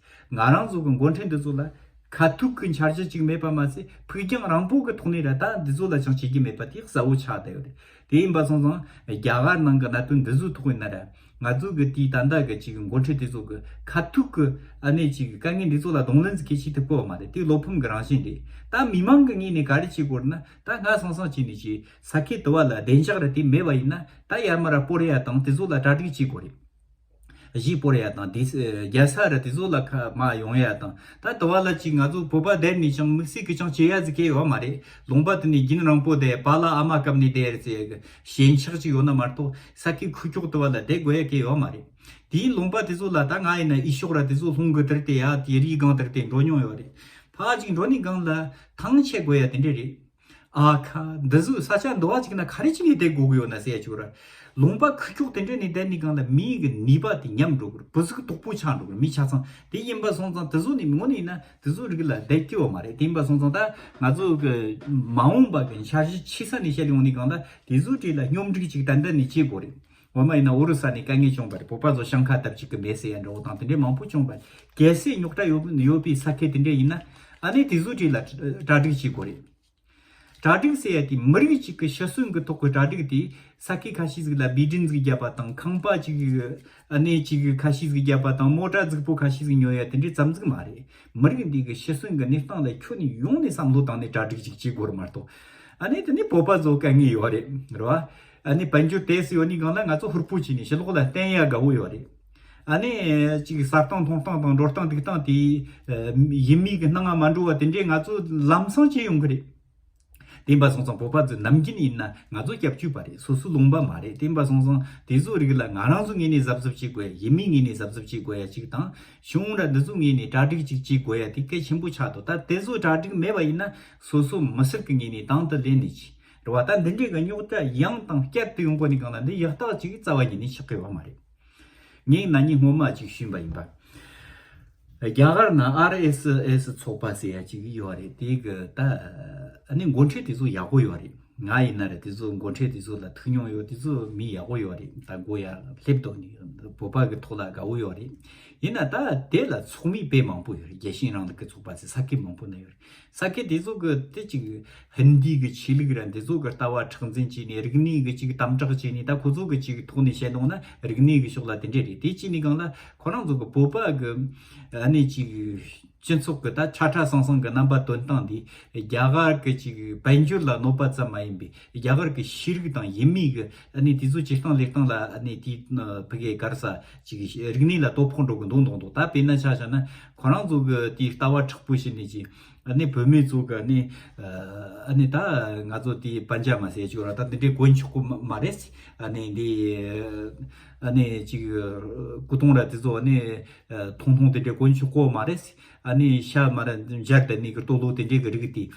ང་རང་ཚོ་གི་འགོ་ཁྲིད་འདི་ཚོ་ལ་ཁ་ཐུག་གི་འཆར་གཞི་ཅིག་མེད་པ་མ་ཟད། ཕུགས་རྒྱང་རིང་པོ་གི་ཐོག་ནས་ར་ད་འདི་ཚོ་ལ་ཅང་བྱེད་ཀྱི་མེད་པ་དེ་གསལ་བོ་ཆགས་བསྡད་ཡོད་རེད། དེ་ཡིན་པ་སོང་ཙང་རྒྱ་གར་ནང་གི་གནད་དོན་འདི་ཚོའི་ཐོག་ཡིན་ན་ར། ང་ཚོ་གི་དེའི་ད་ལྟ་གི་ཅིག་འགོ་ཁྲིད་དེ་ཚོ་གི་ཁ་ཐུག་གི་ཨ་ནེ་ཅིག་དཀའ་ངལ་འདི་ཚོ་ལ་གདོང་ལེན་ཟིག་གི་བྱེད་ཐུབ་ཀྱི་ཡོད་མ་རེད། དེ་བློ་ཕམ་གི་རང་བཞིན་རེད། ད་མི་མང་གི་ངོས་ནས་ག་རེ་བྱེད་དགོས་རེད་ན། ད་སྔ་སང་སང་བྱས་ནས་ཅིག་ས་ཁུལ་དུ་བ་ལ་བདེ་འཇགས་ར་དེ་མེད་པ་ཡིན་ན། ད་ཡར་མར་སྤོར་ཡ་དང་དེ་ཚོ་ལ་གྲ་སྒྲིག་བྱེད་དགོས་རེད། གཞིས་སྤོར་ཡ་དང་དེ་རྒྱལ་ས་ར་དེ་ཚོ་ལ་ཁ་མ་ཡོང་ཡ་དང་། ད་དུ་བ་ལ་ཅིག་ང་ཚོ་བོད་པ་བསྡད་ནས་ཀྱང་དམིགས་བསལ་གི་ཅང་བྱེད་ཡ་ཟིག་གི་ཡོད་མ་རེད། ལུང་པ་དེ་ནས་རྒྱུན་རིང་པོ་བསྡད། པཱ་ལགས་ཨ་མ་སྐབས་ནས་བསྡད་རེད་ཟེར་གི་ཞེན་ཆགས་ཅིག་ཡོད་ན་མ་གཏོགས་ས་ཁུལ་ཁུག་ཀྱོག་དུ་བ་ལ་བསྡད་དགོས་ཡ་གི་ཡོད་མ་རེད། དེའི་ལུང་པ་དེ་ཚོ་ལ་ད་ང་ཡིན་ན་ཨི་ཤོག་ར་དེ་ཚོ་ལྷུང་གི་དེར་དེ་ཡ་དེ་རིའི་སྒང་དེར་དེ་འགྲོ་མྱོང་ཡོད་རེད། ཕ་ཅིག་འགྲོ་ནི་སྒང་ལ་ཐང་ཆད་དགོས་ཡ་དེ་འདྲ་རེད། ཨ་ཁ། འདི་ཚོ་ས་ཆ་འདི་བ་ཅིག་ན་ག་རེ་ཅིག་ནས་བསྡད་དགོས་གི་ཡོད་ན་ཟེར་ཡ་ཅིག་ར། ལུང་པ་ཁུག་ཀྱོག་དེ་འདྲ་ནས་བསྡད་ནི་སྒང་ལ་མིའི་གི་ནུས་པ་དེ་ཉམས་འགྲོ་གི་རེད། བུ་ཟུག་དོག་པོ་ཆགས་འགྲོ་གི་རེད། མི་ཆ་ཚང་དེ་ཡིན་པ་སོང་ཙང་དེ་ཚོ་ནི་མོ་ནི་ཡིན་ན་དེ་ཚོ་རིགས་ལ་བསྡད་ཀྱི་ཡོད་མ་རེད། དེ་ཡིན་པ་སོང་ཙང་ད་ང་ཚོ་གི་མ་འོངས་པ་གི་འཆར་གཞི་ཆེ་ས་ནས་བཤད་ཡོང་ནི་སྒང་ལ་དེ་ཚོ་གྲས་ལ་སྙོམས་སྒྲིག་ཅིག་ཏན་ཏན་ནས་བྱེད་དགོས་རེད། འོ་མ་ཡིན་ན་ཨོ་རི་ས་ནས་དཀའ་ངལ་བྱུང་བ་རེད། བོད་པ་ཚོ་ཤང་ཁ་བཏབ་ཅིག་གི་མེད་ཟེར་ཡ་འདྲ་བོ་དང་དེ་འདྲའི་མང་པོ་བྱུང་བ་རེད། གལ་སྲིད་རྙོག་དྲ་ཡོད་ཡོད་པའི་ས་ཁུལ་དེ་འདྲ་ཡིན་ན་ཨ་ནི་དེ་ཚོ་གྲས་ལ་གྲ་སྒྲིག་བྱེད་དགོས་རེད། གྲ་སྒྲིག་ཟེར་ཡ་དེ་མི་རིགས་གཅིག་གི་ཤི་གསོན་གྱི་ཐོག་གི་གྲ་སྒྲིག་དེ། ས་ཁུལ་ཁ་ཤས་ཟིག་ལ་བི་ཏྲིན་ཟིག་བརྒྱབ་པ་དང་། ཁང་པ་གཅིག་གི་ཨ་ནེ་གཅིག་གི་ཁ་ཤས་ཟིག་བརྒྱབ་པ་དང་། མོ་ཊ་རྫིག་པོ་ཁ་ཤས་ཟིག་ཉོ་ཡ་དེ་འདྲའི་ཙམ་ཟིག་མ་རེད། མི་རིགས་འདི་གི་ཤི་གསོན་གྱི་གནས་སྟངས་ལ་ཁྱོན་ནས་ཡོང་ནས་བསམ་བློ་བཏང་ནས་གྲ་སྒྲིག་ཅིག་བྱེད་དགོས་རེད་མ་གཏོགས། ཨ་ནེ་དེ་ནི་བོད་པ་ཚོ་དཀའ་ངལ་ཡོད་རེད། རེད་བ། ཨ་ནེ་དཔལ་འབྱོར་དེ་སུ་ཡོད་ནི་སྒང་ལ་ང་ཚོ་ཧུར་པོ་བྱས་ནས་ཕྱི་ལོགས་ལ་བསྟན་ཡ་དགའ་བོ་ཡོད་རེད། ཨ་ནེ་གཅིག་ཟ་སྟངས་འཐུང་སྟངས་དང་འགྲོ་སྟངས་འདུག་སྟངས་དེ་ཡིན་མིན་གྱི་སྣང་ང་མ་འགྲོ་བ་དེ་འདྲའི་ང་ཚོ་ལམ་སང་བྱེད་ཡོང་གི་རེད། དེ་ཡིན་པ་སོང་ཙང་བོད་པ་ཚོ་ནམ་རྒྱུན་ཡིན་ན་ང་ཚོ་སྐྱབས་བཅོལ་བ་རེད། སོ་སོའི་ལུང་པ་མ་རེད། དེ་ཡིན་པ་སོང་ཙང་དེ་ཚོ་རིགས་ལ་ང་རང་ཚོ་ངོས་ནས་གཟབ་གཟབ་བྱེད་དགོས་ཡ། ཡིན་མིན་ངོས་ནས་གཟབ་གཟབ་བྱེད་དགོས་ཡ་གཅིག་དང་། གཞུང་ར་འདི་ཚོ་ངོས་ནས་གྲ་སྒྲིག་ཅིག་བྱེད་དགོས་ཡ་དེ་གལ་ཆེན་པོ་ཆགས་འདུག་ད་དེ་ཚོ་གྲ་སྒྲིག་མེད་པ་ཡིན་ན་སོ་སོ་མི་སེར་གྱི་ངོས་ནས་དང་དུ་ལེན་ནས་ཅི་རེད་བ། ད་འདི་འདྲའི་གི་རྙོག་དྲ་ཡང་དང་བསྐྱར་དུ་ཡོང་གོ་ནི་སྒང་ལ་འདི་ཡག་རྟགས་ཅིག་རྩ་བ་ཉིད་ནས་ཆགས་ཀྱི་ཡོད་མ་རེད། ངས་ན་ནིང་སྔོན་མ་ཅིག་ཞུས་པ་ཡིན་པ། རྒྱ་གར་ན་ཨར་ཨེས་ཨེས་ཚོགས་པ་ཟེར་ཡ་ཅིག་ཡོད་རེད། དེ་གི་ད་ཨ་ནི་འགོ་ཁྲིད་དེ་ཚོ་ཡག་པོ་ཡོད་རེད། ང་ཡིན་ན་རེད། དེ་ཚོ་འགོ་ཁྲིད་དེ་ཚོ་ལ་ཐུག་མྱོང་ཡོད། དེ་ཚོ་མི་ཡག་པོ་ཡོད་རེད། ད་མགོ་ཡར་སླེབས་དོ་ནི་བོད་པ་གི་ཐོག་ལ་དགའ་བོ་ཡོད་རེད། ཡིན་ན་ད་དེ་ལ་ཚོགས་མི་དཔེ་མང་པོ་ཡོད་རེད། རྒྱལ་སྤྱིའི་རིང་ལུགས་ཀྱི་ཚོགས་པ་ཚོ་ས་ཁུལ་མང་པོ་ན་ཡོད་རེད། ས་ཁུལ་དེ་ཚོ་གི་དེ་ཅིག་ཧིན་དི་གི་ཆོས་ལུགས་ར་འདི་ཚོ་གི་ལྟ་བ་མཁྲེགས་འཛིན་བྱས་ནས། རིག་གནས་གི་ཅིག་དམ་དྲག་བྱས་ནས། ད་ཁོ་ཚོ་གི་ཅིག་ཐོག་ནས་བཤད་འདུག་ན་རིག་གནས་གི་ཕྱོགས་ལ་དེ་འདྲས་རེད། དེ་བྱས་ནས་སྒང་ལ་ཁོ་རང་ཚོ་གི་བོད་པ་གི་ཨ་ནི་ཅིག་སྤྱི་ཚོགས་གི་ད་ཆ་ཕྲ་སང་སང་གི་རྣམ་པ་སྟོན་སྟངས་འདི་རྒྱ་གར་གི་ཅིག་དཔལ་འབྱོར་ལ་གནོད་པ་ཙམ་མ་ཡིན་པའི་རྒྱ་གར་གི་ཤེས་རིག་དང་ཡུལ་མི་གི་ཨ་ནི་དེ་ཚོ་སྤྱིར་བཏང་ལས་སྟངས་ལ་ཨ་ནི་དེ་ཕ་གི་ག་རེ་ཟ་ཅིག་རིག་གནས་ལ་དོ་ཕོག་འགྲོ་གི་འདུག་འདུག་འདུག་ད་དཔེར་ན་ཆ་བཞག་ན་ཁོ་རང་ཚོ་གི་དེའི་ལྟ་བ་མཁྲེགས་པོ་བྱས་ནས་ཅིག་ཨ་ནི་བུད་མེད་ཚོ་གི་ཨ་ནི་ཨ་ནི་ད་ང་ཚོ་དེ་པན་ཇ་མ་ཟེར་ཅིག་ཡོད་ར། ད་དེ་འདྲའི་གོན་ཆོག་གོ་མ་མ་རེད། ཨ་ནི་འདི་ཨ་ནི་ཅིག་སྐུ་གདུང་ར་དེ་ཚོ་ཨ་ནི་ཐུང་ཐུང་དེ་འདྲའི་གོན་ཆོག་གོ་མ་རེད། ཨ་ནི་ཤ་མ་ར་འཇར་དེ་ནི་གི་ལྟོ་ལོ་དེ་འདྲའི་གི་རིགས་དེ་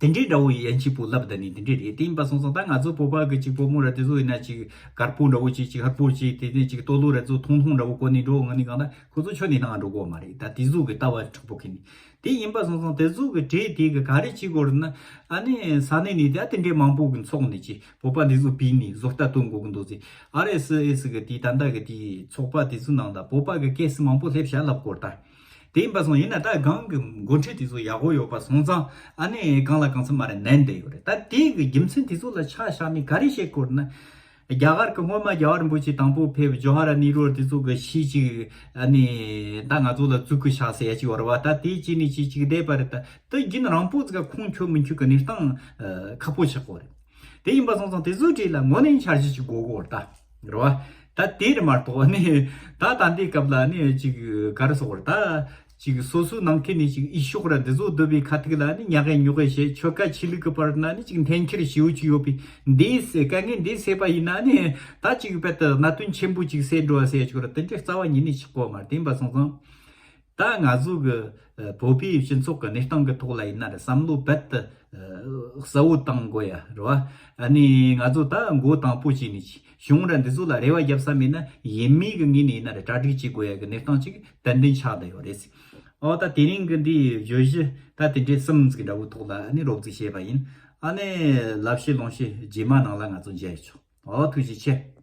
དེ་འདྲའི་འདྲ་བོ་ཡན་ཆད་པོ་ལབ་ད་ནི་དེ་འདྲའི་རེད། དེ་ཡིན་པ་སོང་ཙང་ད་ང་ཚོ་བོད་པ་གི་ཅིག་བུ་མོ་ར་དེ་ཚོ་ཡིན་ན་ཅིག་དཀར་པོ་འདྲ་བོ་ཅིག་ཅིག་ཧར་པོ་ཅིག་དེ་ནི་ཅིག་ལྟོ་ལོ་ར་ཚོ་ཐུང་ཐུང་འདྲ་བོ་གོན་ནི་འགྲོ་ང་ནི་གང་ད། ཁོ་ཚོ་ཁྱོན་ནས་ནང་འགྲོ་གི་མ་རེད། ད་དེ་ཚོ་གི་ལྟ་བ་མཁྲེགས་པོ་ཁེལ་ནས། དེ་ཡིན་པ་སོང་ཙང་དེ་ཚོ་གི་གྲས་དེ་གི་ག་རེ་བྱེད་དགོས་རེད་ན། ཨ་ནི་ས་གནས་ནས་ད་དེ་འདྲའི་མང་པོ་གི་འཚོགས་ནས་ཅི་བོད་པ་འདི་ཚོ་བིས་ནས་བཟོ་ལྟ་སྟོན་དགོས་གི་འདུག་ཟེར། ཨར་ཨེས་ཨེས་གི་དེ་ད་ལྟ་གི་དེ་ཚོགས་པ་དེ་ཚོའི་ནང་ད་བོད་པ་གི་ཀེ་སི་མང་པོ་སླེབས་བཞག་ལབ་དགོས་རེད་ད། དེ་ཡིན་པ་སོང་ཡིན་ན་ད་གང་གི་འགོ་ཁྲིད་དེ་ཚོ་ཡག་པོ་ཡོད་པ་སོང་ཙང་ཨ་ནི་གང་ལ་གང་འཚམ་མ་རེད་ནན་བསྡད་ཡོད་རེད། ད་དེ་གི་རྒྱུ་མཚན་དེ་ཚོ་ལ་ཆ་བཞག་ནས་ག་རེ་བྱེད་དགོས་རེད་ན། རྒྱ་གར་གྱི་སྔོན་མ་རྒྱལ་བ་རིན་པོ་ཆེ་དང་པོ་ཕེབས་ཇོ་ཧ་ར་ནེ་རུ་དེ་ཚོ་གི་ཤིས་ཅིག་ཨ་ནི་ད་ང་ཚོ་ལ་བཙུགས་ཀི་ཤག་ཟེར་ཡ་ཅིག་ཡོད་རེད་བ། ད་དེ་ཅི་ནས་ཅི་ཅིག་བསྡད་པ་རེད། ད་དེ་རྒྱུན་རིང་པོ་ཙི་ག་ཁུངས་འཁྱོལ་མི་འཁྱོལ་གི་གནས་སྟངས་ཁག་པོ་ཆགས་ཀྱི་ཡོད་རེད། དེ་ཡིན་པ་སོང་ཙང་དེ་ཚོའི་གྲས་ལ་དངོས་གནས་འཆར་གཞི་ཅིག་དགོས་ཀྱི་ཡོད་རེད་ད། རེད་བ། ད་དེ་རེད་མ་གཏོགས་ཨ་ནི་ད་ད་ལྟའི་སྐབས་ལ་ཨ་ནི་ཅིག་ག་རེ་ཟེར་དགོས་རེད་ད། ཅིག་སོ་སོའི་ནང་ཁུལ་ནས་ཅིག་ཨི་ཤོག་ར་འདི་ཚོ་བསྡུ་བའི་ཁ་ཐུག་ལ་ནི་ཉག་གེ་ཉོག་གེ་བྱེད། ཆོལ་ཁ་ཆོས་ལུགས་ཀྱི་བར་ན་ནི་ཅིག་འཐེན་འཁྱེར་ཞེ་པོ་ཅིག་ཡོད་པའི་འདིའི་དཀའ་ངལ་འདི་སེལ་བ་ཡིན་ན་ནི་ད་ཅིག་རྦད་དེ་གནད་དོན་ཆེན་པོ་ཅིག་སེལ་འགྲོ་བ་ཟེར་ཆོག་ར། དེ་འདྲའི་རྩ་བ་ཉིད་ནས་ཆགས་ཀྱི་ཡོད་མ་རེད། དེ་ཡིན་པ་སོང་ཙང་ད་ང་ཚོ་གི་བོད་པའི་སྤྱི་ཚོགས་ཀྱི་གནས་སྟངས་ཀྱི་ཐོག་ལ་ཡིན་ན་ར་བསམ་བློ་རྦད་དེ་ གསལ་བོ་བཏང་དགོས་ཡ་རེད་བ། ཨ་ནི་ང་ཚོ་ད་མགོ་དང་པོ་བྱས་ནས་ཅིག་བྱུང་ར་འདི་ཚོ་ལ་རེ་བ་རྒྱབ་ས་མེད་ན། ཡིན་མིན་གི་ངོས་ནས་ཡིན་ན་རེད། གྲ་སྒྲིག་བྱེད་དགོས་ཡ་གི་གནས་སྟངས་ཅིག་ཏན་ཏན་ཆགས་བསྡད་ཡོད་རེད། ཨོ་ད་དེ་རིང་གི་འདི་བརྗོད་གཞི་ད་དེ་འདྲའི་གསུམ་ཟིག་འདྲ་བོའི་ཐོག་ལ་ཨ་ནི་རོབ་ཙམ་བཤད་པ་ཡིན། ཨ་ནི་ལབ་བཤད་ལུང་བཤད་རྗེས་མ་ནང་ལ་ང་ཚོ་མཇལ་ཆོག་ཨོ་ཐུགས་རྗེ་ཆེ།